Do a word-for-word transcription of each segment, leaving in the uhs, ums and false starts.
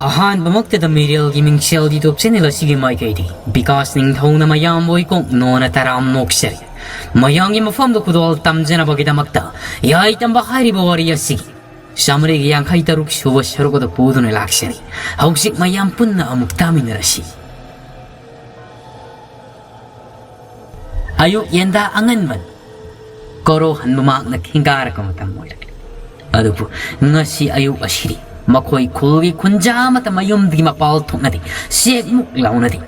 ꯑꯍꯥꯟꯕꯃꯛꯇꯗ ꯃꯤꯔꯦꯜꯒꯤ ꯃꯤꯡꯁꯦꯜ YouTube channel ꯑꯁꯤꯒꯤ ꯃꯥꯏꯀꯩꯗꯒꯤ ꯕꯤꯀꯥꯁ ꯅꯤꯡꯊꯧꯅ ꯃꯌꯥꯝꯕꯨ ꯏꯀꯣꯛ ꯅꯣꯟꯅ ꯇꯔꯥꯝ ꯅꯣꯛꯆꯔꯤ꯫ ꯃꯌꯥꯝꯒꯤ ꯃꯐꯝꯗ ꯈꯨꯗꯣꯜ ꯇꯝꯖꯅꯕꯒꯤꯗꯃꯛꯇ ꯌꯥꯏ ꯇꯝꯕ ꯍꯥꯏꯔꯤꯕ ꯋꯥꯔꯤ ꯑꯁꯤꯒꯤ ꯆꯥꯃꯔꯤꯒ ꯌꯥꯡꯈꯩ ꯇꯔꯨꯛ ꯁꯨꯕ ꯁꯔꯨꯛ ꯑꯗꯨ ꯄꯨꯗꯨꯅ ꯂꯥꯛꯆꯔꯤ꯫ ꯍꯧꯖꯤꯛ ꯃꯌꯥꯝ ꯄꯨꯟꯅ ꯑꯃꯨꯛ ꯇꯥꯃꯤꯟꯅꯔꯁꯤ꯫ ꯑꯌꯨꯛ ꯌꯦꯟꯗꯥ ꯑꯉꯟꯕꯅꯤ꯫ ꯀꯣꯔꯧꯍꯟꯕ ꯃꯍꯥꯛꯅ ꯈꯤꯡꯒꯥꯔꯛꯄ ꯃꯇꯝ ꯑꯣꯏꯔꯛꯂꯤ꯫ ꯑꯗꯨꯕꯨ ꯉꯁꯤ ꯑꯌꯨꯛ ꯑꯁꯤꯗꯤ ꯃꯈꯣꯏ ꯈꯨꯜꯒꯤ ꯈꯨꯟꯖꯥ ꯑꯃꯠꯇ ꯃꯌꯨꯝꯗꯒꯤ ꯃꯄꯥꯜ ꯊꯣꯛꯅꯗꯦ, ꯆꯦꯛꯃꯨꯛ ꯂꯥꯎꯅꯗꯦ꯫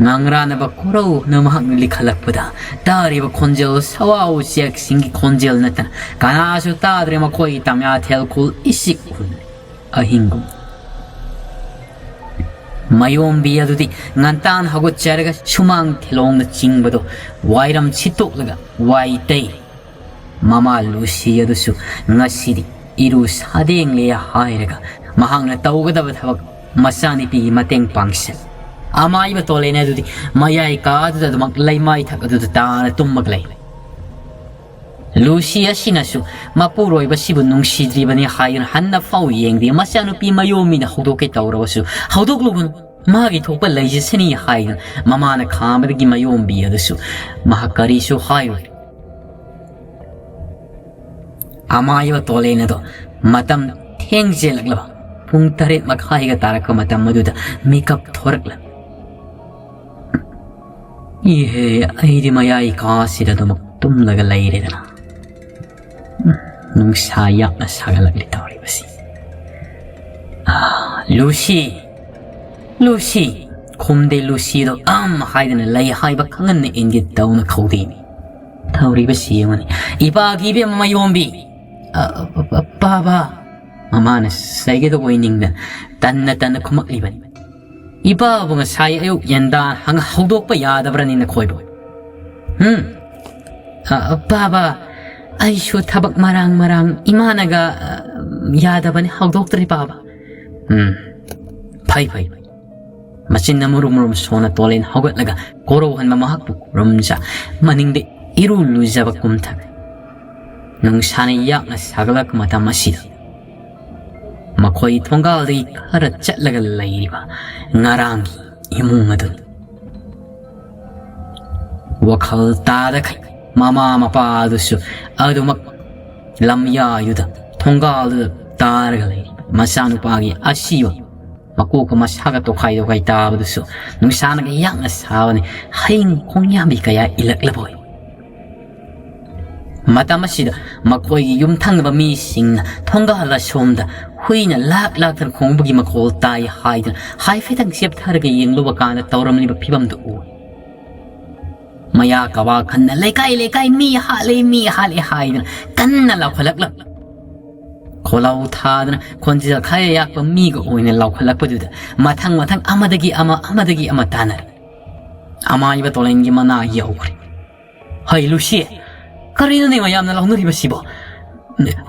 ꯉꯥꯡꯔꯥꯅꯕ ꯀꯣꯔꯧꯅ ꯃꯍꯥꯛꯅ ꯂꯤꯈꯠꯂꯛꯄꯗ ꯇꯥꯔꯤꯕ ꯈꯣꯟꯖꯦꯜ ꯁꯋꯥꯎ ꯎꯆꯦꯛꯁꯤꯡꯒꯤ ꯈꯣꯟꯖꯦꯜ ꯅꯠꯇꯅ ꯀꯅꯥꯁꯨ ꯇꯥꯗ꯭ꯔꯦ꯫ ꯃꯈꯣꯏꯒꯤ ꯇꯝꯌꯥꯊꯦꯜ ꯈꯨꯜ ꯏꯆꯤꯛ ꯎꯝꯂꯦ꯫ ꯑꯍꯤꯡꯒꯨꯝ꯫ ꯃꯌꯣꯝꯕꯤ ꯑꯗꯨꯗꯤ ꯉꯟꯇꯥꯅ ꯍꯧꯒꯠꯆꯔꯒ ꯁꯨꯃꯥꯡ ꯊꯤꯂꯣꯡꯅ ꯆꯤꯡꯕꯗꯣ ꯋꯥꯏꯔꯝ ꯁꯤꯠꯇꯣꯛꯂꯒ ꯋꯥꯏ ꯇꯩ꯫ ꯃꯃꯥ ꯂꯨꯁꯤ ꯑꯗꯨꯁꯨ ꯉꯁꯤꯗꯤ ꯏꯔꯨ ꯁꯥꯗꯦꯡꯂꯦ ꯍꯥꯏꯔꯒ ꯃꯍꯥꯛꯅ ꯇꯧꯒꯗꯕ ꯊꯕꯛ ꯃꯆꯥꯅꯨꯄꯤꯒꯤ ꯃꯇꯦꯡ ꯄꯥꯡꯁꯤꯜ꯫ ꯑꯃꯥꯏꯕ ꯇꯣꯂꯦꯟ ꯑꯗꯨꯗꯤ ꯃꯌꯥꯏ ꯀꯥꯗꯨꯗ ꯑꯗꯨꯃꯛ ꯂꯩꯃꯥꯏ ꯊꯛ ꯑꯗꯨꯗ ꯇꯥꯅ ꯇꯨꯝꯃꯒ ꯂꯩ꯫ ꯂꯨꯁꯤ ꯑꯁꯤꯅꯁꯨ ꯃꯄꯨꯔꯣꯏꯕꯁꯤꯕꯨ ꯅꯨꯡꯁꯤꯗ꯭ꯔꯤꯕꯅꯤ ꯍꯥꯏꯗꯨꯅ ꯍꯟꯅ ꯐꯥꯎ ꯌꯦꯡꯗꯦ꯫ ꯃꯆꯥꯅꯨꯄꯤ ꯃꯌꯣꯝꯕꯤꯅ ꯍꯧꯗꯣꯛꯀꯦ ꯇꯧꯔꯕꯁꯨ ꯍꯧꯗꯣꯛꯂꯨꯒꯅꯨ, ꯃꯥꯒꯤ ꯊꯣꯛꯄ ꯂꯩꯖꯁꯅꯤ ꯍꯥꯏꯗꯨꯅ ꯃꯃꯥꯅ ꯈꯥꯝꯕꯗꯒꯤ ꯃꯌꯣꯝꯕꯤ ꯑꯗꯨꯁꯨ ꯃꯍꯥꯛ ꯀꯔꯤꯁꯨ ꯍꯥꯏꯔꯨꯗꯦ꯫ ꯑꯃꯥꯏꯕ ꯇꯣꯂꯦꯟ ꯑꯗꯣ ꯃꯇꯝ ꯊꯦꯡꯖꯤꯜꯂꯛꯂꯕ ꯄꯨꯡ ꯇꯔꯦꯠ ꯃꯈꯥꯏꯒ ꯇꯥꯔꯛꯄ ꯃꯇꯝ ꯑꯗꯨꯗ ꯃꯤꯀꯞ ꯊꯣꯔꯛꯂꯝꯃꯤ꯫ ꯏꯍꯦ, ꯑꯩꯗꯤ ꯃꯌꯥꯏ ꯀꯥꯁꯤꯗ ꯑꯗꯨꯃꯛ ꯇꯨꯝꯂꯒ ꯂꯩꯔꯦꯗꯅ꯫ ꯎꯝ, ꯅꯨꯡꯁꯥ ꯌꯥꯝꯅ ꯁꯥꯒꯠꯂꯛꯂꯤ ꯇꯧꯔꯤꯕꯁꯤ꯫ ꯑꯥ, ꯂꯨꯁꯤ, ꯂꯨꯁꯤ, ꯈꯨꯝꯗꯦ꯫ ꯂꯨꯁꯤꯗꯣ ꯑꯝ ꯍꯥꯏꯗꯅ ꯂꯩ ꯍꯥꯏꯕ ꯈꯪꯍꯟꯅ ꯏꯟꯒꯦ ꯇꯧꯅ ꯈꯧꯗꯦꯅꯤ꯫ ꯇꯧꯔꯤꯕꯁꯤ ꯌꯦꯡꯉꯨꯅꯤ꯫ ꯏꯄꯥꯒꯤ ꯏꯕꯦꯝꯃ ꯃꯌꯣꯝꯕꯤ꯫ ꯑ, ꯑ, ꯑ, ꯄꯥꯕ꯫ ꯃꯃꯥꯅ ꯆꯩꯒꯗꯧꯕ ꯑꯣꯏꯅꯤꯡꯗꯅ ꯇꯟꯅ ꯇꯟꯅ ꯈꯨꯝꯃꯛꯂꯤꯕꯅꯤ꯫ ꯏꯄꯥꯕꯨ ꯉꯁꯥꯏ ꯑꯌꯨꯛ ꯌꯦꯟꯗꯥ ꯍꯪ ꯍꯧꯗꯣꯛꯄ ꯌꯥꯗꯕ꯭ꯔꯅꯤ ꯅꯈꯣꯏꯕꯨ? ꯍꯨꯝ? ꯑ, ꯑ, ꯄꯥꯕ, ꯑꯩꯁꯨ ꯊꯕꯛ ꯃꯔꯥꯡ ꯃꯔꯥꯡ ꯏꯃꯥꯅꯒ, ꯑ, ꯌꯥꯗꯕꯅꯤ, ꯍꯧꯗꯣꯛꯇ꯭ꯔꯤ ꯄꯥꯕ꯫ ꯎꯝ, ꯐꯩ, ꯐꯩ, ꯐꯩ꯫ ꯃꯆꯤꯟꯅ ꯃꯨꯔꯨꯝ ꯃꯨꯔꯨꯝ ꯁꯣꯟꯅ ꯇꯣꯂꯦꯟ ꯍꯧꯒꯠꯂꯒ ꯀꯣꯔꯧꯍꯟꯕ ꯃꯍꯥꯛꯄꯨ ꯈꯨꯔꯨꯝꯖ ꯃꯅꯤꯡꯗ ꯏꯔꯨ ꯂꯨꯖꯕ ꯀꯨꯝꯊꯈ꯭ꯔꯦ꯫ ꯅꯨꯡꯁꯥꯅ ꯌꯥꯛꯅ ꯁꯥꯒꯠꯂꯛꯄ ꯃꯇꯝ ꯑꯁꯤꯗ ꯃꯈꯣꯏ ꯊꯣꯡꯒꯥꯜꯗꯒꯤ ꯈꯔ ꯆꯠꯂꯒ ꯂꯩꯔꯤꯕ ꯉꯔꯥꯡꯒꯤ ꯏꯃꯨꯡ ꯑꯗꯨꯅꯤ꯫ ꯋꯥꯈꯜ ꯇꯥꯗꯈꯩ ꯃꯃꯥ ꯃꯄꯥ ꯑꯗꯨꯁꯨ ꯑꯗꯨꯃꯛ ꯂꯝꯌꯥꯏꯗꯨꯗ ꯊꯣꯡꯒꯥꯜꯗꯨꯗ ꯇꯥꯔꯒ ꯂꯩꯔꯤ꯫ ꯃꯆꯥꯅꯨꯄꯥꯒꯤ ꯑꯁꯤꯕ ꯃꯀꯣꯛꯀ ꯃꯁꯥꯒ ꯇꯣꯈꯥꯏ ꯇꯣꯈꯥꯏ ꯇꯥꯕꯗꯨꯁꯨ ꯅꯨꯡꯁꯥꯅꯒ ꯌꯥꯡꯅ ꯁꯥꯕꯅꯤ꯫ ꯍꯌꯤꯡ ꯈꯣꯡꯌꯥꯝꯕꯤ ꯀꯌꯥ ꯏꯜꯂꯛꯂꯕꯣꯏ꯫ ꯃꯇꯝ ꯑꯁꯤꯗ ꯃꯈꯣꯏꯒꯤ ꯌꯨꯝꯊꯪꯅꯕ ꯃꯤꯁꯤꯡꯅ ꯊꯣꯡꯒꯥꯜ ꯑꯁꯣꯝꯗ ꯍꯨꯏꯅ ꯂꯥꯛ ꯂꯥꯛꯇꯅ ꯈꯣꯡꯕꯒꯤ ꯃꯈꯣꯜ ꯇꯥꯏ ꯍꯥꯏꯗꯨꯅ ꯍꯥꯏꯐꯦꯠꯇꯪ ꯆꯦꯞꯊꯔꯒ ꯌꯦꯡꯂꯨꯕ ꯀꯥꯟꯗ ꯇꯧꯔꯝꯂꯤꯕ ꯐꯤꯕꯝꯗꯨ ꯎꯏ꯫ ꯃꯌꯥ ꯀꯋꯥ ꯈꯟꯅ "ꯂꯩꯀꯥꯏ, ꯂꯩꯀꯥꯏ, ꯃꯤ ꯍꯥꯠꯂꯦ, ꯃꯤ ꯍꯥꯠꯂꯦ" ꯍꯥꯏꯗꯅ ꯀꯟꯅ ꯂꯥꯎꯈꯠꯂꯛꯂꯝꯃꯤ꯫ ꯈꯣꯜꯂꯥꯎ ꯊꯥꯗꯅ ꯈꯣꯟꯖꯦꯜ ꯈꯔ ꯌꯥꯛꯄ ꯃꯤꯒ ꯑꯣꯏꯅ ꯂꯥꯎꯈꯠꯂꯛꯄꯗꯨꯗ ꯃꯊꯪ ꯃꯊꯪ ꯑꯃꯗꯒꯤ ꯑꯃ, ꯑꯃꯗꯒꯤ ꯑꯃ ꯇꯥꯅꯔꯦ꯫ ꯑꯃꯥꯏꯕ ꯇꯣꯂꯦꯟꯒꯤ ꯃꯅꯥ ꯌꯧꯈ꯭ꯔꯦ꯫ "ꯍꯩ ꯂꯨꯁꯤ, ꯀꯔꯤꯅꯣꯅꯦ ꯃꯌꯥꯝꯅ ꯂꯥꯎꯅꯔꯤꯕꯁꯤꯕꯣ?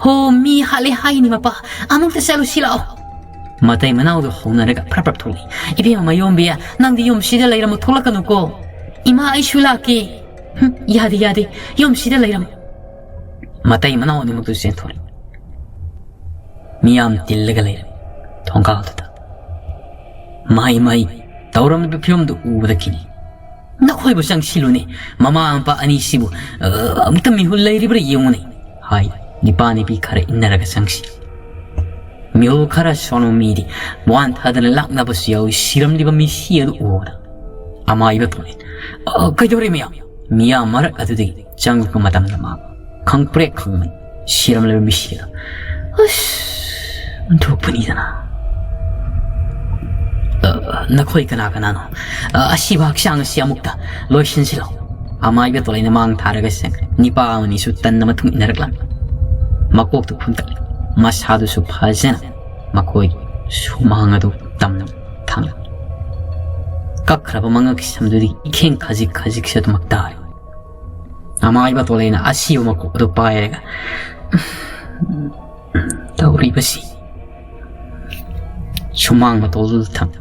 ꯍꯣ, ꯃꯤ ꯍꯥꯠꯂꯦ ꯍꯥꯏꯅꯤ ꯃꯄꯥ, ꯑꯃꯨꯛꯇ ꯆꯠꯂꯨꯁꯤ ꯂꯥꯛꯑꯣ꯫" ꯃꯇꯩ ꯃꯅꯥꯎꯗꯨ ꯍꯧꯅꯔꯒ ꯐ꯭ꯔꯞ ꯐ꯭ꯔꯞ ꯊꯣꯛꯂꯛꯏ꯫ "ꯏꯕꯦꯝꯃ ꯃꯌꯣꯝꯕꯤ, ꯅꯪꯗꯤ ꯌꯨꯝꯁꯤꯗ ꯂꯩꯔꯝꯃꯨ, ꯊꯣꯛꯂꯛꯀꯅꯨꯀꯣ꯫ ꯏꯃꯥ, ꯑꯩꯁꯨ ꯂꯥꯛꯀꯦ꯫" "ꯍꯨꯝ, ꯌꯥꯗꯦ, ꯌꯥꯗꯦ, ꯌꯨꯝꯁꯤꯗ ꯂꯩꯔꯝꯃꯨ꯫" ꯃꯇꯩ ꯃꯅꯥꯎ ꯑꯅꯤꯃꯛꯇꯨ ꯆꯦꯟꯊꯣꯔꯛꯏ꯫ ꯃꯤꯌꯥꯝ ꯇꯤꯜꯂꯒ ꯂꯩꯔꯝꯃꯤ ꯊꯣꯡꯒꯥꯜꯗꯨꯗ꯫ ꯃꯍꯩ ꯃꯍꯩ ꯇꯧꯔꯝꯂꯤꯕ ꯐꯤꯕꯝꯗꯨ ꯎꯕꯗ ꯀꯤꯅꯤ꯫ "ꯅꯈꯣꯏꯕꯨ ꯆꯪꯁꯤꯜꯂꯨꯅꯦ, ꯃꯃꯥ ꯃꯄꯥ ꯑꯅꯤꯁꯤꯕꯨ, ꯑ, ꯑꯃꯨꯛꯇ ꯃꯤꯍꯨꯜ ꯂꯩꯔꯤꯕ꯭ꯔꯥ ꯌꯦꯡꯉꯨꯅꯦ" ꯍꯥꯏ꯫ ꯅꯤꯄꯥ ꯅꯤꯄꯤ ꯈꯔ ꯏꯟꯅꯔꯒ ꯆꯪꯁꯤ꯫ ꯃꯤꯍꯨꯜ ꯈꯔ ꯁꯣꯟꯕ ꯃꯤꯗꯤ ꯋꯥꯟꯊꯗꯅ ꯂꯥꯛꯅꯕꯁꯨ ꯌꯥꯎꯏ꯫ ꯁꯤꯔꯝꯂꯤꯕ ꯃꯤꯁꯤ ꯑꯗꯨ ꯎꯕꯗ ꯑꯃꯥꯏꯕ ꯊꯣꯛꯂꯦ꯫ "ꯑ, ꯀꯩꯗꯧꯔꯦ ꯃꯌꯥꯝ?" ꯃꯤꯌꯥꯝ ꯃꯔꯛ ꯑꯗꯨꯗꯒꯤ ꯆꯪꯂꯛꯄ ꯃꯇꯝꯗ ꯃꯥ ꯈꯪꯄ꯭ꯔꯦꯛ ꯈꯪꯕꯅꯤ꯫ ꯁꯤꯔꯝꯂꯕ ꯃꯤꯁꯤ ꯑꯗꯣ꯫ ꯑꯁ, ꯑꯣꯟꯊꯣꯛꯄꯅꯤꯗꯅ꯫ "ꯑ, ꯅꯈꯣꯏ ꯀꯅꯥ ꯀꯅꯥꯅꯣ? ꯑ, ꯑꯁꯤꯕ ꯍꯛꯆꯥꯡ ꯑꯁꯤ ꯑꯃꯨꯛꯇ ꯂꯣꯏꯁꯤꯟꯁꯤꯜꯂꯣ꯫" ꯑꯃꯥꯏꯕ ꯇꯣꯂꯩꯅ ꯃꯥꯡ ꯊꯥꯔꯒ ꯆꯪꯈ꯭ꯔꯦ꯫ ꯅꯤꯄꯥ ꯑꯃꯅꯤꯁꯨ ꯇꯟꯅ ꯃꯇꯨꯡ ꯏꯟꯅꯔꯛꯂꯝꯃꯤ꯫ ꯃꯀꯣꯛꯇꯨ ꯈꯨꯝꯇꯛꯂꯤ꯫ ꯃꯁꯥꯗꯨꯁꯨ ꯐꯖꯅ ꯃꯈꯣꯏꯒꯤ ꯁꯨꯃꯥꯡ ꯑꯗꯨ ꯇꯝꯅ ꯊꯥꯡꯂꯝꯃꯤ꯫ ꯀꯛꯈ꯭ꯔꯕ ꯃꯉꯛ ꯁꯝꯗꯨꯗꯤ ꯏꯈꯦꯡ ꯈꯖꯤꯛ ꯈꯖꯤꯛꯁꯨ ꯑꯗꯨꯃꯛ ꯇꯥꯔꯤ꯫ ꯑꯃꯥꯏꯕ ꯇꯣꯂꯩꯅ ꯑꯁꯤꯕ ꯃꯀꯣꯛ ꯑꯗꯨ ꯄꯥꯏꯔꯒ, "ꯇꯧꯔꯤꯕꯁꯤ?" ꯁꯨꯃꯥꯡ ꯃꯇꯣꯜꯗꯨꯗ ꯊꯝ-,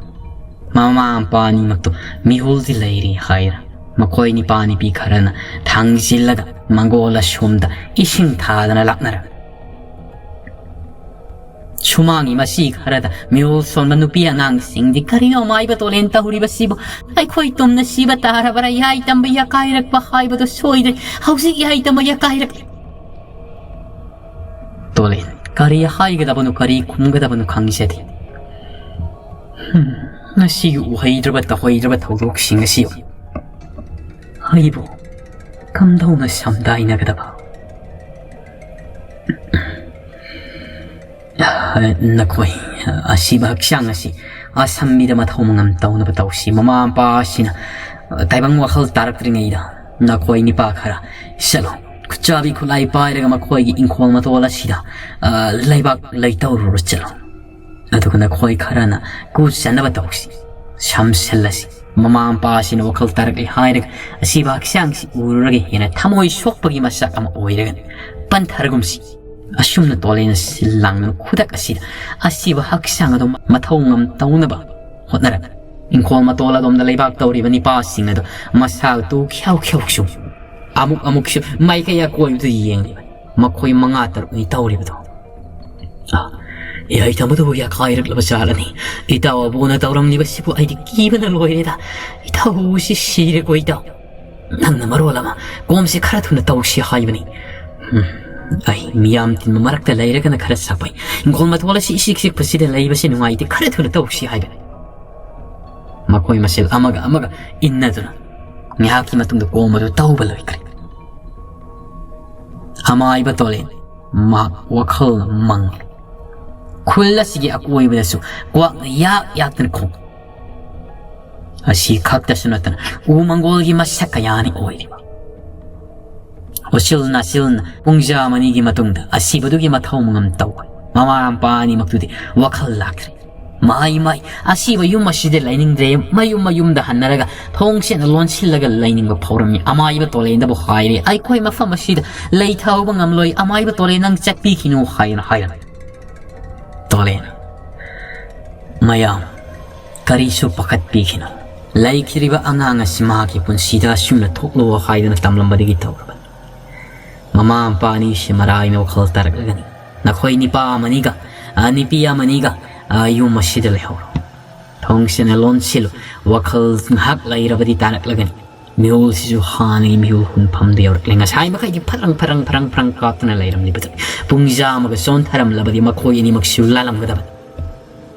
ꯃꯃꯥ ꯃꯄꯥ ꯑꯅꯤꯃꯛꯇꯨ ꯃꯤꯍꯨꯜꯗꯤ ꯂꯩꯔꯤ ꯍꯥꯏꯔ ꯃꯈꯣꯏ ꯅꯤꯄꯥ ꯅꯤꯄꯤ ꯈꯔꯅ ꯊꯥꯡꯖꯤꯜꯂꯒ ꯃꯪꯒꯣꯜ ꯑꯁꯣꯝꯗ ꯏꯁꯤꯡ ꯊꯥꯗꯅ ꯂꯥꯛꯅꯔꯝꯃꯤ꯫ ꯁꯨꯃꯥꯡꯒꯤ ꯃꯁꯤ ꯈꯔꯗ ꯃꯤꯔꯣꯜ ꯁꯣꯟꯕ ꯅꯨꯄꯤ ꯑꯉꯥꯡꯁꯤꯡꯗꯤ ꯀꯔꯤꯅꯣ ꯃꯥꯏꯕ ꯇꯣꯂꯦꯟ ꯇꯧꯔꯤꯕꯁꯤꯕꯨ? ꯑꯩꯈꯣꯏ ꯇꯨꯝꯅ ꯁꯤꯕ ꯇꯥꯔꯕ꯭ꯔꯥ? ꯌꯥꯏ ꯇꯝꯕ ꯌꯥꯀꯥꯏꯔꯛꯄ ꯍꯥꯏꯕꯗꯨ ꯁꯣꯏꯗ꯭ꯔꯦ꯫ ꯍꯧꯖꯤꯛ ꯌꯥꯏ ꯇꯝꯕ ꯌꯥꯀꯥꯏꯔꯛꯂꯦ꯫ ꯇꯣꯂꯦꯟ, ꯀꯔꯤ ꯍꯥꯏꯒꯗꯕꯅꯣ, ꯀꯔꯤ ꯈꯨꯝꯒꯗꯕꯅꯣ ꯈꯪꯖꯗꯦ꯫ ꯍꯝ, ꯉꯁꯤꯒꯤ ꯎꯍꯩꯗ꯭ꯔꯕ ꯇꯧꯍꯩꯗ꯭ꯔꯕ ꯊꯧꯗꯣꯛꯁꯤꯡ ꯑꯁꯤ ꯑꯩꯕꯨ ꯀꯝꯗꯧꯅ ꯁꯝꯗꯥꯏꯅꯒꯗꯕ? ꯅꯈꯣꯏ ꯑꯁꯤꯕ ꯍꯛꯆꯥꯡ ꯑꯁꯤ ꯑꯁꯝꯕꯤꯗ ꯃꯊꯧ ꯃꯉꯝ ꯇꯧꯅꯕ ꯇꯧꯁꯤ꯫ ꯃꯃꯥ ꯃꯄꯥ ꯑꯁꯤꯅ ꯇꯥꯏꯕꯪ ꯋꯥꯈꯜ ꯇꯥꯔꯛꯇ꯭ꯔꯤꯉꯩꯗ ꯅꯈꯣꯏ ꯅꯤꯄꯥ ꯈꯔ ꯆꯠꯂꯣ꯫ ꯈꯨꯠꯆꯥꯕꯤ ꯈꯨꯠꯂꯥꯏ ꯄꯥꯏꯔꯒ ꯃꯈꯣꯏꯒꯤ ꯏꯪꯈꯣꯜ ꯃꯇꯣꯜ ꯑꯁꯤꯗ, ꯑ, ꯂꯩꯕꯥꯛ ꯂꯩꯇꯧꯔꯨꯔꯣ ꯆꯠꯂꯣ꯫ ꯑꯗꯨꯒ ꯅꯈꯣꯏ ꯈꯔꯅ ꯀꯨ ꯆꯟꯅꯕ ꯇꯧꯁꯤ꯫ ꯁꯝꯁꯜꯂꯁꯤ꯫ ꯃꯃꯥ ꯃꯄꯥ ꯑꯁꯤꯅ ꯋꯥꯈꯜ ꯇꯥꯔꯛꯂꯦ ꯍꯥꯏꯔꯒ ꯑꯁꯤꯕ ꯍꯛꯆꯥꯡꯁꯤ ꯎꯔꯨꯔꯒ ꯍꯦꯟꯅ ꯊꯃꯣꯏ ꯁꯣꯛꯄꯒꯤ ꯃꯁꯛ ꯑꯃ ꯑꯣꯏꯔꯒꯅꯤ꯫ ꯄꯟꯊꯔꯒꯨꯝꯁꯤ꯫ ꯑꯁꯨꯝꯅ ꯇꯣꯂꯦꯟ ꯑꯁꯤ ꯂꯥꯡꯗꯨꯅ ꯈꯨꯗꯛ ꯑꯁꯤꯗ ꯑꯁꯤꯕ ꯍꯛꯆꯥꯡ ꯑꯗꯨ ꯃꯊꯧ ꯉꯝ ꯇꯧꯅꯕ ꯍꯣꯠꯅꯔꯛ ꯏꯪꯈꯣꯜ ꯃꯇꯣꯜ ꯑꯗꯣꯝꯗ ꯂꯩꯕꯥꯛ ꯇꯧꯔꯤꯕ ꯅꯤꯄꯥꯁꯤꯡ ꯑꯗꯨ ꯃꯁꯥ ꯇꯨ ꯈ꯭ꯌꯥꯎ ꯈ꯭ꯌꯥꯎ ꯁꯨ ꯑꯃꯨꯛ ꯑꯃꯨꯛꯁꯨ ꯃꯥꯏꯀꯩ ꯑꯀꯣꯏꯕꯗꯨ ꯌꯦꯡꯂꯤꯕ ꯃꯈꯣꯏ ꯃꯉꯥ ꯇꯔꯨꯛꯅꯤ ꯇꯧꯔꯤꯕꯗꯣ꯫ ꯑ, ꯌꯥꯏ ꯇꯝꯕꯗꯨꯕꯨ ꯌꯥꯈꯥꯏꯔꯛꯂꯕ ꯖꯥꯠꯂꯅꯤ꯫ ꯏꯇꯥꯎ ꯑꯕꯣꯅ ꯇꯧꯔꯝꯂꯤꯕꯁꯤꯕꯨ ꯑꯩꯗꯤ ꯀꯤꯕꯅ ꯂꯣꯏꯔꯦꯗ꯫ ꯏꯇꯥꯎꯁꯤ ꯁꯤꯔꯦꯀꯣ ꯏꯇꯥꯎ꯫ ꯅꯪꯅ ꯃꯔꯣꯜ ꯑꯃ ꯀꯣꯝꯁꯦ ꯈꯔ ꯊꯨꯅ ꯇꯧꯁꯤ ꯍꯥꯏꯕꯅꯤ꯫ ꯎꯝ, ꯑꯩ ꯃꯤꯌꯥꯝ ꯇꯤꯟꯕ ꯃꯔꯛꯇ ꯂꯩꯔꯒꯅ ꯈꯔ ꯁꯥꯐꯩ꯫ ꯏꯪꯈꯣꯜ ꯃꯇꯣꯜ ꯑꯁꯤ ꯏꯆꯤꯛ ꯆꯤꯛꯄꯁꯤꯗ ꯂꯩꯕꯁꯦ ꯅꯨꯡꯉꯥꯏꯇꯦ, ꯈꯔ ꯊꯨꯅ ꯇꯧꯁꯤ ꯍꯥꯏꯕꯅꯤ꯫ ꯃꯈꯣꯏ ꯃꯁꯦꯜ ꯑꯃꯒ ꯑꯃꯒ ꯏꯟꯅꯗꯨꯅ ꯉꯥꯏꯍꯥꯛꯀꯤ ꯃꯇꯨꯡꯗ ꯀꯣꯝ ꯑꯗꯨ ꯇꯧꯕ ꯂꯣꯏꯈ꯭ꯔꯦ꯫ ꯑꯃꯥꯏꯕ ꯇꯣꯂꯦꯟ ꯃꯍꯥꯛ ꯋꯥꯈꯜꯅ ꯃꯪꯂꯦ꯫ ꯈꯨꯜ ꯑꯁꯤꯒꯤ ꯑꯀꯣꯏꯕꯗꯁꯨ ꯀ꯭ꯋꯥꯛꯅ ꯌꯥꯛ ꯌꯥꯛꯇꯅ ꯈꯣꯡ꯫ ꯑꯁꯤ ꯈꯛꯇꯁꯨ ꯅꯠꯇꯅ ꯎ ꯃꯪꯒꯣꯜꯒꯤ ꯃꯁꯛ ꯀꯌꯥꯅꯤ ꯑꯣꯏꯔꯤꯕ꯫ ꯎꯆꯤꯜ ꯅꯥꯆꯤꯜꯅ ꯄꯨꯡꯖꯥ ꯑꯅꯤꯒꯤ ꯃꯇꯨꯡꯗ ꯑꯁꯤꯕꯗꯨꯒꯤ ꯃꯊꯧ ꯃꯉꯝ ꯇꯧꯕ ꯃꯃꯥ ꯃꯄꯥ ꯑꯅꯤꯃꯛꯇꯨꯗꯤ ꯋꯥꯈꯜ ꯂꯥꯛꯈ꯭ꯔꯦ꯫ ꯃꯥꯏ ꯃꯥꯏ, ꯑꯁꯤꯕ ꯌꯨꯝ ꯑꯁꯤꯗ ꯂꯩꯅꯤꯡꯗ꯭ꯔꯦ, ꯃꯌꯨꯝ ꯃꯌꯨꯝꯗ ꯍꯟꯅꯔꯒ ꯊꯣꯡꯁꯦꯅ ꯂꯣꯟꯁꯤꯜꯂꯒ ꯂꯩꯅꯤꯡꯕ ꯐꯥꯎꯔꯝꯃꯤ꯫ ꯑꯃꯥꯏꯕ ꯇꯣꯂꯦꯟꯗꯕꯨ ꯍꯥꯏꯔꯦ, "ꯑꯩꯈꯣꯏ ꯃꯐꯝ ꯑꯁꯤꯗ ꯂꯩꯊꯍꯧꯕ ꯉꯝꯂꯣꯏ, ꯑꯃꯥꯏꯕ ꯇꯣꯂꯦꯟ ꯅꯪ ꯆꯠꯄꯤꯈꯤꯅꯨ" ꯍꯥꯏꯅ ꯍꯥꯏꯔꯝꯃꯤ꯫ ꯇꯣꯂꯦꯟ, ꯃꯌꯥꯝ ꯀꯔꯤꯁꯨ ꯄꯥꯈꯠꯄꯤꯈꯤꯅꯨ꯫ ꯂꯩꯈꯤꯗ꯭ꯔꯤꯕ ꯑꯉꯥꯡ ꯑꯁꯤ ꯃꯍꯥꯛꯀꯤ ꯄꯨꯟꯁꯤꯗ ꯑꯁꯨꯝꯅ ꯊꯣꯛꯂꯣ ꯍꯥꯏꯗꯨꯅ ꯇꯝꯂꯝꯕꯗꯒꯤ ꯇꯧꯔꯕꯅꯤ꯫ ꯃꯃꯥ ꯃꯄꯥ ꯑꯅꯤꯁꯤ ꯃꯔꯥꯏꯅ ꯋꯥꯈꯜ ꯇꯥꯔꯛꯂꯒꯅꯤ꯫ ꯅꯈꯣꯏ ꯅꯤꯄꯥ ꯑꯃꯅꯤꯒ "ꯑ, ꯅꯨꯄꯤ ꯑꯃꯅꯤꯒ, ꯑ, ꯌꯨꯝ ꯑꯁꯤꯗ ꯂꯩꯍꯧꯔꯣ꯫ ꯊꯣꯡꯁꯤꯅ ꯂꯣꯟꯁꯤꯜꯂꯨ꯫ ꯋꯥꯈꯜ ꯉꯥꯏꯍꯥꯛ ꯂꯩꯔꯕꯗꯤ ꯇꯥꯔꯛꯂꯒꯅꯤ꯫" ꯃꯤꯍꯨꯜꯁꯤꯁꯨ ꯍꯥꯟꯅꯒꯤ ꯃꯤꯍꯨꯜ ꯍꯨꯟꯐꯝꯗ ꯌꯧꯔꯛꯂꯦ꯫ ꯉꯁꯥꯏ ꯃꯈꯩꯗꯤ ꯐꯔꯪ ꯐꯔꯪ ꯐꯔꯪ ꯐꯔꯪ ꯀꯥꯞꯇꯨꯅ ꯂꯩꯔꯝꯂꯤꯕꯗꯨ ꯄꯨꯡ ꯖꯥꯃꯒ ꯆꯣꯟꯊꯔꯝꯂꯕꯗꯤ ꯃꯈꯣꯏ ꯑꯅꯤꯃꯛꯁꯨ ꯂꯥꯜꯂꯝꯒꯗꯕꯅꯤ꯫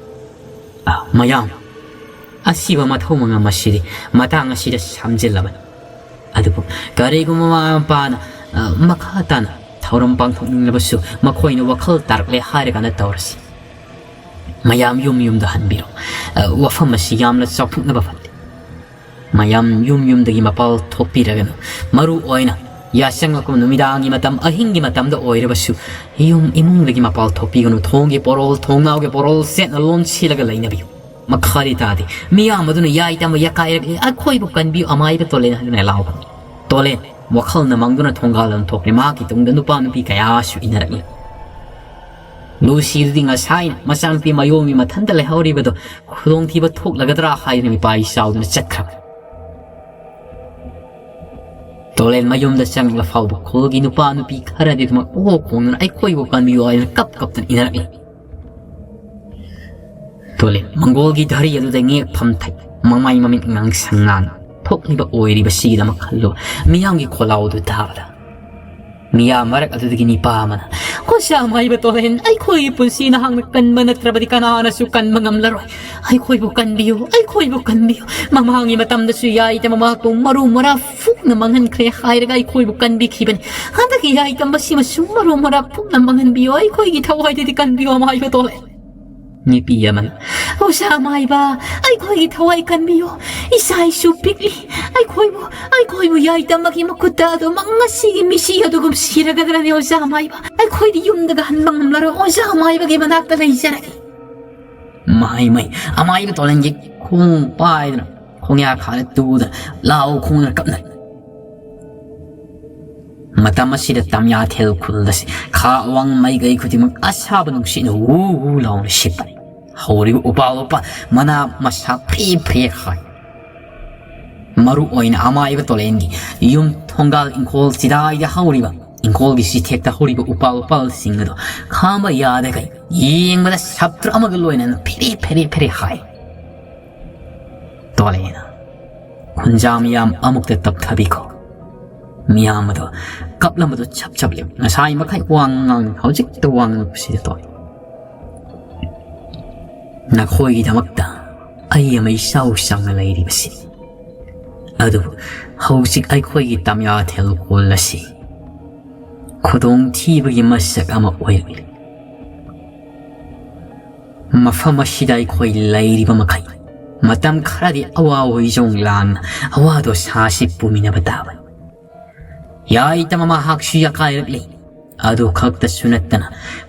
ꯑ, ꯃꯌꯥꯝ, ꯑꯁꯤꯕ ꯃꯊꯧ ꯃꯉꯝ ꯑꯁꯤꯗꯤ ꯃꯇꯥꯡ ꯑꯁꯤꯗ ꯁꯝꯖꯤꯜꯂꯕꯅꯤ꯫ ꯑꯗꯨꯕꯨ ꯀꯔꯤꯒꯨꯝꯕ ꯃꯃꯥ ꯃꯄꯥꯅ, ꯑ, ꯃꯈꯥ ꯇꯥꯅ ꯊꯧꯔꯝ ꯄꯥꯡꯊꯣꯛꯅꯤꯡꯂꯕꯁꯨ ꯃꯈꯣꯏꯅ ꯋꯥꯈꯜ ꯇꯥꯔꯛꯂꯦ ꯍꯥꯏꯔꯒꯅ ꯇꯧꯔꯁꯤ꯫ ꯃꯌꯥꯝ ꯌꯨꯝ ꯌꯨꯝꯗ ꯍꯟꯕꯤꯔꯣ꯫ ꯑ, ꯋꯥꯐꯝ ꯑꯁꯤ ꯌꯥꯝꯅ ꯆꯥꯎꯊꯣꯛꯅꯕ ꯐꯠꯇꯦ꯫ ꯃꯌꯥꯝ ꯌꯨꯝ ꯌꯨꯝꯗꯒꯤ ꯃꯄꯥꯜ ꯊꯣꯛꯄꯤꯔꯒꯅꯨ꯫ ꯃꯔꯨ ꯑꯣꯏꯅ ꯌꯥꯆꯪꯉꯛꯄ ꯅꯨꯃꯤꯗꯥꯡꯒꯤ ꯃꯇꯝ, ꯑꯍꯤꯡꯒꯤ ꯃꯇꯝꯗ ꯑꯣꯏꯔꯕꯁꯨ ꯌꯨꯝ ꯏꯃꯨꯡꯗꯒꯤ ꯃꯄꯥꯜ ꯊꯣꯛꯄꯤꯒꯅꯨ꯫ ꯊꯣꯡꯒꯤ ꯄꯣꯔꯣꯜ, ꯊꯣꯡꯅꯥꯎꯒꯤ ꯄꯣꯔꯣꯜ ꯆꯦꯠꯅ ꯂꯣꯟꯁꯤꯜꯂꯒ ꯂꯩꯅꯕꯤꯌꯨ꯫ ꯃꯈꯥꯗꯤ ꯇꯥꯗꯦ꯫ ꯃꯤꯌꯥꯝ ꯑꯗꯨꯅ ꯌꯥꯏ ꯇꯝꯕ ꯌꯥꯀꯥꯏꯔꯛꯂꯤ꯫ "ꯑꯩꯈꯣꯏꯕꯨ ꯀꯟꯕꯤꯌꯨ, ꯑꯃꯥꯏꯕ ꯇꯣꯂꯦꯟ" ꯍꯥꯏꯗꯨꯅ ꯂꯥꯎꯈ꯭ꯔꯦ꯫ ꯇꯣꯂꯦꯟ ꯋꯥꯈꯜꯅ ꯃꯪꯗꯨꯅ ꯊꯣꯡꯒꯥꯜ ꯂꯣꯝ ꯊꯣꯛꯂꯦ꯫ ꯃꯍꯥꯛꯀꯤ ꯇꯨꯡꯗ ꯅꯨꯄꯥ ꯅꯨꯄꯤ ꯀꯌꯥꯁꯨ ꯏꯟꯅꯔꯛꯂꯤ꯫ ꯂꯨꯁꯤꯗꯨꯗꯤ ꯉꯁꯥꯏꯅ ꯃꯆꯥꯅꯨꯄꯤ ꯃꯌꯣꯝꯒꯤ ꯃꯊꯟꯇ ꯂꯩꯍꯧꯔꯤꯕꯗꯣ ꯈꯨꯗꯣꯡꯊꯤꯕ ꯊꯣꯛꯂꯒꯗ꯭ꯔꯥ ꯍꯥꯏꯗꯨꯅ ꯃꯤꯄꯥꯏ ꯆꯥꯎꯗꯨꯅ ꯆꯠꯈ꯭ꯔꯕꯅꯤ꯫ ꯇꯣꯂꯦꯟ ꯃꯌꯨꯝꯗ ꯆꯪꯂꯛꯂ ꯐꯥꯎꯕ ꯈꯨꯜꯒꯤ ꯅꯨꯄꯥ ꯅꯨꯄꯤ ꯈꯔꯗꯤ ꯑꯗꯨꯃꯛ ꯑꯣ ꯈꯣꯡꯗꯨꯅ "ꯑꯩꯈꯣꯏꯕꯨ ꯀꯟꯕꯤꯌꯨ" ꯍꯥꯏꯗꯨꯅ ꯀꯞ ꯀꯞꯇꯨꯅ ꯏꯟꯅꯔꯛꯂꯤ꯫ ꯇꯣꯂꯦꯟ ꯃꯪꯒꯣꯜꯒꯤ ꯙꯔꯤ ꯑꯗꯨꯗ ꯉꯦꯛꯐꯝ ꯊꯩ꯫ ꯃꯃꯥꯏ ꯃꯃꯤꯠ ꯉꯥꯡꯁꯪ ꯉꯥꯡ ꯊꯣꯛꯂꯤꯕ ꯑꯣꯏꯔꯤꯕꯁꯤꯒꯤꯗꯃꯛ ꯈꯜꯂꯨ꯫ ꯃꯤꯌꯥꯝꯒꯤ ꯈꯣꯜꯂꯥꯎꯗꯨ ꯇꯥꯕꯗ ꯃꯤꯌꯥꯝ ꯃꯔꯛ ꯑꯗꯨꯗꯒꯤ ꯅꯤꯄꯥ ꯑꯃꯅ, "ꯑꯣꯖꯥ ꯃꯥꯏꯕ ꯇꯣꯂꯦꯟ, ꯑꯩꯈꯣꯏꯒꯤ ꯄꯨꯟꯁꯤ ꯅꯍꯥꯛꯅ ꯀꯟꯕ ꯅꯠꯇ꯭ꯔꯕꯗꯤ ꯀꯅꯥꯅꯁꯨ ꯀꯟꯕ ꯉꯝꯂꯔꯣꯏ꯫ ꯑꯩꯈꯣꯏꯕꯨ ꯀꯟꯕꯤꯌꯨ, ꯑꯩꯈꯣꯏꯕꯨ ꯀꯟꯕꯤꯌꯨ꯫ ꯃꯃꯥꯡꯒꯤ ꯃꯇꯝꯗꯁꯨ ꯌꯥꯏꯗ ꯃꯃꯥꯛꯄꯨ ꯃꯔꯨ ꯃꯔꯥ ꯐꯨꯛꯅ ꯃꯥꯡꯍꯟꯈ꯭ꯔꯦ ꯍꯥꯏꯔꯒ ꯑꯩꯈꯣꯏꯕꯨ ꯀꯟꯕꯤꯈꯤꯕꯅꯤ꯫ ꯍꯟꯗꯛꯀꯤ ꯌꯥꯏꯗ ꯃꯁꯤꯃꯁꯨ ꯃꯔꯨ ꯃꯔꯥ ꯐꯨꯛꯅ ꯃꯥꯡꯍꯟꯕꯤꯌꯨ, ꯑꯩꯈꯣꯏꯒꯤ ꯊꯋꯥꯏꯗꯗꯤ ꯀꯟꯕꯤꯌꯨ ꯃꯥꯏꯕ ꯇꯣꯂꯦꯟ꯫" ꯅꯨꯄꯤ ꯑꯃꯅ, "ꯑꯣꯖꯥ ꯃꯥꯏꯕ, ꯑꯩꯈꯣꯏꯒꯤ ꯊꯋꯥꯏ ꯀꯟꯕꯤꯌꯨ꯫ ꯏꯆꯥ ꯏꯁꯨ ꯄꯤꯛꯂꯤ꯫ ꯑꯩꯈꯣꯏꯕꯨ, ꯑꯩꯈꯣꯏꯕꯨ ꯌꯥꯏꯗ ꯃꯥꯒꯤ ꯃꯈꯨꯠꯇ ꯑꯗꯨꯃꯛ ꯉꯁꯤꯒꯤ ꯃꯤꯁꯤ ꯑꯗꯨꯒꯨꯝ ꯁꯤꯔꯒꯗ꯭ꯔꯅꯦ ꯑꯣꯖꯥ ꯃꯥꯏꯕ? ꯑꯩꯈꯣꯏꯗꯤ ꯌꯨꯝꯗꯒ ꯍꯟꯕ ꯉꯝꯂꯔꯣꯏ꯫ ꯑꯣꯖꯥ ꯃꯥꯏꯕꯒꯤ ꯃꯅꯥꯛꯇ ꯂꯩꯖꯔꯒꯦ꯫" ꯃꯥꯏ ꯃꯥꯏ, ꯑꯃꯥꯏꯕ ꯇꯣꯂꯦꯟꯒꯤ ꯈꯣꯡ ꯄꯥꯏꯗꯨꯅ ꯈꯣꯡꯌꯥ ꯈꯥꯗ ꯇꯨꯗꯨꯅ ꯂꯥꯎ ꯈꯣꯡꯗꯨꯅ ꯀꯞꯅꯔꯤ꯫ ꯃꯇꯝ ꯑꯁꯤꯗ ꯇꯝꯌꯥꯊꯦꯜ ꯈꯨꯜ ꯑꯁꯤ ꯈꯥ ꯑꯋꯥꯡ ꯃꯥꯏꯀꯩ ꯈꯨꯗꯤꯡꯃꯛ ꯑꯁꯥꯕ ꯅꯨꯡꯁꯤꯠꯅ ꯍꯨ ꯍꯨ ꯂꯥꯎꯅ ꯁꯤꯠꯄꯅꯤ꯫ ꯍꯧꯔꯤꯕ ꯎꯄꯥꯜ ꯋꯥꯄꯥꯜ ꯃꯅꯥ ꯃꯁꯥ ꯐ꯭ꯔꯤ ꯐ꯭ꯔꯤ ꯍꯥꯏ꯫ ꯃꯔꯨ ꯑꯣꯏꯅ ꯑꯃꯥꯏꯕ ꯇꯣꯂꯦꯟꯒꯤ ꯌꯨꯝ ꯊꯣꯡꯒꯥꯜ ꯏꯪꯈꯣꯜ ꯆꯤꯗꯥꯏꯗ ꯍꯧꯔꯤꯕ ꯏꯪꯈꯣꯜꯒꯤ ꯆꯤꯊꯦꯛꯇ ꯍꯧꯔꯤꯕ ꯎꯄꯥꯜ ꯋꯥꯄꯥꯜꯁꯤꯡ ꯑꯗꯣ ꯈꯥꯝꯕ ꯌꯥꯗꯈꯩ ꯌꯦꯡꯕꯗ ꯁꯥꯇ꯭ꯔ ꯑꯃꯒ ꯂꯣꯏꯅꯅ ꯐꯦꯔꯦ ꯐꯦꯔꯦ ꯐꯦꯔꯦ ꯍꯥꯏ꯫ ꯇꯣꯂꯦꯅ ꯈꯨꯟꯖꯥ ꯃꯤꯌꯥꯝ ꯑꯃꯨꯛꯇ ꯇꯞꯊꯕꯤꯈꯣ꯫ ꯃꯤꯌꯥꯝ ꯑꯗꯣ ꯀꯞꯂꯝꯕꯗꯣ ꯆꯞ ꯆꯞ ꯂꯦꯞ꯫ ꯉꯁꯥꯏ ꯃꯈꯩ ꯋꯥ ꯉꯥꯡ ꯍꯧꯖꯤꯛꯇ ꯋꯥ ꯉꯥꯡꯕꯁꯤꯗ ꯇꯣꯂꯦ꯫ ꯅꯈꯣꯏꯒꯤꯗꯃꯛꯇ ꯑꯩ ꯑꯃ ꯏꯆꯥꯎ ꯆꯥꯎꯅ ꯂꯩꯔꯤꯕꯁꯤ꯫ ꯑꯗꯨꯕꯨ ꯍꯧꯖꯤꯛ ꯑꯩꯈꯣꯏꯒꯤ ꯇꯝꯌꯥꯊꯦꯜ ꯈꯨꯜ ꯑꯁꯤ ꯈꯨꯗꯣꯡꯊꯤꯕꯒꯤ ꯃꯁꯛ ꯑꯃ ꯑꯣꯏꯔꯛꯂꯤ꯫ ꯃꯐꯝ ꯑꯁꯤꯗ ꯑꯩꯈꯣꯏ ꯂꯩꯔꯤꯕ ꯃꯈꯩ ꯃꯇꯝ ꯈꯔꯗꯤ ꯑꯋꯥ ꯍꯣꯏꯖꯣꯡ ꯂꯥꯡꯅ ꯑꯋꯥꯗꯣ ꯁꯥꯁꯤ ꯄꯨꯃꯤꯟꯅꯕ ꯇꯥꯕꯅꯤ꯫ ꯌꯥꯏꯇꯃ ꯃꯍꯥꯛꯁꯨ ꯌꯥꯀꯥꯏꯔꯛꯂꯤ꯫ ꯑꯗꯨ ꯈꯛꯇꯁꯨ ꯅꯠꯇꯅ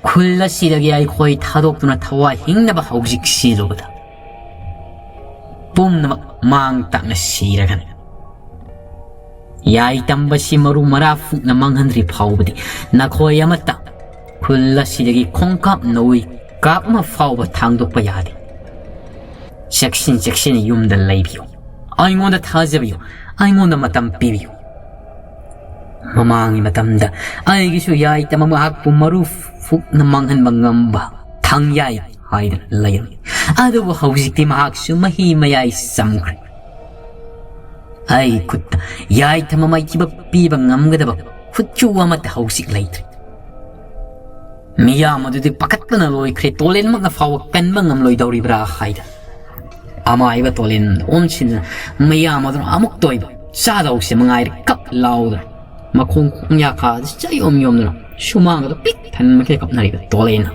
ꯈꯨꯜ ꯑꯁꯤꯗꯒꯤ ꯑꯩꯈꯣꯏ ꯊꯥꯗꯣꯛꯇꯨꯅ ꯊꯋꯥꯏ ꯍꯤꯡꯅꯕ ꯍꯧꯖꯤꯛ ꯁꯤꯜꯂꯨꯕꯗ ꯄꯨꯝꯅꯃꯛ ꯃꯥꯡ ꯇꯥꯛꯅ ꯁꯤꯔꯒꯅꯤ꯫ ꯌꯥꯏꯇꯝꯕꯁꯤ ꯃꯔꯨ ꯃꯔꯥ ꯐꯨꯛꯅ ꯃꯥꯡꯍꯟꯗ꯭ꯔꯤ ꯐꯥꯎꯕꯗꯤ ꯅꯈꯣꯏ ꯑꯃꯠꯇ ꯈꯨꯜ ꯑꯁꯤꯗꯒꯤ ꯈꯣꯡꯀꯥꯞ ꯅꯧꯏ ꯀꯥꯞ ꯑꯃ ꯐꯥꯎꯕ ꯊꯥꯡꯗꯣꯛꯄ ꯌꯥꯗꯦ꯫ ꯆꯦꯛꯁꯤꯟ ꯆꯦꯛꯁꯤꯟꯅ ꯌꯨꯝꯗ ꯂꯩꯕꯤꯌꯨ꯫ ꯑꯩꯉꯣꯟꯗ ꯊꯥꯖꯕꯤꯌꯨ꯫ ꯑꯩꯉꯣꯟꯗ ꯃꯇꯝ ꯄꯤꯕꯤꯌꯨ꯫ ꯃꯃꯥꯡꯒꯤ ꯃꯇꯝꯗ ꯑꯩꯒꯤꯁꯨ ꯌꯥꯏꯇꯝꯕ ꯃꯍꯥꯛꯄꯨ ꯃꯔꯨ ꯐꯨꯛꯅ ꯃꯥꯡꯍꯟꯕ ꯉꯝꯕ ꯊꯥꯡꯌꯥꯏ ꯍꯥꯏꯗꯅ ꯂꯩꯔꯝꯃꯤ꯫ ꯑꯗꯨꯕꯨ ꯍꯧꯖꯤꯛꯇꯤ ꯃꯍꯥꯛꯁꯨ ꯃꯍꯤ ꯃꯌꯥꯏ ꯆꯝꯈ꯭ꯔꯦ꯫ ꯑꯩꯒꯤ ꯈꯨꯠꯇ ꯌꯥꯏꯇꯝꯕ ꯃꯥꯏꯊꯤꯕ ꯄꯤꯕ ꯉꯝꯒꯗꯕ ꯈꯨꯠꯆꯨ ꯑꯃꯠꯇ ꯍꯧꯖꯤꯛ ꯂꯩꯇ꯭ꯔꯦ꯫ ꯃꯤꯌꯥꯝ ꯑꯗꯨꯗꯤ ꯄꯥꯈꯠꯄꯅ ꯂꯣꯏꯈ꯭ꯔꯦ꯫ ꯇꯣꯂꯦꯟꯃꯛꯅ ꯐꯥꯎꯕ ꯀꯟꯕ ꯉꯝꯂꯣꯏꯗꯧꯔꯤꯕ꯭ꯔꯥ ꯍꯥꯏꯗꯅ꯫ ꯑꯃꯥꯏꯕ ꯇꯣꯂꯦꯟ ꯑꯣꯟꯁꯤꯟꯗꯨꯅ ꯃꯌꯥꯝ ꯑꯗꯨꯅ ꯑꯃꯨꯛꯇ ꯑꯣꯏꯕ ꯆꯥꯗꯧꯁꯦ ꯃꯉꯥꯏꯔꯦ ꯀꯞ ꯂꯥꯎꯗꯅ ꯃꯈꯣꯡ ꯈꯣꯡꯌꯥ ꯈꯥꯗ ꯆꯌꯣꯝ ꯌꯣꯝꯗꯨꯅ ꯁꯨꯃꯥꯡ ꯑꯗꯨ ꯄꯤꯛ ꯊꯟꯕ ꯃꯈꯩ ꯀꯞꯅꯔꯤꯕ ꯇꯣꯂꯦꯟꯅ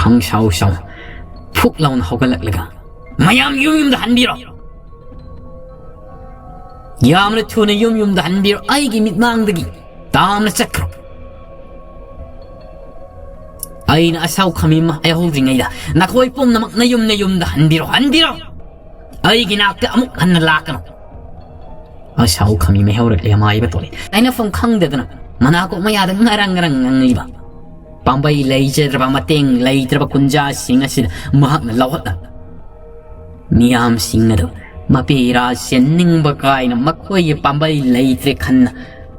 ꯈꯪꯁꯥꯎ ꯁꯥꯎꯅ ꯐꯨꯛ ꯂꯥꯎꯅ ꯍꯧꯒꯠꯂꯛꯂꯒ, "ꯃꯌꯥꯝ ꯌꯨꯝ ꯌꯨꯝꯗ ꯍꯟꯕꯤꯔꯣ! ꯌꯥꯝꯅ ꯊꯨꯅ ꯌꯨꯝ ꯌꯨꯝꯗ ꯍꯟꯕꯤꯔꯣ! ꯑꯩꯒꯤ ꯃꯤꯠꯃꯥꯡꯗꯒꯤ ꯇꯥꯝꯅ ꯆꯠꯈ꯭ꯔꯣ! ꯑꯩꯅ ꯑꯁꯥꯎ ꯈꯃꯤ ꯑꯃ ꯍꯥꯏꯍꯧꯗ꯭ꯔꯤꯉꯩꯗ ꯅꯈꯣꯏ ꯄꯨꯝꯅꯃꯛ ꯅꯌꯨꯝ ꯅꯌꯨꯝꯗ ꯍꯟꯕꯤꯔꯣ, ꯍꯟꯕꯤꯔꯣ! ꯑꯩꯒꯤ ꯅꯥꯛꯇ ꯑꯃꯨꯛ ꯍꯟꯅ ꯂꯥꯛꯀꯅꯨ!" ꯑꯁꯥꯎ ꯈꯃꯤ ꯃꯩꯍꯧꯔꯛꯂꯦ ꯑꯃꯥꯏꯕ ꯇꯣꯂꯦ꯫ ꯇꯥꯏꯅꯐꯝ ꯈꯪꯗꯗꯅ ꯃꯅꯥꯀꯣꯛ ꯃꯌꯥꯗ ꯉꯔꯪ ꯉꯔꯪ ꯉꯪꯂꯤꯕ ꯄꯥꯝꯕꯩ ꯂꯩꯖꯗ꯭ꯔꯕ, ꯃꯇꯦꯡ ꯂꯩꯇ꯭ꯔꯕ ꯀꯨꯟꯖꯥꯁꯤꯡ ꯑꯁꯤꯗ ꯃꯍꯥꯛꯅ ꯂꯧꯍꯠꯂꯝꯃꯤ꯫ ꯃꯤꯌꯥꯝꯁꯤꯡ ꯑꯗꯨ ꯃꯄꯤ ꯏꯔꯥ ꯆꯦꯟꯅꯤꯡꯕ ꯀꯥꯏꯅ ꯃꯈꯣꯏꯒꯤ ꯄꯥꯝꯕꯩ ꯂꯩꯇ꯭ꯔꯦ ꯈꯟꯅ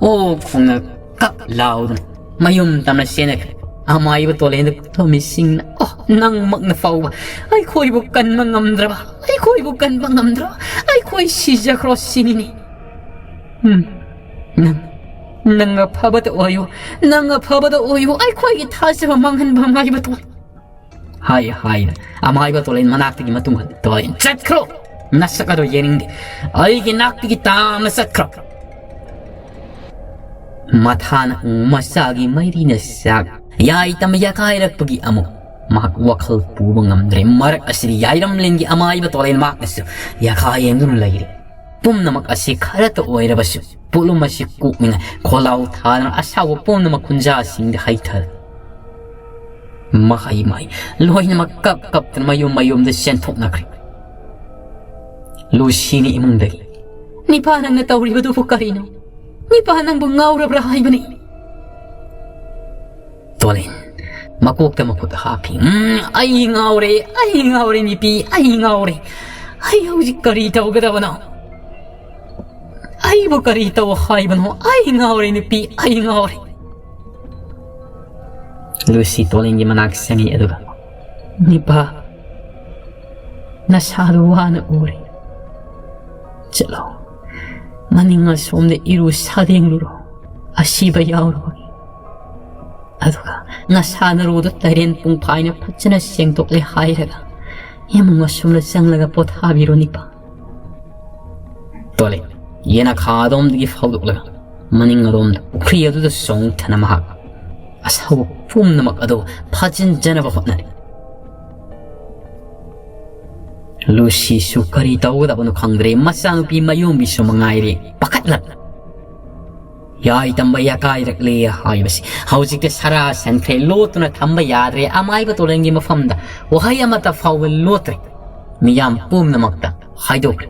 ꯑꯣꯛ ꯈꯣꯡꯅ ꯇꯞ ꯂꯥꯎꯗꯨꯅ ꯃꯌꯨꯝ ꯇꯝꯅ ꯆꯦꯟꯅꯈ꯭ꯔꯦ꯫ ꯑꯃꯥꯏꯕ ꯇꯣꯂꯦꯟꯗ ꯊꯣꯝꯃꯤꯁꯤꯡꯅ, "ꯑꯣ, ꯅꯪꯃꯛꯅ ꯐꯥꯎꯕ ꯑꯩꯈꯣꯏꯕꯨ ꯀꯟꯕ ꯉꯝꯗ꯭ꯔꯕ, ꯑꯩꯈꯣꯏꯕꯨ ꯀꯟꯕ ꯉꯝꯗ꯭ꯔꯕ, ꯑꯩꯈꯣꯏ ꯁꯤꯖꯈ꯭ꯔꯣ ꯁꯤꯅꯤꯅꯦ꯫ ꯎꯝ, ꯅꯪ, ꯅꯪ ꯑꯐꯕꯗ ꯑꯣꯏꯌꯨ, ꯅꯪ ꯑꯐꯕꯗ ꯑꯣꯏꯌꯨ, ꯑꯩꯈꯣꯏꯒꯤ ꯊꯥꯖꯕ ꯃꯥꯡꯍꯟꯕ ꯑꯃꯥꯏꯕ ꯇꯣꯂꯦꯟ"꯫ ꯍꯥꯏ ꯍꯥꯏꯅ ꯑꯃꯥꯏꯕ ꯇꯣꯂꯦꯟ ꯃꯅꯥꯛꯇꯒꯤ ꯃꯇꯨꯡ ꯍꯟ-, "ꯇꯣꯂꯦꯟ, ꯆꯠꯈ꯭ꯔꯣ! ꯅꯁꯛ ꯑꯗꯣ ꯌꯦꯡꯅꯤꯡꯗꯦ꯫ ꯑꯩꯒꯤ ꯅꯥꯛꯇꯒꯤ ꯇꯥꯝꯅ ꯆꯠꯈ꯭ꯔꯣ!" ꯃꯊꯥꯅ ꯎ ꯃꯆꯥꯒꯤ ꯃꯩꯔꯤꯅ ꯆꯥꯛ ꯌꯥꯏ ꯇꯝꯕ ꯌꯥꯀꯥꯏꯔꯛꯄꯒꯤ ꯑꯃꯨꯛ ꯃꯍꯥꯛ ꯋꯥꯈꯜ ꯄꯨꯕ ꯉꯝꯗ꯭ꯔꯦ꯫ ꯃꯔꯛ ꯑꯁꯤꯗ ꯌꯥꯏꯔꯝꯂꯦꯟꯒꯤ ꯑꯃꯥꯏꯕ ꯇꯣꯂꯦꯟ ꯃꯍꯥꯛꯅꯁꯨ ꯌꯥꯈꯥ ꯌꯦꯡꯗꯨꯅ ꯂꯩꯔꯦ꯫ ꯄꯨꯝꯅꯃꯛ ꯑꯁꯤ ꯈꯔꯇ ꯑꯣꯏꯔꯕꯁꯨ ꯄꯣꯠꯂꯨꯝ ꯑꯁꯤ ꯀꯣꯛꯅꯤꯡꯉꯥꯏ ꯈꯣꯜꯂꯥꯎ ꯊꯥꯗꯅ ꯑꯁꯥꯎꯕ ꯄꯨꯝꯅꯃꯛ ꯈꯨꯟꯖꯥꯁꯤꯡꯗ ꯍꯩꯊꯔꯦ꯫ ꯃꯍꯩ ꯃꯍꯩ ꯂꯣꯏꯅꯃꯛ ꯀꯞ ꯀꯞꯇꯅ ꯃꯌꯨꯝ ꯃꯌꯨꯝꯗ ꯆꯦꯟꯊꯣꯛꯅꯈ꯭ꯔꯦ꯫ ꯂꯨꯁꯤꯅ ꯏꯃꯨꯡꯗꯒꯤ, "ꯅꯤꯄꯥ, ꯅꯪꯅ ꯇꯧꯔꯤꯕꯗꯨꯕꯨ ꯀꯔꯤꯅꯣ? ꯅꯤꯄꯥ, ꯅꯪꯕꯨ ꯉꯥꯎꯔꯕ꯭ꯔꯥ ꯍꯥꯏꯕꯅꯤ?" ꯇꯣꯂꯦꯟ ꯃꯀꯣꯛꯇ ꯃꯈꯨꯠ ꯍꯥꯞꯄꯤ꯫ "ꯎꯝ, ꯑꯩ ꯉꯥꯎꯔꯦ, ꯑꯩ ꯉꯥꯎꯔꯦ ꯅꯨꯄꯤ, ꯑꯩ ꯉꯥꯎꯔꯦ꯫ ꯑꯩ ꯍꯧꯖꯤꯛ ꯀꯔꯤ ꯇꯧꯒꯗꯕꯅꯣ? ꯑꯩꯕꯨ ꯀꯔꯤ ꯇꯧ ꯍꯥꯏꯕꯅꯣ? ꯑꯩ ꯉꯥꯎꯔꯦ ꯅꯨꯄꯤ, ꯑꯩ ꯉꯥꯎꯔꯦ꯫" ꯂꯨꯁꯤ ꯇꯣꯂꯦꯟꯒꯤ ꯃꯅꯥꯛ ꯆꯪꯉꯤ ꯑꯗꯨꯒ, "ꯅꯤꯄꯥ, ꯅꯁꯥꯗꯨ ꯋꯥꯅ ꯎꯔꯦ꯫ ꯆꯠꯂꯣ, ꯃꯅꯤꯡ ꯑꯁꯣꯝꯗ ꯏꯔꯨ ꯁꯥꯗꯦꯡꯂꯨꯔꯣ, ꯑꯁꯤꯕ ꯌꯥꯎꯔꯣꯏ꯫ ꯑꯗꯨꯒ ꯅꯁꯥ ꯅꯔꯨꯗꯣ ꯇꯔꯦꯟ ꯄꯨꯡꯐꯥꯏꯅ ꯐꯖꯅ ꯁꯦꯡꯗꯣꯛꯂꯦ ꯍꯥꯏꯔꯒ ꯏꯃꯨꯡ ꯑꯁꯣꯝꯗ ꯆꯪꯂꯒ ꯄꯣꯊꯥꯕꯤꯔꯣ ꯅꯤꯄꯥ꯫" ꯇꯣꯂꯦꯟ ꯌꯦꯅꯈꯥ ꯑꯗꯣꯝꯗꯒꯤ ꯐꯥꯎꯗꯣꯛꯂꯒ ꯃꯅꯤꯡ ꯑꯗꯣꯝꯗ ꯄꯨꯈ꯭ꯔꯤ ꯑꯗꯨꯗ ꯆꯣꯡꯊꯅ ꯃꯍꯥꯛ ꯑꯁꯥꯎꯕ ꯄꯨꯝꯅꯃꯛ ꯑꯗꯨ ꯐꯥꯖꯤꯟꯖꯅꯕ ꯍꯣꯠꯅꯔꯤ꯫ ꯂꯨꯁꯤꯁꯨ ꯀꯔꯤ ꯇꯧꯒꯗꯕꯅꯣ ꯈꯪꯗ꯭ꯔꯦ꯫ ꯃꯆꯥꯅꯨꯄꯤ ꯃꯌꯣꯝꯕꯤꯁꯨ ꯃꯉꯥꯏꯔꯦ ꯄꯥꯈꯠꯂꯕ꯫ ꯌꯥꯏ ꯇꯝꯕ ꯌꯥꯀꯥꯏꯔꯛꯂꯦ ꯍꯥꯏꯕꯁꯤ ꯍꯧꯖꯤꯛꯇꯤ ꯁꯔꯥ ꯁꯟꯈ꯭ꯔꯦ꯫ ꯂꯣꯠꯇꯨꯅ ꯊꯝꯕ ꯌꯥꯗ꯭ꯔꯦ꯫ ꯑꯃꯥꯏꯕ ꯇꯣꯂꯦꯟꯒꯤ ꯃꯐꯝꯗ ꯋꯥꯍꯩ ꯑꯃꯠꯇ ꯐꯥꯎꯕ ꯂꯣꯠꯇ꯭ꯔꯦ꯫ ꯃꯤꯌꯥꯝ ꯄꯨꯝꯅꯃꯛꯇ ꯍꯥꯏꯗꯣꯛꯈ꯭ꯔꯦ꯫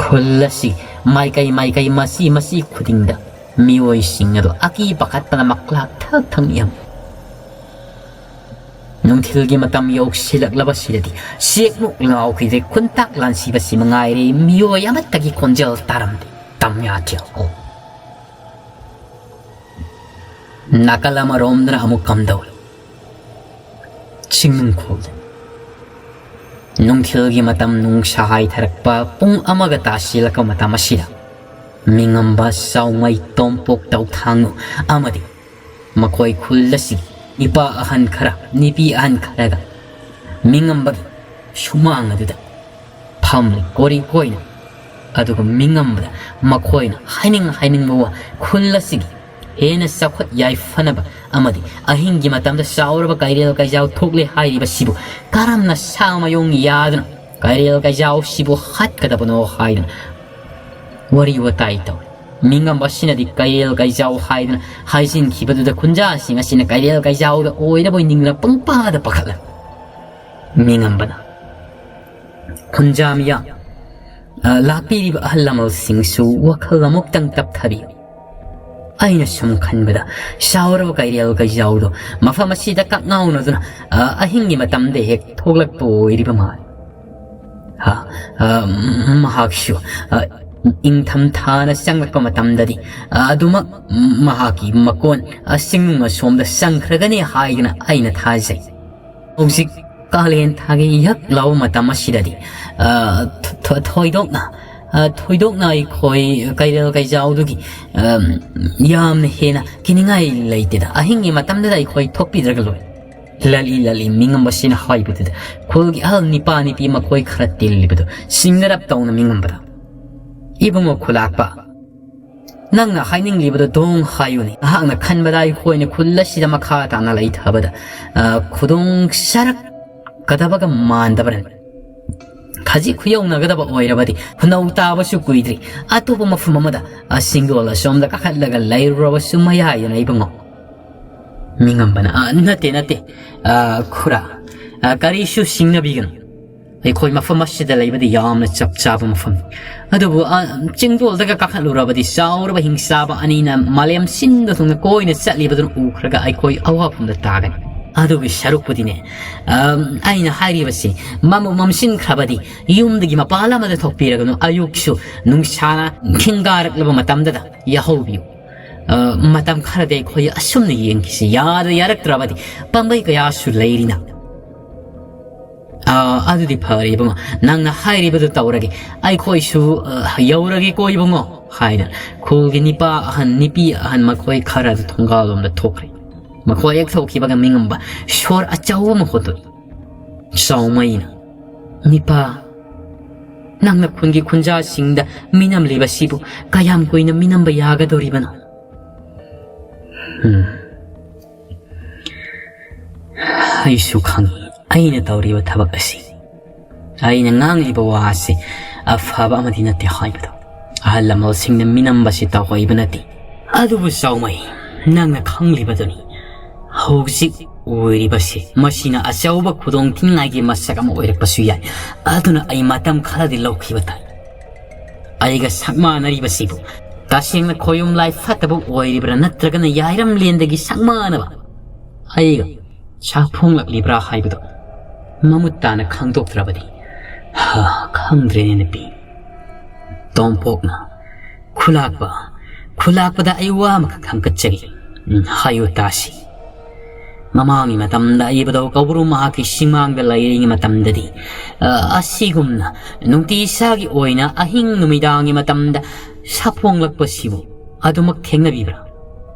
ꯈꯨꯜ ꯑꯁꯤ ꯃꯥꯏꯀꯩ ꯃꯥꯏꯀꯩ, ꯃꯆꯤ ꯃꯆꯤ ꯈꯨꯗꯤꯡꯗ ꯃꯤꯑꯣꯏꯁꯤꯡ ꯑꯗꯨ ꯑꯀꯤ ꯄꯥꯈꯠꯄꯅ ꯃꯀ꯭ꯂꯥꯛ ꯊꯛ ꯊꯛ ꯅꯤꯛꯑꯝꯃꯤ꯫ ꯅꯨꯡꯊꯤꯜꯒꯤ ꯃꯇꯝ ꯌꯧꯁꯤꯜꯂꯛꯂꯕꯁꯤꯗꯗꯤ ꯆꯦꯛꯃꯨꯛ ꯂꯥꯎꯈꯤꯗ꯭ꯔꯦ꯫ ꯈꯨꯟꯇꯥꯛ ꯂꯥꯟꯁꯤꯕꯁꯤ ꯃꯉꯥꯏꯔꯦ꯫ ꯃꯤꯑꯣꯏ ꯑꯃꯠꯇꯒꯤ ꯈꯣꯟꯖꯦꯜ ꯇꯥꯔꯝꯗꯦ꯫ ꯌꯥꯝ ꯌꯥꯗ꯭ꯔꯦ꯫ ꯑꯣ꯫ ꯅꯥꯀꯜ ꯑꯃꯔꯣꯝꯗꯅ ꯑꯃꯨꯛ ꯀꯝꯗꯧꯏ? ꯆꯤꯡꯅꯨꯡꯈꯣꯜꯗ ꯅꯨꯡꯊꯤꯜꯒꯤ ꯃꯇꯝ, ꯅꯨꯡꯁꯥ ꯍꯥꯏꯊꯔꯛꯄ ꯄꯨꯡ ꯑꯃꯒ ꯇꯥꯁꯤꯜꯂꯛꯄ ꯃꯇꯝ ꯑꯁꯤꯗ, ꯃꯤꯉꯝꯕ, ꯆꯥꯎꯃꯩ, ꯇꯣꯝꯄꯣꯛ, ꯇꯧꯊꯥꯡꯅꯨ ꯑꯃꯗꯤ ꯃꯈꯣꯏ ꯈꯨꯜ ꯑꯁꯤꯒꯤ ꯏꯄꯥ ꯑꯍꯟ ꯈꯔ, ꯅꯨꯄꯤ ꯑꯍꯟ ꯈꯔꯒ ꯃꯤꯉꯝꯕꯒꯤ ꯁꯨꯃꯥꯡ ꯑꯗꯨꯗ ꯐꯝꯂꯤ ꯀꯣꯔꯤ ꯀꯣꯏꯅ꯫ ꯑꯗꯨꯒ ꯃꯤꯉꯝꯕꯗ ꯃꯈꯣꯏꯅ ꯍꯥꯏꯅꯤꯡ ꯍꯥꯏꯅꯤꯡꯕ ꯋꯥ, ꯈꯨꯜ ꯑꯁꯤꯒꯤ ꯍꯦꯟꯅ ꯆꯥꯎꯈꯠ ꯌꯥꯏꯐꯅꯕ ꯑꯃꯗꯤ ꯑꯍꯤꯡꯒꯤ ꯃꯇꯝꯗ ꯆꯥꯎꯔꯕ ꯀꯩꯔꯦꯜ ꯀꯩꯖꯥꯎ ꯊꯣꯛꯂꯦ ꯍꯥꯏꯔꯤꯕꯁꯤꯕꯨ ꯀꯔꯝꯅ ꯁꯥ ꯃꯌꯣꯡ ꯌꯥꯗꯨꯅ ꯀꯩꯔꯦꯜ ꯀꯩꯖꯥꯎꯁꯤꯕꯨ ꯍꯥꯠꯀꯗꯕꯅꯣ ꯍꯥꯏꯗꯨꯅ ꯋꯥꯔꯤ ꯋꯥꯇꯥꯏ ꯇꯧꯏ꯫ ꯃꯤꯉꯝꯕ ꯑꯁꯤꯅꯗꯤ ꯀꯩꯔꯦꯜ ꯀꯩꯖꯥꯎ ꯍꯥꯏꯗꯨꯅ ꯍꯥꯏꯖꯤꯟꯈꯤꯕꯗꯨꯗ ꯈꯨꯟꯖꯥꯁꯤꯡ ꯑꯁꯤꯅ ꯀꯩꯔꯦꯜ ꯀꯩꯖꯥꯎꯗ ꯑꯣꯏꯔꯕꯣꯏ ꯅꯤꯡꯗꯨꯅ ꯄꯪꯄꯥꯗ ꯄꯥꯈꯠꯂꯦ꯫ ꯃꯤꯉꯝꯕꯅ, "ꯈꯨꯟꯖꯥ ꯃꯤꯌꯥꯝ, ꯑ, ꯂꯥꯛꯄꯤꯔꯤꯕ ꯑꯍꯜ ꯂꯃꯟꯁꯤꯡꯁꯨ ꯋꯥꯈꯜ ꯑꯃꯨꯛꯇꯪ ꯇꯞꯊꯕꯤꯌꯨ꯫ ꯑꯩꯅ ꯁꯨꯝ ꯈꯟꯕꯗ ꯁꯥꯎꯔꯕ ꯀꯩꯔꯦꯜ ꯀꯩꯖꯥꯎꯗꯣ ꯃꯐꯝ ꯑꯁꯤꯗ ꯀꯛꯉꯥꯎꯅꯗꯨꯅ, ꯑ, ꯑꯍꯤꯡꯒꯤ ꯃꯇꯝꯗ ꯍꯦꯛ ꯊꯣꯛꯂꯛꯄ ꯑꯣꯏꯔꯤꯕ ꯃꯥꯜꯂꯤ꯫ ꯍꯥ, ꯑ, ꯃꯍꯥꯛꯁꯨ, ꯑ, ꯏꯪꯊꯝꯊꯥꯅ ꯆꯪꯂꯛꯄ ꯃꯇꯝꯗꯗꯤ, ꯑ, ꯑꯗꯨꯃꯛ ꯃꯍꯥꯛꯀꯤ ꯃꯀꯣꯟ, ꯑ, ꯆꯤꯡꯅꯨꯡ ꯑꯁꯣꯝꯗ ꯆꯪꯈ꯭ꯔꯒꯅꯤ ꯍꯥꯏꯗꯨꯅ ꯑꯩꯅ ꯊꯥꯖꯩ꯫ ꯍꯧꯖꯤꯛ ꯀꯥꯂꯦꯟ ꯊꯥꯒꯤ ꯏꯍꯛ ꯂꯥꯎꯕ ꯃꯇꯝ ꯑꯁꯤꯗꯗꯤ, ꯑ, ꯊ-, ꯊ-, ꯊꯣꯏꯗꯣꯛꯅ, ꯑ, ꯊꯣꯏꯗꯣꯛꯅ ꯑꯩꯈꯣꯏ ꯀꯩꯔꯦꯜ ꯀꯩꯖꯥꯎꯗꯨꯒꯤ, ꯑ, ꯌꯥꯝꯅ ꯍꯦꯟꯅ ꯀꯤꯅꯤꯡꯉꯥꯏ ꯂꯩꯇꯦꯗ꯫ ꯑꯍꯤꯡꯒꯤ ꯃꯇꯝꯗꯨꯗ ꯑꯩꯈꯣꯏ ꯊꯣꯛꯄꯤꯗ꯭ꯔꯒ ꯂꯣꯏꯔꯦ꯫" ꯂꯂꯤ ꯂꯂꯤ ꯃꯤꯉꯝꯕꯁꯤꯅ ꯍꯥꯏꯕꯗꯨꯗ ꯈꯨꯜꯒꯤ ꯑꯍꯜ ꯅꯤꯄꯥ ꯅꯤꯄꯤ ꯃꯈꯣꯏ ꯈꯔ ꯇꯤꯜꯂꯤꯕꯗꯨ ꯁꯤꯡꯅꯔꯞ ꯇꯧꯅ ꯃꯤꯉꯝꯕꯗ, "ꯏꯕꯨꯡꯉꯣ ꯈꯨꯂꯥꯛꯄ, ꯅꯪꯅ ꯍꯥꯏꯅꯤꯡꯂꯤꯕꯗꯣ ꯗꯣꯡ ꯍꯥꯏꯌꯨꯅꯦ꯫ ꯅꯍꯥꯛꯅ ꯈꯟꯕꯗ ꯑꯩꯈꯣꯏꯅ ꯈꯨꯜ ꯑꯁꯤꯗ ꯃꯈꯥ ꯇꯥꯅ ꯂꯩꯊꯕꯗ, ꯑ, ꯈꯨꯗꯣꯡ ꯆꯥꯔꯛꯀꯗꯕꯒ ꯃꯥꯟꯗꯕ꯭ꯔꯅꯦ? ꯈꯖꯤꯛ ꯈꯨꯌꯧꯅꯒꯗꯕ ꯑꯣꯏꯔꯕꯗꯤ ꯈꯨꯅꯧ ꯇꯥꯕꯁꯨ ꯀꯨꯏꯗ꯭ꯔꯤ꯫ ꯑꯇꯣꯞꯄ ꯃꯐꯝ ꯑꯃꯗ, ꯑ, ꯁꯤꯡꯗꯣꯜ ꯑꯁꯣꯝꯗ ꯀꯥꯈꯠꯂꯒ ꯂꯩꯔꯨꯔꯕꯁꯨ ꯃꯌꯥꯏꯗꯅ ꯏꯕꯨꯡꯉꯣ꯫" ꯃꯤꯉꯝꯕꯅ, "ꯑ, ꯅꯠꯇꯦ, ꯅꯠꯇꯦ, ꯑ, ꯈꯨꯔꯥ, ꯑ, ꯀꯔꯤꯁꯨ ꯁꯤꯡꯅꯕꯤꯒꯅꯨ꯫ ꯑꯩꯈꯣꯏ ꯃꯐꯝ ꯑꯁꯤꯗ ꯂꯩꯕꯗꯤ ꯌꯥꯝꯅ ꯆꯞ ꯆꯥꯕ ꯃꯐꯝꯅꯤ꯫ ꯑꯗꯨꯕꯨ, ꯑ, ꯆꯤꯡꯗꯣꯜꯗꯒ ꯀꯥꯈꯠꯂꯨꯔꯕꯗꯤ ꯆꯥꯎꯔꯕ ꯍꯤꯡꯆꯥꯕ ꯑꯅꯤꯅ ꯃꯥꯂꯦꯝ ꯁꯤꯟꯕ ꯊꯨꯡꯅ ꯀꯣꯏꯅ ꯆꯠꯂꯤꯕꯗꯨꯅ ꯎꯈ꯭ꯔꯒ ꯑꯩꯈꯣꯏ ꯑꯋꯥꯐꯝꯗ ꯇꯥꯒꯅꯤ꯫ ꯑꯗꯨꯒꯤ ꯁꯔꯨꯛꯄꯨꯗꯤꯅꯦ, ꯑꯝ, ꯑꯩꯅ ꯍꯥꯏꯔꯤꯕꯁꯤ ꯃꯃꯨ ꯃꯝꯁꯤꯟꯈ꯭ꯔꯕꯗꯤ ꯌꯨꯝꯗꯒꯤ ꯃꯄꯥꯟ ꯑꯃꯗ ꯊꯣꯛꯄꯤꯔꯒꯅꯨ꯫ ꯑꯌꯨꯛꯁꯨ ꯅꯨꯡꯁꯥꯅ ꯈꯤꯡꯒꯥꯔꯛꯂꯕ ꯃꯇꯝꯗꯗ ꯌꯥꯍꯧꯕꯤꯌꯨ꯫ ꯑ, ꯃꯇꯝ ꯈꯔꯗꯤ ꯑꯩꯈꯣꯏ ꯑꯁꯨꯝꯅ ꯌꯦꯡꯈꯤꯁꯤ꯫ ꯌꯥꯗ ꯌꯥꯔꯛꯇ꯭ꯔꯕꯗꯤ ꯄꯥꯝꯕꯩ ꯀꯌꯥꯁꯨ ꯂꯩꯔꯤꯅ꯫ ꯑ, ꯑꯗꯨꯗꯤ ꯐꯔꯦ ꯏꯕꯨꯡꯉꯣ, ꯅꯪꯅ ꯍꯥꯏꯔꯤꯕꯗꯨ ꯇꯧꯔꯒꯦ꯫ ꯑꯩꯈꯣꯏꯁꯨ, ꯑ, ꯌꯧꯔꯒꯦꯀꯣ ꯏꯕꯨꯡꯉꯣ, ꯍꯥꯏꯅ ꯈꯨꯜꯒꯤ ꯅꯤꯄꯥ ꯑꯍꯟ, ꯅꯤꯄꯤ ꯑꯍꯟ ꯃꯈꯣꯏ ꯈꯔ ꯑꯗꯨ ꯊꯣꯡꯒꯥꯜꯂꯣꯝꯗ ꯊꯣꯛꯈ꯭ꯔꯦ꯫ ꯃꯈꯣꯏ ꯍꯦꯛ ꯊꯣꯛꯈꯤꯕꯒ ꯃꯤꯉꯝꯕ ꯁꯣꯔ ꯑꯆꯧꯕ ꯑꯃ ꯍꯣꯟꯗꯣꯛꯏ꯫ ꯆꯥꯎꯃꯩꯅ, "ꯅꯤꯄꯥ, ꯅꯪꯅ ꯈꯨꯟꯒꯤ ꯈꯨꯟꯖꯥꯁꯤꯡꯗ ꯃꯤꯅꯝꯂꯤꯕꯁꯤꯕꯨ ꯀꯌꯥꯝ ꯀꯨꯏꯅ ꯃꯤꯅꯝꯕ ꯌꯥꯒꯗꯧꯔꯤꯕꯅꯣ?" ꯎꯝ꯫ ꯑꯩꯁꯨ ꯈꯪꯏ ꯑꯩꯅ ꯇꯧꯔꯤꯕ ꯊꯕꯛ ꯑꯁꯤ꯫ ꯑꯩꯅ ꯉꯥꯡꯂꯤꯕ ꯋꯥ ꯑꯁꯤ ꯑꯐꯕ ꯑꯃꯗꯤ ꯅꯠꯇꯦ ꯍꯥꯏꯕꯗꯣ꯫ ꯑꯍꯜ ꯂꯃꯟꯁꯤꯡꯅ ꯃꯤꯅꯝꯕꯁꯤ ꯇꯧꯍꯩꯕ ꯅꯠꯇꯦ꯫ ꯑꯗꯨꯕꯨ ꯆꯥꯎꯃꯩ, ꯅꯪꯅ ꯈꯪꯂꯤꯕꯗꯨꯅꯤ, ꯍꯧꯖꯤꯛ ꯑꯣꯏꯔꯤꯕꯁꯤ, ꯃꯁꯤꯅ ꯑꯆꯧꯕ ꯈꯨꯗꯣꯡ ꯊꯤꯅꯤꯡꯉꯥꯏꯒꯤ ꯃꯁꯛ ꯑꯃ ꯑꯣꯏꯔꯛꯄꯁꯨ ꯌꯥꯏ꯫ ꯑꯗꯨꯅ ꯑꯩ ꯃꯇꯝ ꯈꯔꯗꯤ ꯂꯧꯈꯤꯕ ꯇꯥꯏ꯫ ꯑꯩꯒ ꯁꯛ ꯃꯥꯟꯅꯔꯤꯕꯁꯤꯕꯨ ꯇꯁꯦꯡꯅ ꯈꯣꯌꯨꯝ ꯂꯥꯏ ꯐꯠꯇꯕ ꯑꯣꯏꯔꯤꯕ꯭ꯔꯥ, ꯅꯠꯇ꯭ꯔꯒꯅ ꯌꯥꯏꯔꯝꯂꯦꯟꯗꯒꯤ ꯁꯛ ꯃꯥꯟꯅꯕ ꯑꯩꯒ ꯁꯥꯐꯣꯡꯂꯛꯂꯤꯕ꯭ꯔꯥ ꯍꯥꯏꯕꯗꯨ ꯃꯃꯨꯠ ꯇꯥꯅ ꯈꯪꯗꯣꯛꯇ꯭ꯔꯕꯗꯤ, ꯍꯥ, ꯈꯪꯗ꯭ꯔꯦꯅꯦ ꯅꯨꯄꯤ꯫ ꯇꯣꯝꯄꯣꯛꯅ, "ꯈꯨꯂꯥꯛꯄ, ꯈꯨꯂꯥꯛꯄꯗ ꯑꯩ ꯋꯥ ꯑꯃꯈꯛ ꯈꯪꯀꯠꯆꯒꯦ꯫ ꯎꯝ, ꯍꯥꯏꯌꯨ ꯇꯥꯁꯤ꯫ ꯃꯃꯥꯡꯒꯤ ꯃꯇꯝꯗ ꯑꯏꯕꯗꯧ ꯀꯧꯕ꯭ꯔꯨ ꯃꯍꯥꯛꯀꯤ ꯁꯤꯡꯃꯥꯡꯗ ꯂꯩꯔꯤꯉꯩ ꯃꯇꯝꯗꯗꯤ, ꯑ, ꯑꯁꯤꯒꯨꯝꯅ ꯅꯨꯡꯇꯤ ꯏꯁꯥꯒꯤ ꯑꯣꯏꯅ ꯑꯍꯤꯡ ꯅꯨꯃꯤꯗꯥꯡꯒꯤ ꯃꯇꯝꯗ ꯁꯥꯐꯣꯡꯂꯛꯄꯁꯤꯕꯨ ꯑꯗꯨꯃꯛ ꯊꯦꯡꯅꯕꯤꯕ꯭ꯔꯥ?"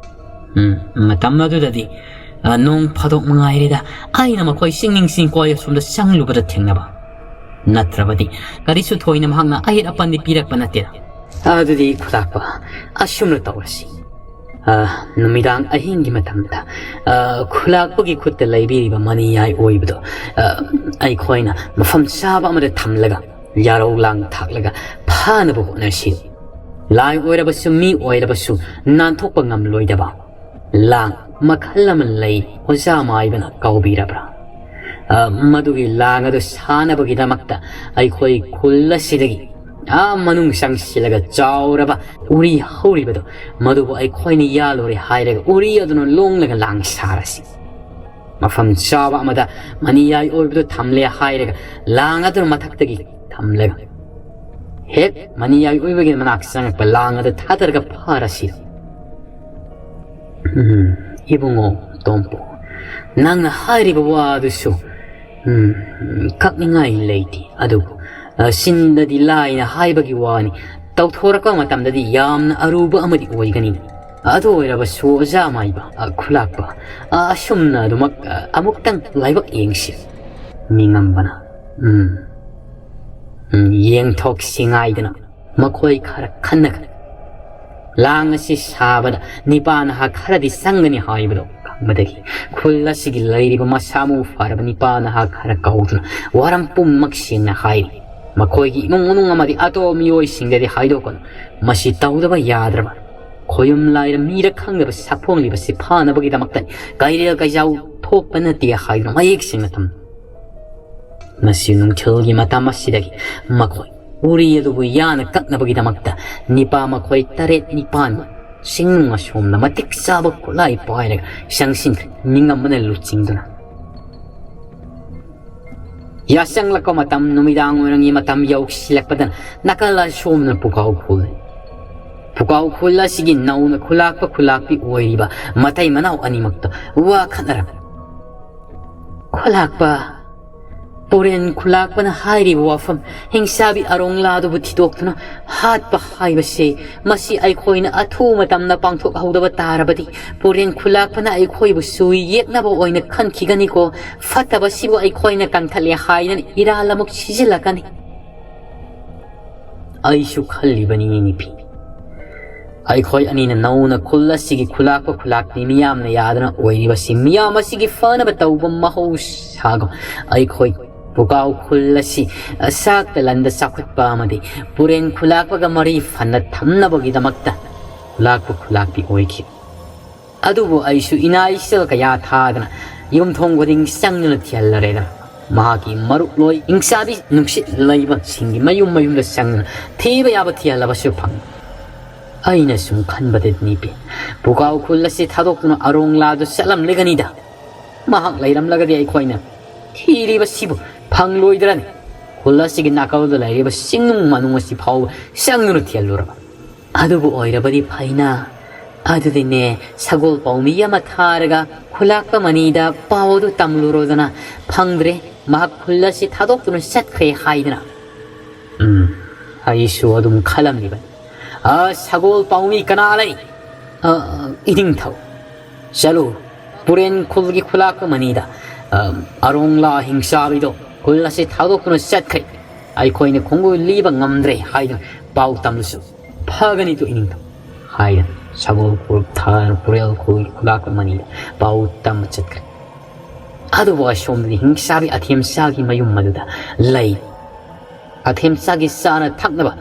ꯎꯝ, ꯃꯇꯝ ꯑꯗꯨꯗꯗꯤ, ꯑ, ꯅꯣꯡ ꯐꯥꯗꯣꯛ ꯃꯉꯥꯏꯔꯦꯗ ꯑꯩꯅ ꯃꯈꯣꯏ ꯆꯤꯡꯅꯤꯡ ꯆꯤꯡꯀꯣꯏ ꯑꯁꯣꯝꯗ ꯆꯪꯂꯨꯕꯗ ꯊꯦꯡꯅꯕ꯫ ꯅꯠꯇ꯭ꯔꯕꯗꯤ ꯀꯔꯤꯁꯨ ꯊꯣꯏꯅ ꯃꯍꯥꯛꯅ ꯑꯍꯦꯠ ꯑꯄꯟꯗꯤ ꯄꯤꯔꯛꯄ ꯅꯠꯇꯦꯗ꯫ ꯑꯗꯨꯗꯤ ꯈꯨꯂꯥꯛꯄ, ꯑꯁꯨꯝꯅ ꯇꯧꯔꯁꯤ꯫ ꯑ, ꯅꯨꯃꯤꯗꯥꯡ ꯑꯍꯤꯡꯒꯤ ꯃꯇꯝꯗ, ꯑ, ꯈꯨꯂꯥꯛꯄꯒꯤ ꯈꯨꯠꯇ ꯂꯩꯕꯤꯔꯤꯕ ꯃꯅꯤꯌꯥꯏ ꯑꯣꯏꯕꯗꯣ, ꯑ, ꯑꯩꯈꯣꯏꯅ ꯃꯐꯝ ꯆꯥꯕ ꯑꯃꯗ ꯊꯝꯂꯒ ꯌꯥꯔꯧ ꯂꯥꯡ ꯊꯥꯛꯂꯒ ꯐꯥꯅꯕ ꯍꯣꯠꯅꯁꯤ꯫ ꯂꯥꯏ ꯑꯣꯏꯔꯕꯁꯨ, ꯃꯤ ꯑꯣꯏꯔꯕꯁꯨ ꯅꯥꯟꯊꯣꯛꯄ ꯉꯝꯂꯣꯏꯗꯕ ꯂꯥꯡ ꯃꯈꯜ ꯑꯃ ꯂꯩ, ꯑꯣꯖꯥ ꯃꯥꯏꯕꯅ ꯀꯥꯎꯕꯤꯔꯕ꯭ꯔꯥ? ꯑ, ꯃꯗꯨꯒꯤ ꯂꯥꯡ ꯑꯗꯨ ꯁꯥꯟꯅꯕꯒꯤꯗꯃꯛꯇ ꯑꯩꯈꯣꯏ ꯈꯨꯜ ꯑꯁꯤꯗꯒꯤ ꯑꯥ ꯃꯅꯨꯡ ꯆꯪꯁꯤꯜꯂꯒ ꯆꯥꯎꯔꯕ ꯎꯔꯤ ꯍꯧꯔꯤꯕꯗꯣ, ꯃꯗꯨꯕꯨ ꯑꯩꯈꯣꯏꯅ ꯌꯥꯜꯂꯨꯔꯦ ꯍꯥꯏꯔꯒ ꯎꯔꯤ ꯑꯗꯨꯅ ꯂꯣꯡꯂꯒ ꯂꯥꯡ ꯁꯥꯔꯁꯤ꯫ ꯃꯐꯝ ꯆꯥꯕ ꯑꯃꯗ ꯃꯅꯤꯌꯥꯏ ꯑꯣꯏꯕꯗꯨ ꯊꯝꯂꯦ ꯍꯥꯏꯔꯒ ꯂꯥꯡ ꯑꯗꯨꯅ ꯃꯊꯛꯇꯒꯤ ꯊꯝꯂꯒ ꯍꯦꯛ ꯃꯅꯤꯌꯥꯏ ꯑꯣꯏꯕꯒꯤ ꯃꯅꯥꯛ ꯆꯪꯉꯛꯄ ꯂꯥꯡ ꯑꯗꯨ ꯊꯥꯗꯔꯒ ꯐꯥꯔꯁꯤꯔꯣ? ꯎꯝ, ꯏꯕꯨꯡꯉꯣ ꯇꯣꯝꯄꯣ, ꯅꯪꯅ ꯍꯥꯏꯔꯤꯕ ꯋꯥꯗꯨꯁꯨ, ꯎꯝ, ꯀꯛꯅꯤꯡꯉꯥꯏ ꯂꯩꯇꯦ꯫ ꯑꯗꯨꯕꯨ, ꯑ, ꯆꯤꯟꯗꯗꯤ ꯂꯥꯏꯅ ꯍꯥꯏꯕꯒꯤ ꯋꯥꯅꯤ, ꯇꯧꯊꯣꯔꯛꯄ ꯃꯇꯝꯗꯗꯤ ꯌꯥꯝꯅ ꯑꯔꯨꯕ ꯑꯃꯗꯤ ꯑꯣꯏꯒꯅꯤ꯫ ꯑꯗꯨ ꯑꯣꯏꯔꯕꯁꯨ ꯑꯣꯖꯥ ꯃꯥꯏꯕ, ꯑ, ꯈꯨꯂꯥꯛꯄ, ꯑ, ꯑꯁꯨꯝꯅ ꯑꯗꯨꯃꯛ, ꯑ, ꯑꯃꯨꯛꯇꯪ ꯂꯥꯏꯕꯛ ꯌꯦꯡꯁꯤ꯫ ꯃꯤꯉꯝꯕꯅ, ꯎꯝ, ꯎꯝ, ꯌꯦꯡꯊꯣꯛꯁꯤ ꯉꯥꯏꯗꯅ꯫ ꯃꯈꯣꯏ ꯈꯔ ꯈꯟꯅꯒ ꯂꯥꯡ ꯑꯁꯤ ꯁꯥꯕꯗ ꯅꯤꯄꯥ ꯅꯍꯥ ꯈꯔꯗꯤ ꯆꯪꯒꯅꯤ ꯍꯥꯏꯕꯗꯣ ꯈꯪꯕꯗꯒꯤ ꯈꯨꯜ ꯑꯁꯤꯒꯤ ꯂꯩꯔꯤꯕ ꯃꯁꯥ ꯃꯎ ꯐꯔꯕ ꯅꯤꯄꯥ ꯅꯍꯥ ꯈꯔ ꯀꯧꯗꯨꯅ ꯋꯥꯔꯝ ꯄꯨꯝꯅꯃꯛ ꯁꯦꯡꯅ ꯍꯥꯏꯔꯤ꯫ ꯃꯈꯣꯏꯒꯤ ꯏꯃꯨꯡ ꯃꯅꯨꯡ ꯑꯃꯗꯤ ꯑꯇꯣꯞꯄ ꯃꯤꯑꯣꯏꯁꯤꯡꯗꯗꯤ ꯍꯥꯏꯗꯣꯛꯀꯅꯨ꯫ ꯃꯁꯤ ꯇꯧꯗꯕ ꯌꯥꯗ꯭ꯔꯕ ꯈꯣꯌꯨꯝ ꯂꯥꯏꯔ ꯃꯤꯔ ꯈꯪꯗꯕ ꯁꯥꯐꯣꯡꯂꯤꯕꯁꯤ ꯐꯥꯅꯕꯒꯤꯗꯃꯛꯇꯅꯤ꯫ ꯀꯩꯔꯦꯜ ꯀꯩꯖꯥꯎ ꯊꯣꯛꯄ ꯅꯠꯇꯦ ꯍꯥꯏꯗꯨꯅ ꯃꯌꯦꯛ ꯁꯦꯡꯅ ꯊꯝꯃꯤ꯫ ꯃꯁꯤ ꯅꯨꯡꯊꯤꯜꯒꯤ ꯃꯇꯝ ꯑꯁꯤꯗꯒꯤ ꯃꯈꯣꯏ ꯎꯔꯤ ꯑꯗꯨꯕꯨ ꯌꯥꯅ ꯀꯛꯅꯕꯒꯤꯗꯃꯛꯇ ꯅꯤꯄꯥ ꯃꯈꯣꯏ ꯇꯔꯦꯠ ꯅꯤꯄꯥꯟ ꯁꯤꯡꯅꯨꯡ ꯑꯁꯣꯝꯗ ꯃꯇꯤꯛ ꯆꯥꯕ ꯈꯨꯠꯂꯥꯏ ꯄꯥꯏꯔꯒ ꯆꯪꯁꯤꯟꯈ꯭ꯔꯦ꯫ ꯅꯤꯡꯉꯝꯕꯅ ꯂꯨꯆꯤꯡꯗꯨꯅ ꯌꯥꯆꯪꯂꯛꯄ ꯃꯇꯝ, ꯅꯨꯃꯤꯗꯥꯡ ꯋꯥꯏꯔꯝꯒꯤ ꯃꯇꯝ ꯌꯧꯁꯤꯜꯂꯛꯄꯗꯅ ꯅꯥꯀꯜ ꯑꯁꯣꯝꯅ ꯄꯨꯀꯥꯎ ꯈꯨꯜ, ꯄꯨꯀꯥꯎ ꯈꯨꯜ ꯑꯁꯤꯒꯤ ꯅꯧꯅ ꯈꯨꯂꯥꯛꯄ ꯈꯨꯂꯥꯛꯄꯤ ꯑꯣꯏꯔꯤꯕ ꯃꯇꯩ ꯃꯅꯥꯎ ꯑꯅꯤꯃꯛꯇ ꯋꯥ ꯈꯠꯅꯔꯝꯃꯤ꯫ ꯈꯨꯂꯥꯛꯄ, ꯄꯨꯔꯦꯟ ꯈꯨꯂꯥꯛꯄꯅ ꯍꯥꯏꯔꯤꯕ ꯋꯥꯐꯝ ꯍꯤꯡꯁꯥꯕꯤ ꯑꯔꯣꯡꯂꯥꯗꯨꯕꯨ ꯊꯤꯗꯣꯛꯇꯨꯅ ꯍꯥꯠꯄ ꯍꯥꯏꯕꯁꯤ, ꯃꯁꯤ ꯑꯩꯈꯣꯏꯅ ꯑꯊꯨꯕ ꯃꯇꯝꯗ ꯄꯥꯡꯊꯣꯛꯍꯧꯗꯕ ꯇꯥꯔꯕꯗꯤ, ꯄꯨꯔꯦꯟ ꯈꯨꯂꯥꯛꯄꯅ ꯑꯩꯈꯣꯏꯕꯨꯁꯨ ꯌꯦꯛꯅꯕ ꯑꯣꯏꯅ ꯈꯟꯈꯤꯒꯅꯤꯀꯣ꯫ ꯐꯠꯇꯕꯁꯤꯕꯨ ꯑꯩꯈꯣꯏꯅ ꯀꯟꯊꯠꯂꯦ ꯍꯥꯏꯗꯅ ꯏꯔꯥꯜ ꯑꯃꯨꯛ ꯁꯤꯖꯤꯜꯂꯛꯀꯅꯤ꯫ ꯑꯩꯁꯨ ꯈꯜꯂꯤꯕꯅꯤ ꯅꯨꯄꯤ꯫ ꯑꯩꯈꯣꯏ ꯑꯅꯤꯅ ꯅꯧꯅ ꯈꯨꯜ ꯑꯁꯤꯒꯤ ꯈꯨꯂꯥꯛꯄ ꯈꯨꯂꯥꯛꯄꯤ ꯃꯤꯌꯥꯝꯅ ꯌꯥꯗꯅ ꯑꯣꯏꯔꯤꯕꯁꯤ, ꯃꯤꯌꯥꯝ ꯑꯁꯤꯒꯤ ꯐꯅꯕ ꯇꯧꯕ ꯃꯍꯧꯁꯥꯒꯨꯝ, ꯑꯩꯈꯣꯏ ꯄꯨꯀꯥꯎ ꯈꯨꯜ ꯑꯁꯤ ꯁꯥꯛꯇ ꯂꯟꯗ ꯆꯥꯎꯈꯠꯄ ꯑꯃꯗꯤ ꯄꯨꯔꯦꯟ ꯈꯨꯂꯥꯛꯄꯒ ꯃꯔꯤ ꯐꯅ ꯊꯝꯅꯕꯒꯤꯗꯃꯛꯇ ꯈꯨꯂꯥꯛꯄ ꯈꯨꯂꯥꯛꯄꯤ ꯑꯣꯏꯈꯤ꯫ ꯑꯗꯨꯕꯨ ꯑꯩꯁꯨ ꯏꯅꯥ ꯏꯆꯜ ꯀꯌꯥ ꯊꯥꯗꯅ ꯌꯨꯝꯊꯣꯡ ꯈꯨꯗꯤꯡ ꯆꯪꯗꯨꯅ ꯊꯤꯍꯜꯂꯔꯦꯗꯅ꯫ ꯃꯍꯥꯛꯀꯤ ꯃꯔꯨꯞꯂꯣꯏ ꯍꯤꯡꯆꯥꯕꯤ ꯅꯨꯡꯁꯤꯠ ꯂꯩꯕꯁꯤꯡꯒꯤ ꯃꯌꯨꯝ ꯃꯌꯨꯝꯗ ꯆꯪꯗꯨꯅ ꯊꯤꯕ ꯌꯥꯕ ꯊꯤꯍꯜꯂꯕꯁꯨ ꯐꯪ꯫ ꯑꯩꯅ ꯁꯨꯝ ꯈꯟꯕꯗ ꯅꯤꯄꯤ, ꯄꯨꯀꯥꯎ ꯈꯨꯜ ꯑꯁꯤ ꯊꯥꯗꯣꯛꯇꯨꯅ ꯑꯔꯣꯡꯂꯥꯗꯨ ꯆꯠꯂꯝꯂꯒꯅꯤꯗ꯫ ꯃꯍꯥꯛ ꯂꯩꯔꯝꯂꯒꯗꯤ ꯑꯩꯈꯣꯏꯅ ꯊꯤꯔꯤꯕꯁꯤꯕꯨ ꯐꯪꯂꯣꯏꯗ꯭ꯔꯅꯤ? ꯈꯨꯜ ꯑꯁꯤꯒꯤ ꯅꯥꯀꯜꯗ ꯂꯩꯔꯤꯕ ꯆꯤꯡꯅꯨꯡ ꯃꯅꯨꯡ ꯑꯁꯤ ꯐꯥꯎꯕ ꯆꯪꯗꯨꯅ ꯊꯤꯍꯜꯂꯨꯔꯕ꯫ ꯑꯗꯨꯕꯨ ꯑꯣꯏꯔꯕꯗꯤ ꯐꯩꯅ꯫ ꯑꯗꯨꯗꯤꯅꯦ, ꯁꯒꯣꯜ ꯄꯥꯎꯃꯤ ꯑꯃ ꯊꯥꯔꯒ ꯈꯨꯂꯥꯛꯄ ꯃꯅꯤꯗ ꯄꯥꯎ ꯑꯗꯨ ꯇꯝꯂꯨꯔꯣꯗꯅ꯫ ꯐꯪꯗ꯭ꯔꯦ, ꯃꯍꯥꯛ ꯈꯨꯜ ꯑꯁꯤ ꯊꯥꯗꯣꯛꯇꯨꯅ ꯆꯠꯈ꯭ꯔꯦ ꯍꯥꯏꯗꯅ꯫ ꯎꯝ, ꯑꯩꯁꯨ ꯑꯗꯨꯝ ꯈꯜꯂꯝꯂꯤꯕꯅꯤ꯫ ꯑ, ꯁꯒꯣꯜ ꯄꯥꯎꯃꯤ ꯀꯅꯥ ꯂꯩ? ꯑ, ꯏꯅꯤꯡꯊꯧ꯫ ꯆꯠꯂꯨ, ꯄꯨꯔꯦꯟ ꯈꯨꯜꯒꯤ ꯈꯨꯂꯥꯛꯄ ꯃꯅꯤꯗ, ꯑ, ꯑꯔꯣꯡꯂꯥ ꯍꯤꯡꯆꯥꯕꯤꯗꯣ ꯈꯨꯜ ꯑꯁꯤ ꯊꯥꯗꯣꯛꯇꯨꯅ ꯆꯠꯈ꯭ꯔꯦ꯫ ꯑꯩꯈꯣꯏꯅ ꯈꯣꯡꯒꯨꯜ ꯂꯤꯕ ꯉꯝꯗ꯭ꯔꯦ ꯍꯥꯏꯗꯨꯅ ꯄꯥꯎ ꯇꯝꯂꯨꯁꯨ ꯐꯒꯅꯤꯗꯣ ꯏꯅꯤꯡꯊꯧ ꯍꯥꯏꯗꯅ ꯁꯒꯣꯜ ꯈꯨꯜ ꯊꯥ-, ꯄꯨꯔꯦꯜ ꯈꯨꯜꯒꯤ ꯈꯨꯂꯥꯛꯄ ꯃꯅꯤꯗ ꯄꯥꯎ ꯇꯝꯕ ꯆꯠꯈ꯭ꯔꯦ꯫ ꯑꯗꯨꯕꯨ ꯑꯁꯣꯝꯗꯗꯤ ꯍꯤꯡꯆꯥꯕꯤ ꯑꯊꯦꯝꯆꯥꯒꯤ ꯃꯌꯨꯝ ꯑꯗꯨꯗ ꯂꯩ꯫ ꯑꯊꯦꯝꯆꯥꯒꯤ ꯆꯥꯅ ꯊꯛꯅꯕ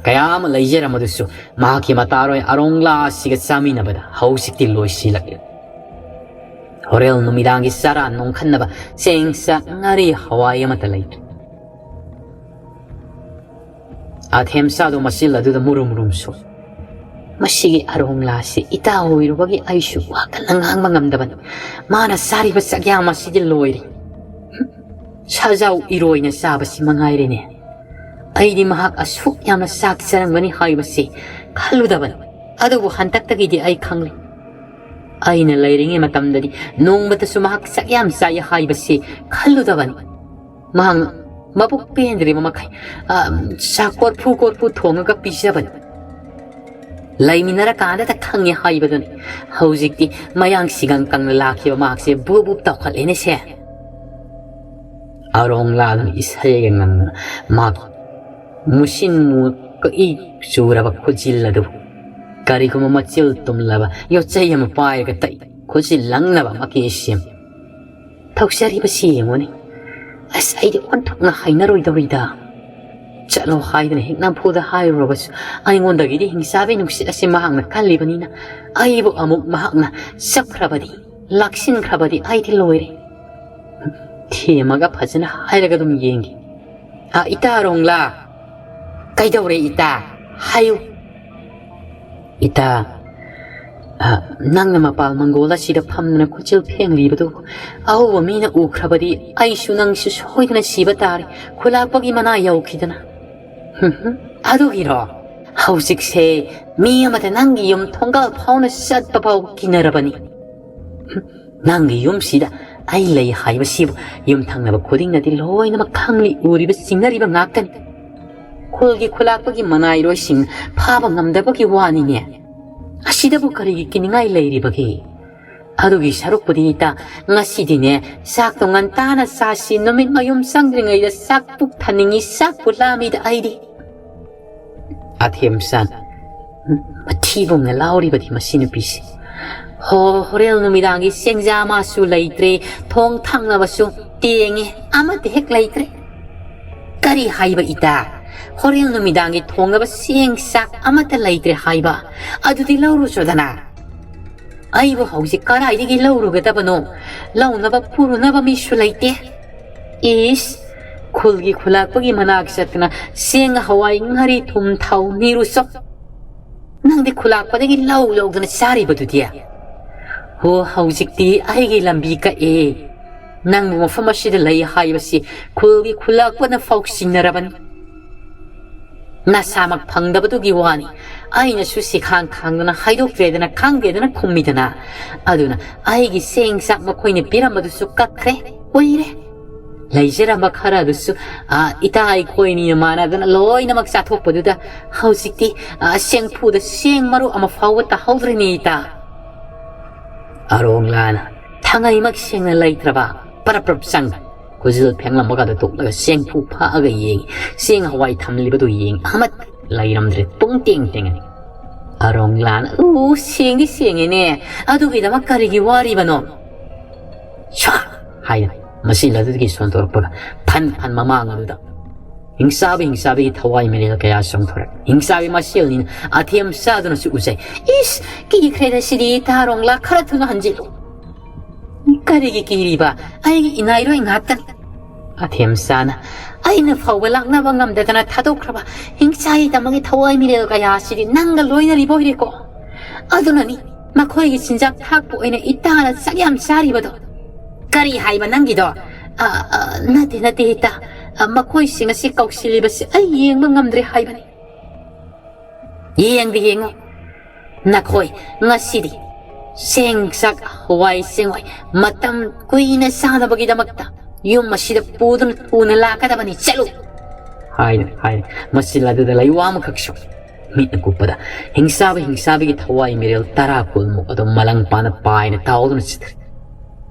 ꯀꯌꯥ ꯑꯃ ꯂꯩꯖꯔꯝꯕꯗꯨꯁꯨ ꯃꯍꯥꯛꯀꯤ ꯃꯇꯥꯔꯣꯏ ꯑꯔꯣꯡꯂꯥ ꯑꯁꯤꯒ ꯆꯥꯃꯤꯟꯅꯕꯗ ꯍꯧꯖꯤꯛꯇꯤ ꯂꯣꯏꯁꯤꯜꯂꯛꯂꯦ꯫ ꯍꯣꯔꯦꯟ ꯅꯨꯃꯤꯗꯥꯡꯒꯤ ꯆꯥꯔꯥ ꯅꯣꯡꯈꯟꯅꯕ ꯆꯦꯡ ꯆꯥꯛ ꯉꯥꯔꯤ ꯍꯋꯥꯏ ꯑꯃꯠꯇ ꯂꯩꯇ꯭ꯔꯦ꯫ ꯑꯊꯦꯝꯆꯥꯗꯣ ꯃꯆꯤꯜ ꯑꯗꯨꯗ ꯃꯨꯔꯨꯝ ꯃꯨꯔꯨꯝ ꯁꯣꯜꯂꯤ꯫ ꯃꯁꯤꯒꯤ ꯑꯔꯣꯡꯂꯥꯁꯤ ꯏꯇꯥ ꯑꯣꯏꯔꯨꯕꯒꯤ ꯑꯩꯁꯨ ꯋꯥ ꯀꯟꯅ ꯉꯥꯡꯕ ꯉꯝꯗꯕꯅꯤ꯫ ꯃꯥꯅ ꯆꯥꯔꯤꯕ ꯆꯥꯛꯌꯥꯝ ꯑꯁꯤꯗꯤ ꯂꯣꯏꯔꯦ꯫ ꯁꯥꯖꯥꯎ ꯏꯔꯣꯏꯅ ꯆꯥꯕꯁꯤ ꯃꯉꯥꯏꯔꯦꯅꯦ꯫ ꯑꯩꯗꯤ ꯃꯍꯥꯛ ꯑꯁꯨꯛ ꯌꯥꯝꯅ ꯆꯥꯛ ꯆꯥꯔꯝꯒꯅꯤ ꯍꯥꯏꯕꯁꯤ ꯈꯜꯂꯨꯗꯕꯅꯤ꯫ ꯑꯗꯨꯕꯨ ꯍꯟꯗꯛꯇꯒꯤꯗꯤ ꯑꯩ ꯈꯪꯂꯦ꯫ ꯑꯩꯅ ꯂꯩꯔꯤꯉꯩ ꯃꯇꯝꯗꯗꯤ ꯅꯣꯡꯃꯇꯁꯨ ꯃꯍꯥꯛ ꯆꯥꯛ ꯌꯥꯝ ꯆꯥꯏ ꯍꯥꯏꯕꯁꯤ ꯈꯜꯂꯨꯗꯕꯅꯤ꯫ ꯃꯍꯥꯛꯅ ꯃꯕꯨꯛ ꯄꯦꯟꯗ꯭ꯔꯤꯕ ꯃꯈꯩ, ꯑ, ꯆꯥꯛ ꯀꯣꯔꯐꯨ ꯀꯣꯔꯐꯨ ꯊꯣꯡꯉꯒ ꯄꯤꯖꯕꯅꯤ꯫ ꯂꯩꯃꯤꯟꯅꯔꯀꯥꯟꯗꯇ ꯈꯪꯉꯦ ꯍꯥꯏꯕꯗꯨꯅꯤ꯫ ꯍꯧꯖꯤꯛꯇꯤ ꯃꯌꯥꯡ ꯁꯤꯒꯪ ꯀꯪꯅ ꯂꯥꯛꯈꯤꯕ ꯃꯍꯥꯛꯁꯦ ꯕꯨꯞ ꯕꯨꯞ ꯇꯧꯈꯠꯂꯦꯅꯦ ꯁꯦ꯫ ꯑꯔꯣꯡꯂꯥꯗꯨꯅ ꯏꯁꯩꯒ ꯉꯪꯗꯨꯅ ꯃꯍꯥꯛꯀꯤ ꯃꯨꯁꯤꯟ ꯃꯨ ꯀꯛꯏ ꯆꯨꯔꯕ ꯈꯨꯠꯖꯤꯜ ꯑꯗꯨꯕꯨ ꯀꯔꯤꯒꯨꯝꯕ ꯃꯆꯤꯜ ꯇꯨꯝꯂꯕ ꯌꯣꯠꯆꯩ ꯑꯃ ꯄꯥꯏꯔꯒ ꯇꯛꯏ꯫ ꯈꯨꯠꯖꯤꯜ ꯂꯪꯅꯕ ꯃꯀꯤ ꯁꯦꯝ꯫ ꯊꯧꯖꯔꯤꯕꯁꯤ ꯌꯦꯡꯉꯨꯅꯦ꯫ ꯑꯁ, ꯑꯩꯗꯤ ꯑꯣꯟꯊꯣꯛꯅ ꯍꯩꯅꯔꯣꯏꯗꯧꯔꯤꯗ꯫ ꯆꯠꯂꯣ ꯍꯥꯏꯗꯨꯅ ꯍꯦꯛ ꯅꯝꯐꯨꯗ ꯍꯥꯏꯔꯨꯔꯕꯁꯨ ꯑꯩꯉꯣꯟꯗꯒꯤꯗꯤ ꯍꯤꯡꯆꯥꯕꯤ ꯅꯨꯡꯁꯤꯠ ꯑꯁꯤ ꯃꯍꯥꯛꯅ ꯀꯜꯂꯤꯕꯅꯤꯅ ꯑꯩꯕꯨ ꯑꯃꯨꯛ ꯃꯍꯥꯛꯅ ꯆꯞꯈ꯭ꯔꯕꯗꯤ, ꯂꯥꯛꯁꯤꯟꯈ꯭ꯔꯕꯗꯤ ꯑꯩꯗꯤ ꯂꯣꯏꯔꯦ꯫ ꯊꯦꯝꯃꯒ ꯐꯖꯅ ꯍꯥꯏꯔꯒ ꯑꯗꯨꯝ ꯌꯦꯡꯒꯦ꯫ "ꯑ, ꯏꯇꯥ ꯔꯣꯡꯂꯥ!" "ꯀꯩꯗꯧꯔꯦ ꯏꯇꯥ? ꯍꯥꯏꯌꯨ!" "ꯏꯇꯥ, ꯅꯪꯅ ꯃꯄꯥꯜ ꯃꯪꯒꯣꯜ ꯑꯁꯤꯗ ꯐꯝꯗꯨꯅ ꯈꯨꯠꯆꯤꯜ ꯐꯦꯡꯂꯤꯕꯗꯨ ꯑꯎꯕ ꯃꯤꯅ ꯎꯈ꯭ꯔꯕꯗꯤ ꯑꯩꯁꯨ ꯅꯪꯁꯨ ꯁꯣꯏꯗꯅ ꯁꯤꯕ ꯇꯥꯔꯦ, ꯈꯨꯂꯥꯛꯄꯒꯤ ꯃꯅꯥ ꯌꯧꯈꯤꯗꯅ꯫ ꯑꯗꯨꯒꯤꯔꯣ? ꯍꯧꯖꯤꯛꯁꯦ ꯃꯤ ꯑꯃꯗ ꯅꯪꯒꯤ ꯌꯨꯝ ꯊꯣꯡꯒꯥꯜ ꯐꯥꯎꯅ ꯆꯠꯄ ꯐꯥꯎ ꯀꯤꯅꯔꯕꯅꯤ꯫ ꯅꯪꯒꯤ ꯌꯨꯝꯁꯤꯗ ꯑꯩ ꯂꯩ ꯍꯥꯏꯕꯁꯤꯕꯨ ꯌꯨꯝꯊꯪꯅꯕ ꯈꯨꯗꯤꯡꯅꯗꯤ ꯂꯣꯏꯅꯃꯛ ꯈꯪꯂꯤ, ꯎꯔꯤꯕ, ꯆꯤꯡꯅꯔꯤꯕ ꯉꯥꯛꯇꯅꯤ꯫ ꯈꯨꯜꯒꯤ ꯈꯨꯂꯥꯛꯄꯒꯤ ꯃꯅꯥꯏꯔꯣꯏꯁꯤꯡ ꯐꯥꯕ ꯉꯝꯗꯕꯒꯤ ꯋꯥꯅꯤꯅꯦ꯫ ꯑꯁꯤꯗꯕꯨ ꯀꯔꯤꯒꯤ ꯀꯤꯅꯤꯡꯉꯥꯏ ꯂꯩꯔꯤꯕꯒꯦ? ꯑꯗꯨꯒꯤ ꯁꯔꯨꯛꯄꯨꯗꯤ ꯏꯇꯥ, ꯉꯁꯤꯗꯤꯅꯦ, ꯆꯥꯛꯇꯣ ꯉꯟꯇꯥꯅ ꯆꯥꯁꯤ, ꯅꯨꯃꯤꯠ ꯃꯌꯨꯝ ꯆꯪꯗ꯭ꯔꯤꯉꯩꯗ ꯆꯥꯛ ꯄꯨꯛ ꯊꯟꯅꯤꯡꯉꯤ, ꯆꯥꯛꯄꯨ ꯂꯥꯝꯃꯤꯗ ꯑꯩꯗꯤ꯫ ꯑꯊꯦꯝꯆꯥꯟ ꯃꯊꯤꯕꯣꯡꯅ ꯂꯥꯎꯔꯤꯕꯗꯤ ꯃꯁꯤ ꯅꯨꯄꯤꯁꯤ꯫ ꯍꯣ, ꯍꯣꯔꯦꯟ ꯅꯨꯃꯤꯗꯥꯡꯒꯤ ꯆꯦꯡꯖꯥ ꯃꯥꯁꯨ ꯂꯩꯇ꯭ꯔꯦ, ꯊꯣꯡ ꯊꯥꯡꯅꯕꯁꯨ ꯇꯦꯡꯉꯦ, ꯑꯃꯠꯇ ꯍꯦꯛ ꯂꯩꯇ꯭ꯔꯦ꯫ ꯀꯔꯤ ꯍꯥꯏꯕ ꯏꯇꯥ? ꯍꯣꯔꯦꯟ ꯅꯨꯃꯤꯗꯥꯡꯒꯤ ꯊꯣꯡꯅꯕ ꯆꯦꯡ ꯆꯥꯛ ꯑꯃꯠꯇ ꯂꯩꯇ꯭ꯔꯦ ꯍꯥꯏꯕ? ꯑꯗꯨꯗꯤ ꯂꯧꯔꯨꯆꯣꯗꯅ꯫ ꯑꯩꯕꯨ ꯍꯧꯖꯤꯛ ꯀꯗꯥꯏꯗꯒꯤ ꯂꯧꯔꯨꯒꯗꯕꯅꯣ? ꯂꯧꯅꯕ ꯄꯨꯔꯨꯅꯕ ꯃꯤꯁꯨ ꯂꯩꯇꯦ꯫ ꯏꯁ, ꯈꯨꯜꯒꯤ ꯈꯨꯂꯥꯛꯄꯒꯤ ꯃꯅꯥꯛ ꯆꯠꯇꯅ ꯆꯦꯡ, ꯍꯋꯥꯏ, ꯉꯥꯔꯤ, ꯊꯨꯝ, ꯊꯥꯎ ꯅꯤꯔꯨꯆꯣ꯫ ꯅꯪꯗꯤ ꯈꯨꯂꯥꯛꯄꯗꯒꯤ ꯂꯧ ꯂꯧꯗꯅ ꯆꯥꯔꯤꯕꯗꯨꯗꯤ? ꯍꯣ, ꯍꯧꯖꯤꯛꯇꯤ ꯑꯩꯒꯤ ꯂꯝꯕꯤ ꯀꯛꯑꯦ꯫ ꯅꯪꯕꯨ ꯃꯐꯝ ꯑꯁꯤꯗ ꯂꯩ ꯍꯥꯏꯕꯁꯤ ꯈꯨꯜꯒꯤ ꯈꯨꯂꯥꯛꯄꯅ ꯐꯥꯎ ꯆꯤꯡꯅꯔꯕꯅꯤ꯫ ꯅꯁꯥꯃꯛ ꯐꯪꯗꯕꯗꯨꯒꯤ ꯋꯥꯅꯤ꯫ ꯑꯩꯅꯁꯨ ꯁꯤꯈꯥꯡ ꯈꯥꯡꯗꯅ ꯍꯥꯏꯗꯣꯛꯇ꯭ꯔꯦꯗꯅ, ꯈꯪꯗꯦꯗꯅ ꯈꯨꯝꯃꯤꯗꯅ꯫ ꯑꯗꯨꯅ ꯑꯩꯒꯤ ꯆꯦꯡ ꯆꯥꯛ ꯃꯈꯣꯏꯅ ꯄꯤꯔꯝꯕꯗꯨꯁꯨ ꯀꯛꯈ꯭ꯔꯦ, ꯀꯨꯏꯔꯦ꯫ ꯂꯩꯖꯔꯝꯕ ꯈꯔ ꯑꯗꯨꯁꯨ, ꯑ, ꯏꯇꯥ ꯑꯩꯈꯣꯏꯅꯤꯅ ꯃꯥꯟꯅꯗꯅ ꯂꯣꯏꯅꯃꯛ ꯆꯥꯊꯣꯛꯄꯗꯨꯗ ꯍꯧꯖꯤꯛꯇꯤ, ꯑ, ꯆꯦꯡꯐꯨꯗ ꯆꯦꯡ ꯃꯔꯨ ꯑꯃ ꯐꯥꯎꯕ ꯇꯥꯍꯧꯗ꯭ꯔꯦꯅꯦ ꯏꯇꯥ꯫ ꯑꯔꯣꯡꯂꯥꯅ ꯊꯉꯩꯃꯛ ꯁꯦꯡꯅ ꯂꯩꯇ꯭ꯔꯕ ꯄꯔꯞ ꯄꯔꯞ ꯆꯪ, ꯈꯨꯖꯤꯜ ꯐꯦꯡꯂꯝꯕꯒꯗ ꯇꯣꯛꯂꯒ ꯆꯦꯡꯐꯨ ꯐꯥꯛꯑꯒ ꯌꯦꯡꯉꯤ꯫ ꯆꯦꯡ ꯍꯋꯥꯏ ꯊꯝꯂꯤꯕꯗꯨ ꯌꯦꯡꯉꯤ꯫ ꯑꯃꯠꯇ ꯂꯩꯔꯝꯗ꯭ꯔꯦ꯫ ꯄꯨꯡ ꯇꯦꯡ ꯇꯦꯡꯉꯅꯤ꯫ ꯑꯔꯣꯡꯂꯥꯅ, "ꯎ, ꯁꯦꯡꯗꯤ ꯁꯦꯡꯉꯦꯅꯦ꯫ ꯑꯗꯨꯒꯤꯗꯃꯛ ꯀꯔꯤꯒꯤ ꯋꯥꯔꯤꯕꯅꯣ?" ꯁ꯭ꯋꯥ ꯍꯥꯏꯅ ꯃꯁꯤꯜ ꯑꯗꯨꯗꯒꯤ ꯁꯣꯟꯗꯣꯔꯛꯄꯒ ꯐꯟ ꯐꯟ ꯃꯃꯥꯡ ꯑꯗꯨꯗ ꯍꯤꯡꯆꯥꯕꯤ ꯍꯤꯡꯆꯥꯕꯤꯒꯤ ꯊꯋꯥꯏ ꯃꯤꯔꯦꯜ ꯀꯌꯥ ꯆꯣꯡꯊꯣꯔꯛꯏ꯫ ꯍꯤꯡꯆꯥꯕꯤ ꯃꯁꯦꯜꯅꯤꯅ ꯑꯊꯦꯝ ꯆꯥꯗꯨꯅꯁꯨ ꯎꯖꯩ꯫ "ꯏꯁ, ꯀꯤꯈ꯭ꯔꯦꯗ ꯁꯤꯗꯤ, ꯏꯇꯥ ꯑꯔꯣꯡꯂꯥ, ꯈꯔ ꯊꯨꯅ ꯍꯟꯖꯤꯜꯂꯨ꯫" "ꯀꯔꯤꯒꯤ ꯀꯤꯔꯤꯕ? ꯑꯩꯒꯤ ꯏꯅꯥꯏꯔꯣꯏ ꯉꯥꯛꯇꯅꯤ꯫" ꯑꯊꯦꯝꯆꯥꯅ, "ꯑꯩꯅ ꯐꯥꯎꯕ ꯂꯥꯛꯅꯕ ꯉꯝꯗꯗꯅ ꯊꯥꯗꯣꯛꯈ꯭ꯔꯕ ꯍꯤꯡꯆꯥꯏ ꯇꯝꯃꯒꯤ ꯊꯋꯥꯏ ꯃꯤꯔꯦꯜ ꯀꯌꯥ ꯑꯁꯤꯗꯤ ꯅꯪꯒ ꯂꯣꯏꯅꯔꯤꯕ ꯑꯣꯏꯔꯦꯀꯣ꯫ ꯑꯗꯨꯅꯅꯤ ꯃꯈꯣꯏꯒꯤ ꯆꯤꯟꯖꯥꯛ ꯊꯥꯛꯄ ꯑꯣꯏꯅ ꯏꯇꯥꯅ ꯆꯥꯛ ꯌꯥꯝ ꯆꯥꯔꯤꯕꯗꯣ꯫ ꯀꯔꯤ ꯍꯥꯏꯕ ꯅꯪꯒꯤꯗꯣ? ꯑ, ꯑ, ꯅꯠꯇꯦ, ꯅꯠꯇꯦ, ꯏꯇꯥ꯫ ꯑ, ꯃꯈꯣꯏꯁꯤꯡ ꯑꯁꯤ ꯀꯧꯁꯤꯜꯂꯤꯕꯁꯤ ꯑꯩ ꯌꯦꯡꯕ ꯉꯝꯗ꯭ꯔꯦ ꯍꯥꯏꯕꯅꯤ꯫ ꯌꯦꯡꯗꯤ ꯌꯦꯡꯉꯨ, ꯅꯈꯣꯏ ꯉꯁꯤꯗꯤ ꯆꯦꯡ ꯆꯥꯛ ꯍꯋꯥꯏ ꯆꯦꯡꯋꯥꯏ ꯃꯇꯝ ꯀꯨꯏꯅ ꯆꯥꯅꯕꯒꯤꯗꯃꯛꯇ ꯌꯨꯝ ꯑꯁꯤꯗ ꯄꯨꯗꯨꯅ ꯄꯨꯅ ꯂꯥꯛꯀꯗꯕꯅꯤ꯫ ꯆꯠꯂꯨ!" ꯍꯥꯏꯅ ꯍꯥꯏ꯫ ꯃꯆꯤꯜ ꯑꯗꯨꯗ ꯂꯩꯋꯥ ꯑꯃꯈꯛꯁꯨ꯫ ꯃꯤꯠꯅ ꯀꯨꯞꯄꯗ ꯍꯤꯡꯆꯥꯕ ꯍꯤꯡꯆꯥꯕꯤꯒꯤ ꯊꯋꯥꯏ ꯃꯤꯔꯦꯜ ꯇꯔꯥ ꯀꯨꯟꯃꯨꯛ ꯑꯗꯨ ꯃꯂꯪ ꯄꯥꯅ ꯄꯥꯏꯅ ꯇꯥꯎꯗꯨꯅ ꯆꯠꯈ꯭ꯔꯦ꯫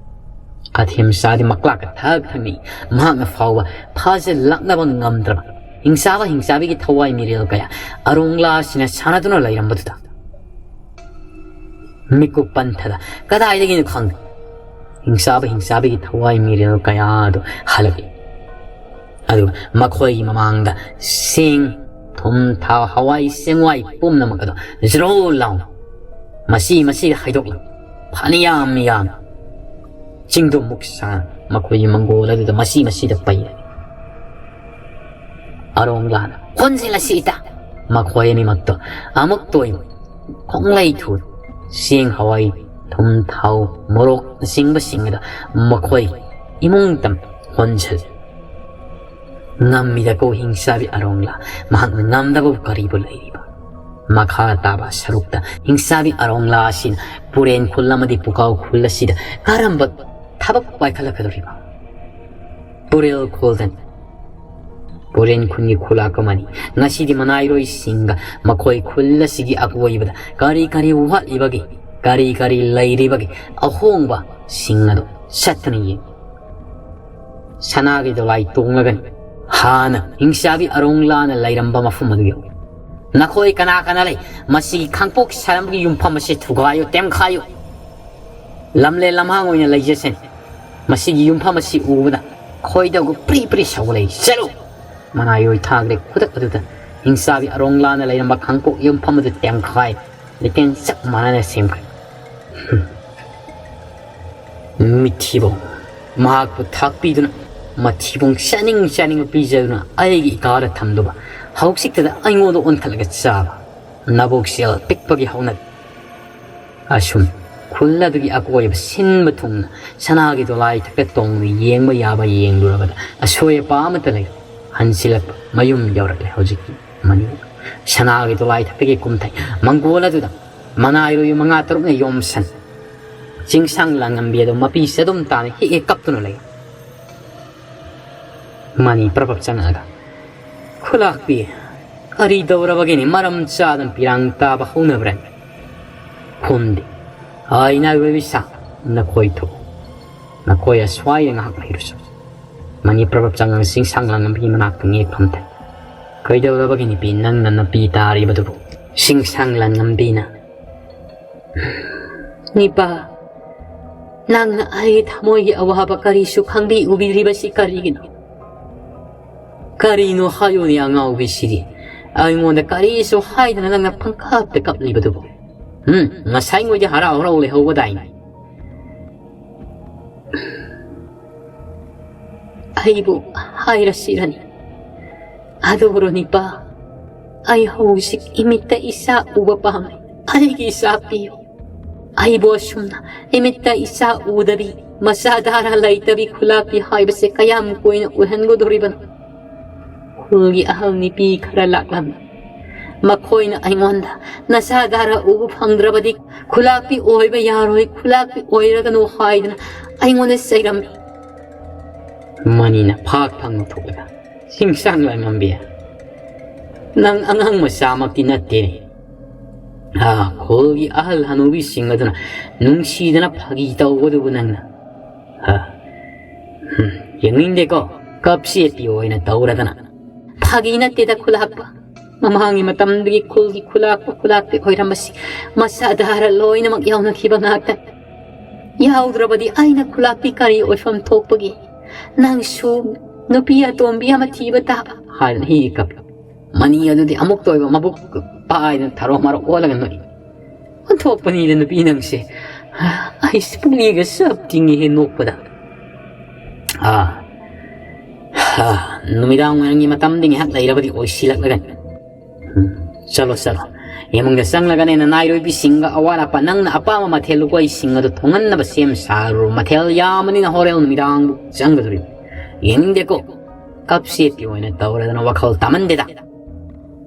ꯀꯥꯊꯦꯝꯆꯥꯗꯤ ꯃꯀ꯭ꯂꯥꯛꯀ ꯊꯛ ꯊꯛꯅꯤ꯫ ꯃꯍꯥꯛꯅ ꯐꯥꯎꯕ ꯐꯥꯖꯤꯜꯂꯛꯅꯕ ꯉꯝꯗ꯭ꯔꯕ ꯍꯤꯡꯆꯥꯕ ꯍꯤꯡꯆꯥꯕꯤꯒꯤ ꯊꯋꯥꯏ ꯃꯤꯔꯦꯜ ꯀꯌꯥ ꯑꯔꯣꯡꯂꯥꯁꯤꯅ ꯁꯥꯟꯅꯗꯨꯅ ꯂꯩꯔꯝꯕꯗꯨꯗ ꯃꯤꯀꯨꯞ ꯄꯟꯊꯗ ꯀꯗꯥꯏꯗꯒꯤꯅꯣ ꯈꯪꯗꯦ, ꯍꯤꯡꯆꯥꯕ ꯍꯤꯡꯆꯥꯕꯤꯒꯤ ꯊꯋꯥꯏ ꯃꯤꯔꯦꯜ ꯀꯌꯥ ꯑꯗꯨ ꯍꯜꯂꯛꯏ꯫ ꯑꯗꯨꯒ ꯃꯈꯣꯏꯒꯤ ꯃꯃꯥꯡꯗ ꯁꯤꯡ, ꯊꯨꯝ, ꯊꯥꯎ, ꯍꯋꯥꯏ ꯆꯦꯡꯋꯥꯏ ꯄꯨꯝꯅꯃꯛ ꯑꯗꯨ ꯖ꯭ꯔꯣ ꯂꯥꯎꯅ ꯃꯁꯤ ꯃꯁꯤꯗ ꯍꯩꯗꯣꯛꯂꯝꯃꯤ꯫ ꯐꯅꯌꯥꯝ ꯌꯥꯝ ꯆꯤꯡꯗꯨꯝꯃꯨꯛ ꯁꯥꯡ ꯃꯈꯣꯏꯒꯤ ꯃꯪꯒꯣꯜ ꯑꯗꯨꯗ ꯃꯁꯤ ꯃꯁꯤꯗ ꯄꯩꯔꯦ꯫ ꯑꯔꯣꯡꯂꯥꯅ "ꯈꯣꯟꯖꯤꯜꯂꯁꯤ ꯏꯇꯥ!" ꯃꯈꯣꯏ ꯑꯅꯤꯃꯛꯇꯣ ꯑꯃꯨꯛ ꯇꯣꯏꯅ ꯈꯣꯡꯂꯩ ꯊꯨ ꯆꯦꯡ, ꯍꯋꯥꯏ, ꯊꯨꯝ, ꯊꯥꯎ, ꯃꯣꯔꯣꯛꯅꯆꯤꯡꯕꯁꯤꯡ ꯑꯗꯨ ꯃꯈꯣꯏ ꯏꯃꯨꯡ ꯇꯝ ꯍꯣꯟꯖꯜꯂꯤ꯫ ꯉꯝꯃꯤꯗꯀꯣ ꯍꯤꯡꯆꯥꯕꯤ ꯑꯔꯣꯡꯂꯥ, ꯃꯍꯥꯛꯅ ꯉꯝꯗꯕꯕꯨ ꯀꯔꯤꯕꯨ ꯂꯩꯔꯤꯕ? ꯃꯈꯥ ꯇꯥꯕ ꯁꯔꯨꯛꯇ ꯍꯤꯡꯆꯥꯕꯤ ꯑꯔꯣꯡꯂꯥ ꯑꯁꯤꯅ ꯄꯨꯔꯦꯟ ꯈꯨꯜ ꯑꯃꯗꯤ ꯄꯨꯀꯥꯎ ꯈꯨꯜ ꯑꯁꯤꯗ ꯀꯔꯝꯕ ꯊꯕꯛ ꯄꯥꯏꯈꯠꯂꯛꯀꯗꯧꯔꯤꯕ? ꯄꯨꯔꯦꯜ ꯈꯨꯜꯗꯅꯤ꯫ ꯄꯨꯔꯦꯟ ꯈꯨꯟꯒꯤ ꯈꯨꯂꯥꯛ ꯑꯃꯅꯤ꯫ ꯉꯁꯤꯗꯤ ꯃꯅꯥꯏꯔꯣꯏꯁꯤꯡꯒ ꯃꯈꯣꯏ ꯈꯨꯜ ꯑꯁꯤꯒꯤ ꯑꯀꯣꯏꯕꯗ ꯀꯔꯤ ꯀꯔꯤ ꯋꯥꯠꯂꯤꯕꯒꯦ, ꯀꯔꯤ ꯀꯔꯤ ꯂꯩꯔꯤꯕꯒꯦ, ꯑꯍꯣꯡꯕꯁꯤꯡ ꯑꯗꯨ ꯆꯠꯇꯨꯅ ꯌꯦꯡꯉꯤ꯫ ꯁꯅꯥꯒꯤ ꯗꯣꯂꯥꯏ ꯇꯣꯡꯂꯒꯅꯤ꯫ ꯍꯥꯟꯅ ꯍꯤꯡꯆꯥꯕꯤ ꯑꯔꯣꯡꯂꯥꯅ ꯂꯩꯔꯝꯕ ꯃꯐꯝ ꯑꯗꯨ ꯌꯧꯏ꯫ "ꯅꯈꯣꯏ ꯀꯅꯥ ꯀꯅꯥ ꯂꯩ? ꯃꯁꯤꯒꯤ ꯈꯥꯡꯄꯣꯛ ꯁꯥꯔꯝꯕꯒꯤ ꯌꯨꯝꯐꯝ ꯑꯁꯤ ꯊꯨꯒꯥꯏꯌꯨ, ꯇꯦꯝꯈꯥꯏꯌꯨ꯫ ꯂꯝꯂꯦꯟ ꯂꯝꯍꯥꯡ ꯑꯣꯏꯅ ꯂꯩꯖꯁꯅꯤ꯫ ꯃꯁꯤꯒꯤ ꯌꯨꯝꯐꯝ ꯑꯁꯤ ꯎꯕꯗ ꯈꯣꯏꯗꯧꯒ ꯄ꯭ꯔꯤ ꯄ꯭ꯔꯤ ꯁꯧꯒꯠꯂꯛꯏ꯫ ꯆꯠꯂꯨ!" ꯃꯅꯥꯏꯔꯣꯏ ꯊꯥꯈ꯭ꯔꯦ꯫ ꯈꯨꯗꯛ ꯑꯗꯨꯗ ꯍꯤꯡꯆꯥꯕꯤ ꯑꯔꯣꯡꯂꯥꯅ ꯂꯩꯔꯝꯕ ꯈꯥꯡꯄꯣꯛ ꯌꯨꯝꯐꯝ ꯑꯗꯨ ꯇꯦꯝꯈꯥꯏ, ꯂꯩꯇꯦꯡ ꯆꯞ ꯃꯥꯟꯅꯅ ꯁꯦꯝꯈ꯭ꯔꯦ꯫ ꯃꯤꯊꯤꯕꯣꯡ, ꯃꯍꯥꯛꯄꯨ ꯊꯥꯛꯄꯤꯗꯨꯅ, ꯃꯊꯤꯕꯣꯡ ꯆꯥꯅꯤꯡ ꯆꯥꯅꯤꯡꯕ ꯄꯤꯖꯗꯨꯅ ꯑꯩꯒꯤ ꯏꯀꯥꯗ ꯊꯝꯂꯨꯕ, ꯍꯧꯖꯤꯛꯇꯗ ꯑꯩꯉꯣꯟꯗ ꯑꯣꯟꯈꯠꯂꯒ ꯆꯥꯕ, ꯅꯕꯨꯛ ꯆꯦꯜ ꯄꯤꯛꯄꯒꯤ ꯍꯧꯅꯕꯤ꯫ ꯑꯁꯨꯝ ꯈꯨꯜ ꯑꯗꯨꯒꯤ ꯑꯀꯣꯏꯕ ꯁꯤꯟꯕ ꯊꯨꯡꯅ ꯁꯅꯥꯒꯤ ꯗꯣꯂꯥꯏ ꯊꯛꯇ ꯇꯣꯡꯗꯨꯅ ꯌꯦꯡꯕ ꯌꯥꯕ ꯌꯦꯡꯂꯨꯔꯕꯗ ꯑꯁꯣꯏ ꯑꯄꯥ ꯑꯃꯠꯇ ꯂꯩ꯫ ꯍꯟꯁꯤꯜꯂꯛꯄ ꯃꯌꯨꯝ ꯌꯧꯔꯛꯂꯦ ꯍꯧꯖꯤꯛꯇꯤ꯫ ꯃꯅꯤ ꯁꯅꯥꯒꯤ ꯗꯣꯂꯥꯏ ꯊꯛꯇꯒꯤ ꯀꯨꯝꯊꯩ꯫ ꯃꯪꯒꯣꯜ ꯑꯗꯨꯗ ꯃꯅꯥꯏꯔꯣꯏ ꯃꯉꯥ ꯇꯔꯨꯛꯅ ꯌꯣꯝꯁꯟ ꯆꯤꯡꯁꯥꯡ ꯂꯥꯡꯉꯝꯕꯤ ꯑꯗꯨ ꯃꯄꯤ ꯆꯗꯨꯝ ꯇꯥꯅ ꯍꯦꯛ ꯍꯦꯛ ꯀꯞꯇꯨꯅ ꯂꯩ꯫ ꯃꯅꯤ ꯄ꯭ꯔꯄꯞ ꯆꯪꯉꯛꯑꯒ, "ꯈꯨꯂꯥꯛꯄꯤ, ꯀꯔꯤ ꯇꯧꯔꯕꯒꯤꯅꯤ ꯃꯔꯝ ꯆꯥꯗꯅ ꯄꯤꯔꯥꯡ ꯇꯥꯕ ꯍꯧꯅꯕ꯭ꯔꯅꯤ?" ꯈꯨꯝꯗꯦ꯫ "ꯑꯩ ꯅꯥꯏꯔꯣꯏ ꯏꯁꯥ, ꯅꯈꯣꯏ ꯊꯣꯛꯎ꯫ ꯅꯈꯣꯏ ꯑꯁ꯭ꯋꯥꯏꯗ ꯉꯥꯏꯍꯥꯛ ꯂꯩꯔꯨꯁꯨ꯫" ꯃꯅꯤ ꯄ꯭ꯔꯄꯞ ꯆꯪꯉꯒ ꯆꯤꯡꯁꯥꯡ ꯂꯥꯡꯉꯝꯕꯤꯒꯤ ꯃꯅꯥꯛꯇ ꯉꯦꯛ ꯐꯝꯊꯩ꯫ "ꯀꯩꯗꯧꯔꯕꯒꯤ ꯅꯨꯄꯤ ꯅꯪꯅ ꯅꯨꯄꯤ ꯇꯥꯔꯤꯕꯗꯨꯕꯨ?" ꯆꯤꯡꯁꯥꯡ ꯂꯥꯡꯉꯝꯕꯤꯅ, "ꯅꯤꯄꯥ, ꯅꯪꯅ ꯑꯩꯒꯤ ꯊꯃꯣꯏꯒꯤ ꯑꯋꯥꯕ ꯀꯔꯤꯁꯨ ꯈꯪꯕꯤ ꯎꯕꯤꯗ꯭ꯔꯤꯕꯁꯤ ꯀꯔꯤꯒꯤꯅꯣ? ꯀꯔꯤꯅꯣ ꯍꯥꯏꯌꯨꯅꯦ ꯑꯉꯥꯎꯕꯤꯁꯤꯗꯤ? ꯑꯩꯉꯣꯟꯗ ꯀꯔꯤꯁꯨ ꯍꯥꯏꯗꯅ ꯅꯪꯅ ꯄꯪꯀꯞꯇ ꯀꯞꯂꯤꯕꯗꯨꯕꯨ? ꯎꯝ, ꯉꯁꯥꯏꯉꯣꯏꯗꯤ ꯍꯔꯥꯎ ꯍꯔꯥꯎ ꯂꯩꯍꯧꯕꯗꯥꯏꯅꯦ?" ꯑꯩꯕꯨ ꯍꯥꯏꯔꯁꯤꯔꯅꯤ? ꯑꯗꯨꯕꯨ ꯔꯣꯅꯤꯄꯥ, ꯑꯩ ꯍꯧꯖꯤꯛ ꯏꯃꯤꯠꯇ ꯏꯆꯥ ꯎꯕ ꯄꯥꯝꯃꯤ꯫ ꯑꯩꯒꯤ ꯏꯆꯥ ꯄꯤꯌꯨ꯫ ꯑꯩꯕꯨ ꯑꯁꯨꯝꯅ ꯏꯃꯤꯠꯇ ꯏꯆꯥ ꯎꯗꯕꯤ, ꯃꯆꯥ ꯙꯥꯔꯥ ꯂꯩꯇꯕꯤ ꯈꯨꯂꯥꯛꯄꯤ ꯍꯥꯏꯕꯁꯦ ꯀꯌꯥꯝ ꯀꯨꯏꯅ ꯑꯣꯏꯍꯟꯒꯗꯧꯔꯤꯕꯅꯣ? ꯈꯨꯜꯒꯤ ꯑꯍꯜ ꯅꯨꯄꯤ ꯈꯔ ꯂꯥꯛꯂꯝꯃꯤ꯫ ꯃꯈꯣꯏꯅ ꯑꯩꯉꯣꯟꯗ, "ꯅꯆꯥ ꯙꯥꯔꯥ ꯎꯕ ꯐꯪꯗ꯭ꯔꯕꯗꯤ ꯈꯨꯂꯥꯛꯄꯤ ꯑꯣꯏꯕ ꯌꯥꯔꯣꯏ, ꯈꯨꯂꯥꯛꯄꯤ ꯑꯣꯏꯔꯒꯅꯨ" ꯍꯥꯏꯗꯅ ꯑꯩꯉꯣꯟꯗ ꯆꯩꯔꯝꯃꯤ꯫ ꯃꯅꯤꯅ ꯐꯥꯛ ꯐꯪꯅ ꯊꯣꯛꯂꯒ, "ꯆꯤꯡꯁꯥꯡ ꯂꯥꯡꯉꯝꯕꯤ, ꯅꯪ ꯑꯉꯥꯡ ꯃꯆꯥꯃꯛꯇꯤ ꯅꯠꯇꯦꯅꯦ꯫ ꯑꯥ, ꯈꯨꯜꯒꯤ ꯑꯍꯜ ꯍꯅꯨꯕꯤꯁꯤꯡ ꯑꯗꯨꯅ ꯅꯨꯡꯁꯤꯗꯅ ꯐꯥꯒꯤ ꯇꯧꯕꯗꯨꯕꯨ ꯅꯪꯅ, ꯑꯥ, ꯍꯨꯝ, ꯌꯦꯡꯅꯤꯡꯗꯦꯀꯣ, ꯀꯞ ꯆꯦꯠꯄꯤ ꯑꯣꯏꯅ ꯇꯧꯔꯗꯅ꯫" ꯐꯥꯒꯤ ꯅꯠꯇꯦꯗ ꯈꯨꯂꯥꯛꯄ꯫ ꯃꯃꯥꯡꯒꯤ ꯃꯇꯝꯗꯒꯤ ꯈꯨꯜꯒꯤ ꯈꯨꯂꯥꯛꯄ ꯈꯨꯂꯥꯛꯄꯤ ꯑꯣꯏꯔꯝꯕꯁꯤ ꯃꯆꯥ ꯙꯥꯔꯥ ꯂꯣꯏꯅꯃꯛ ꯌꯥꯎꯅꯈꯤꯕ ꯉꯥꯛꯇꯅꯤ꯫ ꯌꯥꯎꯗ꯭ꯔꯕꯗꯤ ꯑꯩꯅ ꯈꯨꯂꯥꯛꯄꯤ ꯀꯔꯤ ꯑꯣꯏꯐꯝ ꯊꯣꯛꯄꯒꯦ? ꯅꯪꯁꯨ ꯅꯨꯄꯤ ꯑꯇꯣꯝꯕꯤ ꯑꯃ ꯊꯤꯕ ꯇꯥꯕ꯫ ꯍꯥꯏꯗꯅ ꯍꯤ ꯀꯞꯄꯤ꯫ ꯃꯅꯤ ꯑꯗꯨꯗꯤ ꯑꯃꯨꯛꯇ ꯑꯣꯏꯕ ꯃꯕꯨꯛ ꯄꯥꯏꯗꯅ ꯊꯔꯣ ꯃꯔꯣ ꯑꯣꯜꯂꯒ ꯅꯣꯛꯏ꯫ "ꯑꯣꯟꯊꯣꯛꯄꯅꯤꯗ ꯅꯨꯄꯤ ꯅꯪꯁꯦ꯫ ꯑꯩꯁꯦ ꯄꯨꯛꯂꯤꯒ ꯆꯞ ꯇꯤꯡꯉꯤꯍꯦ ꯅꯣꯛꯄꯗ꯫" ꯑꯥ, ꯑꯥ, ꯅꯨꯃꯤꯗꯥꯡ ꯋꯥꯏꯔꯝꯒꯤ ꯃꯇꯝꯗꯤ ꯉꯥꯏꯍꯥꯛ ꯂꯩꯔꯕꯗꯤ ꯑꯣꯏꯁꯤꯜꯂꯛꯂꯒꯅꯤ꯫ ꯎꯝ, ꯆꯠꯂꯣ, ꯆꯠꯂꯣ꯫ ꯏꯃꯨꯡꯗ ꯆꯪꯂꯒꯅꯦ ꯅꯅꯥꯏꯔꯣꯏꯕꯤꯁꯤꯡꯒ ꯑꯋꯥꯠ ꯑꯄꯥ ꯅꯪꯅ ꯑꯄꯥꯝꯕ ꯃꯊꯦꯜ ꯂꯨꯀꯣꯏꯁꯤꯡ ꯑꯗꯨ ꯊꯣꯡꯍꯟꯅꯕ ꯁꯦꯝ ꯁꯥꯔꯨꯔꯣ꯫ ꯃꯊꯦꯜ ꯌꯥꯝꯕꯅꯤꯅ ꯍꯣꯔꯦꯟ ꯅꯨꯃꯤꯗꯥꯡꯕꯨ ꯆꯪꯒꯗꯧꯔꯤꯕ꯫ ꯌꯦꯡꯅꯤꯡꯗꯦꯀꯣ꯫ ꯀꯞ ꯆꯦꯠꯀꯤ ꯑꯣꯏꯅ ꯇꯧꯔꯗꯅ ꯋꯥꯈꯜ ꯇꯥꯃꯟꯗꯦꯗ꯫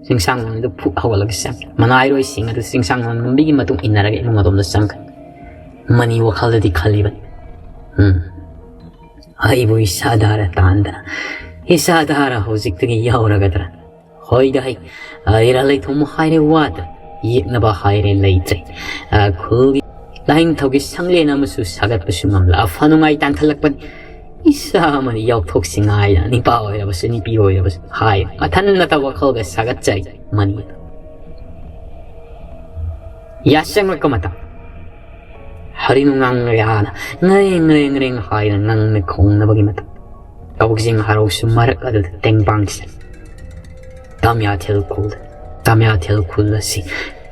ꯆꯤꯡꯁꯥꯡ ꯂꯝꯕꯤꯗ ꯐꯨꯛ ꯍꯧꯒꯠꯂꯒ ꯆꯪꯉꯤ꯫ ꯃꯅꯥꯏꯔꯣꯏꯁꯤꯡ ꯑꯗꯨ ꯆꯤꯡꯁꯥꯡ ꯂꯝꯕꯤꯒꯤ ꯃꯇꯨꯡ ꯏꯟꯅꯔꯒ ꯏꯃꯨꯡ ꯑꯗꯣꯝꯗ ꯆꯪꯈ꯭ꯔꯦ꯫ ꯃꯅꯤ ꯋꯥꯈꯜꯗꯗꯤ ꯈꯜꯂꯤꯕꯅꯤ, "ꯎꯝ, ꯑꯩꯕꯨ ꯏꯁꯥ ꯙꯥꯔ ꯇꯥꯟꯗꯅ, ꯏꯁꯥ ꯙꯥꯔ ꯍꯧꯖꯤꯛꯇꯒꯤ ꯌꯥꯎꯔꯒꯗ꯭ꯔꯥ?" ꯍꯣꯏꯗ ꯍꯩ, ꯏꯔꯥ ꯂꯩꯊꯣꯡꯕ ꯍꯥꯏꯔꯦ ꯋꯥꯗ꯭ꯔꯦ, ꯌꯦꯛꯅꯕ ꯍꯥꯏꯔꯦ ꯂꯩꯇ꯭ꯔꯦ꯫ ꯈꯨꯜꯒꯤ ꯂꯥꯏꯅꯤꯡꯊꯧꯒꯤ ꯁꯪꯂꯦꯟ ꯑꯃꯁꯨ ꯁꯥꯒꯠꯄꯁꯨ ꯉꯝꯂ ꯑꯐ ꯅꯨꯡꯉꯥꯏ ꯇꯥꯟꯊꯠꯂꯛꯄꯅꯤ꯫ ꯏꯁꯥ ꯑꯃꯗꯤ ꯌꯥꯎꯊꯣꯛꯁꯤ ꯉꯥꯏꯗꯅ ꯅꯤꯄꯥ ꯑꯣꯏꯔꯕꯁꯨ ꯅꯨꯄꯤ ꯑꯣꯏꯔꯕꯁꯨ ꯍꯥꯏ ꯃꯊꯟꯅꯇ ꯋꯥꯈꯜꯒ ꯁꯥꯒꯠꯆꯔꯤ꯫ ꯃꯅꯤ ꯌꯥꯆꯪꯂꯛꯄ ꯃꯇꯝ꯫ ꯍꯔꯤꯅꯨ ꯉꯥꯡꯂꯒ ꯍꯥꯟꯅ ꯉꯔꯦꯡ ꯉꯔꯦꯡ ꯉꯔꯦꯡ ꯍꯥꯏꯅ ꯉꯪꯅ ꯈꯣꯡꯅꯕꯒꯤ ꯃꯇꯝ꯫ ꯀꯛꯆꯤꯡ ꯍꯔꯥꯎꯁꯨ ꯃꯔꯛ ꯑꯗꯨꯗ ꯇꯦꯡꯕꯥꯡꯁꯤ ꯇꯥꯃꯤꯌꯥꯊꯦꯜ ꯈꯨꯜꯗ, ꯇꯥꯃꯤꯌꯥꯊꯦꯜ ꯈꯨꯜ ꯑꯁꯤ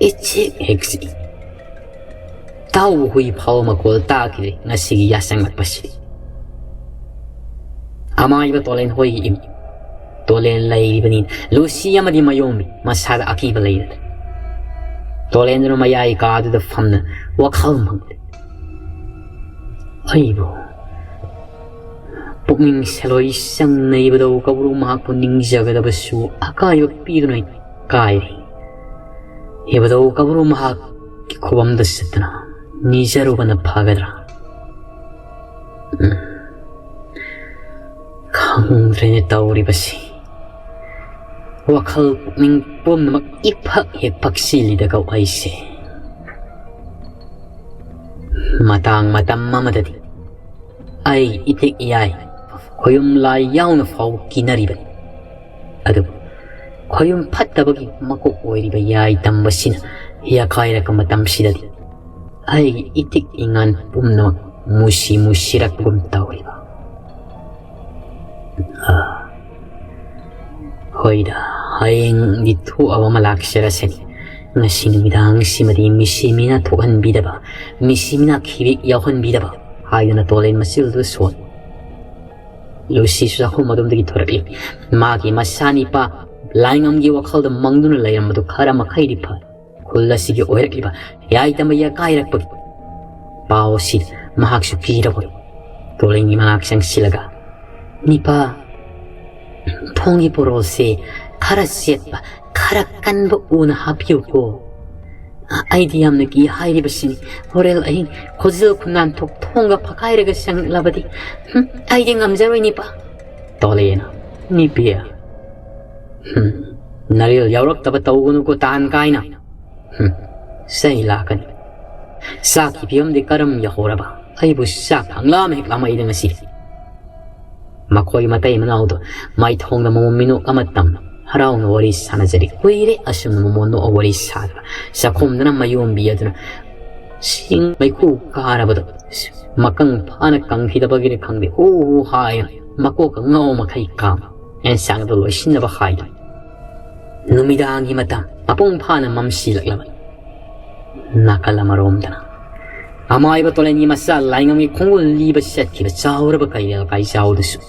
ꯏꯆꯤꯛ ꯍꯦꯛ ꯆꯤꯛꯏ꯫ ꯇꯥꯎꯕ ꯍꯨꯏ ꯐꯥꯎꯕ ꯃꯈꯣꯜ ꯇꯥꯈꯤꯗꯦ ꯉꯁꯤꯒꯤ ꯌꯥꯆꯪꯂꯛꯄꯁꯤꯗꯤ꯫ ꯑꯃꯥꯏꯕ ꯇꯣꯂꯦꯟ ꯍꯣꯏꯒꯤ ꯏꯃꯨꯡ꯫ ꯇꯣꯂꯦꯟ ꯂꯩꯔꯤꯕꯅꯤ ꯂꯨꯁꯤ ꯑꯃꯗꯤ ꯃꯌꯣꯝꯕꯤ ꯃꯁꯥꯗ ꯑꯀꯤꯕ ꯂꯩꯔꯗ꯭ꯔꯥ? ꯇꯣꯂꯦꯟꯗꯨꯅ ꯃꯌꯥꯏ ꯀꯥꯗꯨꯗ ꯐꯝꯅ ꯋꯥꯈꯜ ꯃꯪꯂꯤ꯫ ꯑꯩꯕꯨ ꯄꯨꯛꯅꯤꯡ ꯁꯦꯂꯣꯏ ꯆꯪꯅ ꯏꯕꯨꯙꯧ ꯀꯧꯕ꯭ꯔꯨ ꯃꯍꯥꯛꯄꯨ ꯅꯤꯡꯖꯒꯗꯕꯁꯨ ꯑꯀꯥꯏꯕ ꯄꯤꯗꯨꯅ ꯀꯥꯏꯔꯤ꯫ ꯏꯕꯨꯙꯧ ꯀꯧꯕ꯭ꯔꯨ ꯃꯍꯥꯛꯀꯤ ꯈꯨꯕꯝꯗ ꯆꯠꯇꯨꯅ ꯅꯤꯖꯔꯨꯕꯅ ꯐꯒꯗ꯭ꯔꯥ? ꯎꯝ꯫ ꯈꯪꯗ꯭ꯔꯦꯅꯦ ꯇꯧꯔꯤꯕꯁꯤ꯫ ꯋꯥꯈꯜ ꯄꯨꯛꯅꯤꯡ ꯄꯨꯝꯅꯃꯛ ꯏꯐꯛ ꯍꯦꯛ ꯐꯛꯆꯤꯜꯂꯤꯗ ꯀꯧ ꯑꯩꯁꯦ꯫ ꯃꯇꯥꯡ ꯃꯇꯝ ꯑꯃꯗꯗꯤ ꯑꯩ ꯏꯇꯤꯛ ꯏꯌꯥꯏ ꯈꯣꯌꯨꯝ ꯂꯥꯏ ꯌꯥꯎꯅ ꯐꯥꯎꯕ ꯀꯤꯅꯔꯤꯕꯅꯤ꯫ ꯑꯗꯨꯕꯨ ꯈꯣꯌꯨꯝ ꯐꯠꯇꯕꯒꯤ ꯃꯀꯣꯛ ꯑꯣꯏꯔꯤꯕ ꯌꯥꯏ ꯇꯝꯕꯁꯤꯅ ꯌꯥꯀꯥꯏꯔꯛꯄ ꯃꯇꯝꯁꯤꯗꯗꯤ ꯑꯩꯒꯤ ꯏꯇꯤꯛ ꯏꯉꯥꯟ ꯄꯨꯝꯅꯃꯛ ꯃꯨꯁꯤ ꯃꯨꯁꯤꯔꯛꯄꯒꯨꯝ ꯇꯧꯔꯤꯕ꯫ ꯑꯥ, ꯍꯣꯏꯗ, ꯍꯌꯦꯡꯗꯤ ꯊꯣꯛꯑꯕ ꯑꯃ ꯂꯥꯛꯆꯔꯁꯅꯤ꯫ ꯉꯁꯤ ꯅꯨꯃꯤꯗꯥꯡꯁꯤꯃꯗꯤ ꯃꯤꯁꯤ ꯃꯤꯅ ꯊꯣꯛꯍꯟꯕꯤꯗꯕ, ꯃꯤꯁꯤ ꯃꯤꯅ ꯈꯤꯕꯤꯛ ꯌꯥꯎꯍꯟꯕꯤꯗꯕ ꯍꯥꯏꯗꯨꯅ ꯇꯣꯂꯦꯟ ꯃꯆꯤꯜꯗꯨ ꯁꯣꯟ꯫ ꯂꯨꯁꯤꯁꯨ ꯆꯥꯛꯈꯨꯝ ꯑꯗꯣꯝꯗꯒꯤ ꯊꯣꯔꯛꯏ꯫ ꯃꯥꯒꯤ ꯃꯆꯥꯅꯤꯄꯥ ꯂꯥꯏꯉꯝꯒꯤ ꯋꯥꯈꯜꯗ ꯃꯪꯗꯨꯅ ꯂꯩꯔꯝꯕꯗꯨ ꯈꯔ ꯃꯈꯩꯗꯤ ꯐꯔꯦ꯫ ꯈꯨꯜ ꯑꯁꯤꯒꯤ ꯑꯣꯏꯔꯛꯂꯤꯕ ꯌꯥꯏꯇꯝꯕ ꯌꯥꯀꯥꯏꯔꯛꯄꯒꯤ ꯄꯥꯎ ꯑꯁꯤ ꯃꯍꯥꯛꯁꯨ ꯀꯤꯔꯕꯣꯏ ꯇꯣꯂꯦꯟꯒꯤ ꯃꯅꯥꯛ ꯆꯪꯁꯤꯜꯂꯒ, "ꯅꯤꯄꯥ, ꯊꯣꯡꯒꯤ ꯄꯣꯔꯣꯜꯁꯦ ꯈꯔ ꯆꯦꯠꯄ, ꯈꯔ ꯀꯟꯕ ꯎꯅ ꯍꯥꯞꯄꯤꯌꯨꯀꯣ꯫ ꯑꯩꯗꯤ ꯌꯥꯝꯅ ꯀꯤ ꯍꯥꯏꯔꯤꯕꯁꯤꯅꯤ꯫ ꯍꯣꯔꯦꯟ ꯑꯍꯤꯡ ꯈꯨꯖꯤꯜ ꯈꯨꯅꯥꯟꯊꯣꯛ ꯊꯣꯡꯒ ꯐꯛꯀꯥꯏꯔꯒ ꯆꯪꯂꯛꯂꯕꯗꯤ, ꯍꯨꯝ, ꯑꯩꯗꯤ ꯉꯝꯖꯔꯣꯏ, ꯅꯤꯄꯥ꯫" ꯇꯣꯂꯦꯅ, "ꯅꯤꯄꯤ, ꯍꯨꯝ, ꯅꯔꯦꯜ ꯌꯥꯎꯔꯛꯇꯕ ꯇꯧꯒꯅꯨꯀꯣ, ꯇꯥꯟ ꯀꯥꯏꯅ꯫ ꯍꯨꯝ, ꯆꯩ ꯂꯥꯛꯀꯅꯤ꯫ ꯆꯥꯛꯀꯤ ꯐꯤꯕꯝꯗꯤ ꯀꯔꯝ ꯌꯧꯍꯧꯔꯕ? ꯑꯩꯕꯨ ꯆꯥꯛ ꯈꯪꯂꯥꯝ ꯍꯦꯛ ꯂꯥꯝꯃꯛꯏꯗ ꯉꯁꯤ꯫" ꯃꯈꯣꯏ ꯃꯇꯩ ꯃꯅꯥꯎꯗꯣ ꯃꯥꯏꯊꯣꯡꯗ ꯃꯣꯃꯣꯟ ꯃꯤꯅꯣꯛ ꯑꯃ ꯇꯝ ꯍꯔꯥꯎꯅ ꯋꯥꯔꯤ ꯁꯥꯟꯅꯖꯔꯤ꯫ ꯀꯨꯏꯔꯦ ꯑꯁꯨꯝꯅ ꯃꯣꯃꯣꯟ ꯅꯣꯛꯑ ꯋꯥꯔꯤ ꯁꯥꯗꯕ꯫ ꯆꯥꯛꯈꯨꯝꯗꯅ ꯃꯌꯣꯝꯕꯤ ꯑꯗꯨꯅ ꯁꯤꯡ ꯃꯩꯈꯨ ꯀꯥꯔꯕꯗꯣ ꯃꯀꯪ ꯐꯥꯅ ꯀꯪꯈꯤꯗꯕꯒꯤꯔ ꯈꯪꯗꯦ, ꯍꯨ ꯍꯨ ꯍꯥꯏꯅ ꯃꯀꯣꯛꯀ ꯉꯥꯎ ꯃꯈꯩ ꯀꯥꯝ ꯑꯦꯟꯁꯥꯡꯗꯣ ꯂꯣꯏꯁꯤꯟꯅꯕ ꯍꯥꯏꯗꯨꯅ꯫ ꯅꯨꯃꯤꯗꯥꯡꯒꯤ ꯃꯇꯝ ꯃꯄꯨꯡ ꯐꯥꯅ ꯃꯝꯁꯤꯜꯂꯛꯂꯕꯅꯤ꯫ ꯅꯥꯀꯜ ꯑꯃꯔꯣꯝꯗꯅ ꯑꯃꯥꯏꯕ ꯇꯣꯂꯦꯟꯒꯤ ꯃꯆꯥ ꯂꯥꯏꯉꯝꯒꯤ ꯈꯣꯡꯒꯨꯜ ꯂꯤꯕ ꯆꯠꯈꯤꯕ ꯆꯥꯎꯔꯕ ꯀꯩꯔꯦꯜ ꯀꯥꯏꯖꯥꯎꯗꯨꯁꯨ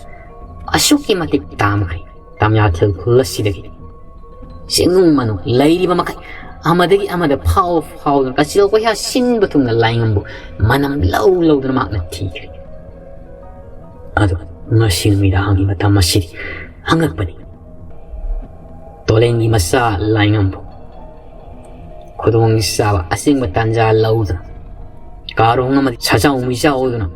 ꯑꯁꯨꯛꯀꯤ ꯃꯇꯤꯛ ꯇꯥꯝꯈ꯭ꯔꯦ꯫ ꯇꯝꯌꯥꯊꯦꯜ ꯈꯨꯜ ꯑꯁꯤꯗꯒꯤ ꯆꯤꯡꯅꯨꯡ ꯃꯅꯨꯡ ꯂꯩꯔꯤꯕ ꯃꯈꯩ ꯑꯃꯗꯒꯤ ꯑꯃꯗ ꯐꯥꯎ ꯐꯥꯎꯗꯨꯅ ꯀꯆꯤꯜ ꯀꯣꯏꯌꯥ ꯁꯤꯟꯕ ꯊꯨꯡꯅ ꯂꯥꯏꯉꯝꯕꯨ ꯃꯅꯝ ꯂꯧ ꯂꯧꯗꯨꯅ ꯃꯍꯥꯛꯅ ꯊꯤꯈ꯭ꯔꯦ꯫ ꯑꯗꯨ ꯉꯁꯤ ꯅꯨꯃꯤꯗꯥꯡꯒꯤ ꯃꯇꯝ ꯑꯁꯤꯗꯤ ꯑꯉꯛꯄꯅꯤ꯫ ꯇꯣꯂꯦꯟꯒꯤ ꯃꯆꯥ ꯂꯥꯏꯉꯝꯕꯨ ꯈꯨꯗꯣꯡ ꯆꯥꯕ ꯑꯁꯦꯡꯕ ꯇꯥꯟꯖꯥ ꯂꯧꯗꯨꯅ ꯀꯥꯔꯣꯡ ꯑꯃꯗꯤ ꯁꯖꯥꯎ ꯃꯤꯖꯥꯎꯗꯨꯅ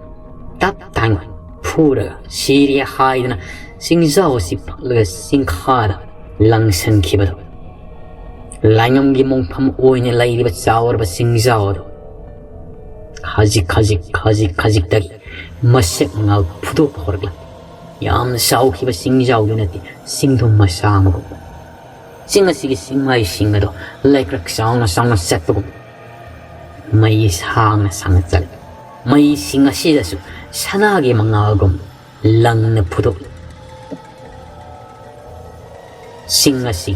ꯇꯞ ꯇꯥꯏꯉꯣꯏ ꯐꯨꯔꯒ ꯁꯤꯔꯦ ꯍꯥꯏꯗꯨꯅ ꯆꯤꯡꯖꯥꯎ ꯑꯁꯤ ꯐꯛꯂꯒ ꯆꯤꯡꯈꯥꯗ ꯂꯪꯁꯟꯈꯤꯕꯗꯣ꯫ ꯂꯥꯏꯉꯝꯒꯤ ꯃꯣꯡꯐꯝ ꯑꯣꯏꯅ ꯂꯩꯔꯤꯕ ꯆꯥꯎꯔꯕ ꯆꯤꯡꯖꯥꯎ ꯑꯗꯨ ꯈꯖꯤꯛ ꯈꯖꯤꯛ ꯈꯖꯤꯛ ꯈꯖꯤꯛꯇꯒꯤ ꯃꯁꯦꯛ ꯃꯉꯥꯜ ꯐꯨꯗꯣꯛꯄ ꯍꯧꯔꯛꯂꯝꯃꯤ꯫ ꯌꯥꯝꯅ ꯆꯥꯎꯈꯤꯕ ꯆꯤꯡꯖꯥꯎꯗꯨ ꯅꯠꯇꯦ, ꯆꯤꯡꯗꯨꯝ ꯃꯆꯥ ꯑꯃꯒꯨꯝ꯫ ꯆꯤꯡ ꯑꯁꯤꯒꯤ ꯆꯤꯡꯃꯥꯏꯁꯤꯡ ꯑꯗꯣ ꯂꯩꯀ꯭ꯔꯛ ꯆꯥꯎꯅ ꯆꯥꯎꯅ ꯆꯠꯄꯒꯨꯝ ꯃꯩ ꯁꯥꯡꯅ ꯁꯥꯡꯅ ꯆꯠꯂꯤ꯫ ꯃꯩꯁꯤꯡ ꯑꯁꯤꯗꯁꯨ ꯁꯅꯥꯒꯤ ꯃꯉꯥꯜꯒꯨꯝ ꯂꯪꯅ ꯐꯨꯗꯣꯛꯂꯤ꯫ ꯆꯤꯡ ꯑꯁꯤ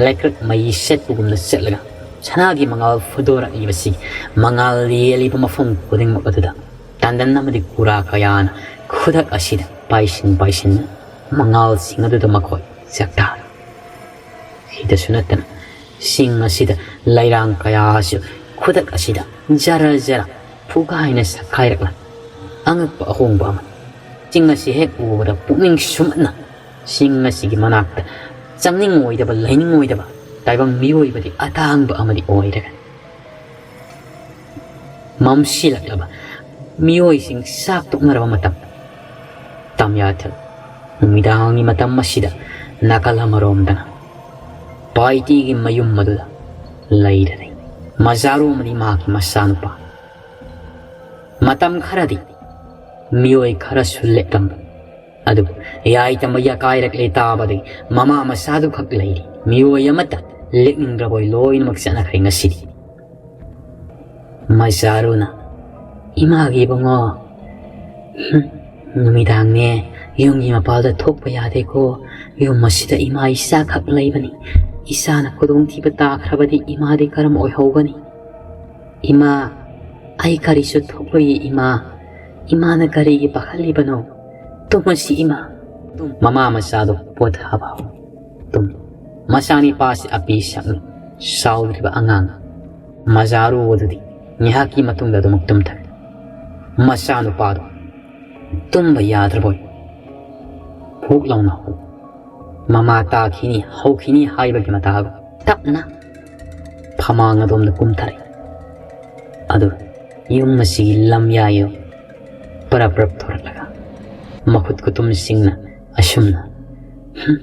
ꯂꯩꯀ꯭ꯔꯛ ꯃꯩ ꯁꯦꯠꯄꯒꯨꯝꯅ ꯆꯠꯂꯒ ꯁꯅꯥꯒꯤ ꯃꯉꯥꯜ ꯐꯨꯗꯣꯔꯛꯂꯤꯕꯁꯤ ꯃꯉꯥꯜ ꯌꯦꯜꯂꯤꯕ ꯃꯐꯝ ꯈꯨꯗꯤꯡꯃꯛ ꯑꯗꯨꯗ ꯇꯟꯗꯟ ꯑꯃꯗꯤ ꯀꯨꯔꯥ ꯀꯌꯥꯅ ꯈꯨꯗꯛ ꯑꯁꯤꯗ ꯄꯥꯏꯁꯤꯟ ꯄꯥꯏꯁꯤꯟꯅ ꯃꯉꯥꯜꯁꯤꯡ ꯑꯗꯨꯗ ꯃꯈꯣꯏ ꯆꯥꯛꯇꯥꯔꯦ꯫ ꯈꯤꯇꯁꯨ ꯅꯠꯇꯅ ꯆꯤꯡ ꯑꯁꯤꯗ ꯂꯩꯔꯥꯡ ꯀꯌꯥꯁꯨ ꯈꯨꯗꯛ ꯑꯁꯤꯗ ꯖꯔ ꯖꯔ ꯐꯨꯒꯥꯏꯅ ꯁꯛꯈꯥꯏꯔꯛꯂ ꯑꯉꯛꯄ ꯑꯍꯣꯡꯕ ꯑꯃꯅꯤ꯫ ꯆꯤꯡ ꯑꯁꯤ ꯍꯦꯛ ꯎꯕꯗ ꯄꯨꯛꯅꯤꯡ ꯁꯨꯝꯍꯠꯅ ꯆꯤꯡ ꯑꯁꯤꯒꯤ ꯃꯅꯥꯛꯇ ꯆꯪꯅꯤꯡꯉꯣꯏꯗꯕ, ꯂꯩꯅꯤꯡꯉꯣꯏꯗꯕ ꯇꯥꯏꯕꯪ ꯃꯤꯑꯣꯏꯕꯗꯤ ꯑꯇꯥꯡꯕ ꯑꯃꯗꯤ ꯑꯣꯏꯔꯒꯅꯤ꯫ ꯃꯝꯁꯤꯜꯂꯛꯂꯕ ꯃꯤꯑꯣꯏꯁꯤꯡ ꯆꯥꯛ ꯇꯣꯛꯅꯔꯕ ꯃꯇꯝ, ꯇꯝꯌꯥꯊꯛ ꯅꯨꯃꯤꯗꯥꯡꯒꯤ ꯃꯇꯝ ꯑꯁꯤꯗ ꯅꯥꯀꯜ ꯑꯃꯔꯣꯝꯗꯅ ꯄꯥꯏꯇꯤꯒꯤ ꯃꯌꯨꯝ ꯑꯗꯨꯗ ꯂꯩꯔꯔꯦ꯫ ꯃꯖꯥꯔꯨ ꯑꯃꯗꯤ ꯃꯍꯥꯛꯀꯤ ꯃꯆꯥꯅꯨꯄꯥ꯫ ꯃꯇꯝ ꯈꯔꯗꯤ ꯃꯤꯑꯣꯏ ꯈꯔꯁꯨ ꯂꯦꯞꯂꯝꯕ꯫ ꯑꯗꯨꯕꯨ ꯌꯥꯏꯇꯝꯕ ꯌꯥꯀꯥꯏꯔꯛꯂꯦ ꯇꯥꯕꯗꯒꯤ ꯃꯃꯥ ꯃꯆꯥꯗꯨꯈꯛ ꯂꯩꯔꯤ꯫ ꯃꯤꯑꯣꯏ ꯑꯃꯠꯇ ꯂꯦꯛꯅꯤꯡꯗ꯭ꯔꯕꯣꯏ ꯂꯣꯏꯅꯃꯛ ꯆꯠꯅꯈ꯭ꯔꯦ ꯉꯁꯤꯗꯤ꯫ ꯃꯖꯥꯔꯨꯅ, "ꯏꯃꯥꯒꯤ ꯏꯕꯨꯡꯉꯣ, ꯍꯨꯝ, ꯅꯨꯃꯤꯗꯥꯡꯅꯦ, ꯌꯨꯝꯒꯤ ꯃꯄꯥꯜꯗ ꯊꯣꯛꯄ ꯌꯥꯗꯦꯀꯣ꯫ ꯌꯨꯝ ꯑꯁꯤꯗ ꯏꯃꯥ ꯏꯆꯥꯈꯛ ꯂꯩꯕꯅꯤ꯫ ꯏꯆꯥꯅ ꯈꯨꯗꯣꯡꯊꯤꯕ ꯇꯥꯈ꯭ꯔꯕꯗꯤ ꯏꯃꯥꯗꯤ ꯀꯔꯝ ꯑꯣꯏꯍꯧꯒꯅꯤ? ꯏꯃꯥ, ꯑꯩ ꯀꯔꯤꯁꯨ ꯊꯣꯛꯂꯣꯏꯌꯦ ꯏꯃꯥ꯫ ꯏꯃꯥꯅ ꯀꯔꯤꯒꯤ ꯄꯥꯈꯠꯂꯤꯕꯅꯣ? ꯇꯨꯝꯃꯁꯤ ꯏꯃꯥ꯫" ꯃꯃꯥ ꯃꯆꯥꯗꯨ ꯄꯣꯊꯥꯕ ꯍꯧ꯫ ꯇꯨꯝ꯫ ꯃꯆꯥꯅꯤꯄꯥꯁꯤ ꯑꯄꯤ ꯁꯛꯅꯤ꯫ ꯆꯥꯎꯗ꯭ꯔꯤꯕ ꯑꯉꯥꯡ ꯃꯖꯥꯔꯨ ꯑꯗꯨꯗꯤ ꯉꯥꯏꯍꯥꯛꯀꯤ ꯃꯇꯨꯡꯗ ꯑꯗꯨꯃꯛ ꯇꯨꯝꯊꯈꯤ꯫ ꯃꯆꯥꯅꯨꯄꯥꯗꯨ ꯇꯨꯝꯕ ꯌꯥꯗ꯭ꯔꯕꯣꯏ ꯍꯨꯛ ꯂꯥꯎꯅ ꯍꯧ-, ꯃꯃꯥ ꯇꯥꯈꯤꯅꯤ, ꯍꯧꯈꯤꯅꯤ ꯍꯥꯏꯕꯒꯤ ꯃꯇꯥꯒꯨꯝ ꯇꯞꯅ ꯐꯃꯥꯡ ꯑꯗꯣꯝꯗ ꯀꯨꯝꯊꯔꯛꯏ꯫ ꯑꯗꯨ ꯌꯨꯝ ꯑꯁꯤꯒꯤ ꯂꯝꯌꯥꯏꯗꯨ ꯄꯔꯞ ꯄꯔꯞ ꯊꯣꯔꯛꯂꯒ ꯃꯈꯨꯠ ꯈꯨꯇꯨꯝꯁꯤꯡꯅ ꯑꯁꯨꯝꯅ, "ꯍꯨꯝ,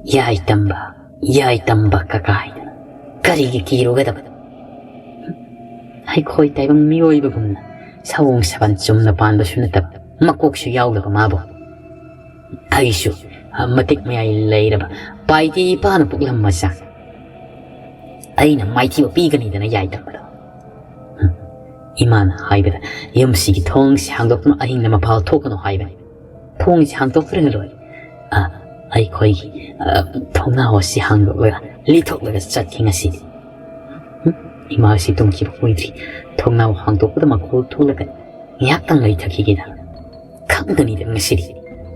ꯌꯥꯏꯇꯝꯕ, ꯌꯥꯏꯇꯝꯕ ꯀꯀꯥ ꯍꯥꯏꯗꯅ ꯀꯔꯤꯒꯤ ꯀꯤꯔꯨꯒꯗꯕ? ꯑꯩꯈꯣꯏ ꯇꯥꯏꯕꯪ ꯃꯤꯑꯣꯏꯕꯒꯨꯝꯅ ꯁꯑꯣꯡ ꯁꯥꯕꯟ ꯆꯨꯝꯅ ꯄꯥꯟꯕꯁꯨ ꯅꯠꯇꯕ, ꯃꯀꯣꯛꯁꯨ ꯌꯥꯎꯗꯕ ꯃꯥꯕꯨ꯫ ꯑꯩꯁꯨ, ꯑ, ꯃꯇꯤꯛ ꯃꯌꯥꯏ ꯂꯩꯔꯕ ꯄꯥꯏꯇꯤ ꯏꯄꯥꯅ ꯄꯣꯛꯂꯝꯕ ꯃꯆꯥ꯫ ꯑꯩꯅ ꯃꯥꯏꯊꯤꯕ ꯄꯤꯒꯅꯤꯗꯅ ꯌꯥꯏꯇꯝꯕꯗꯣ꯫ ꯍꯨꯝ, ꯏꯃꯥꯅ ꯍꯥꯏꯕꯗ ꯌꯨꯝꯁꯤꯒꯤ ꯊꯣꯡꯁꯤ ꯍꯥꯡꯗꯣꯛꯇꯨꯅ ꯑꯍꯤꯡꯗ ꯃꯄꯥꯜ ꯊꯣꯛꯀꯅꯨ ꯍꯥꯏꯕꯅꯤ꯫ ꯊꯣꯡꯁꯤ ꯍꯥꯡꯗꯣꯛꯇ꯭ꯔꯒ ꯂꯣꯏꯔꯦ꯫ ꯑ, ꯑꯩꯈꯣꯏꯒꯤ, ꯑ, ꯊꯣꯡꯅꯥꯎ ꯑꯁꯤ ꯍꯥꯡꯗꯣꯛꯂꯒ ꯂꯤꯊꯣꯛꯂꯒ ꯆꯠꯈꯤ ꯉꯁꯤꯗꯤ꯫ ꯍꯨꯝ, ꯏꯃꯥꯁꯤ ꯇꯨꯝꯈꯤꯕ ꯀꯨꯏꯗ꯭ꯔꯤ꯫ ꯊꯣꯡꯅꯥꯎ ꯍꯥꯡꯗꯣꯛꯄꯗ ꯃꯈꯣꯜ ꯊꯣꯛꯂꯒ ꯉꯥꯏꯍꯥꯛꯇꯪ ꯂꯩꯊꯈꯤꯒꯦꯗ꯫ ꯈꯪꯒꯅꯤꯗ ꯉꯁꯤꯗꯤ꯫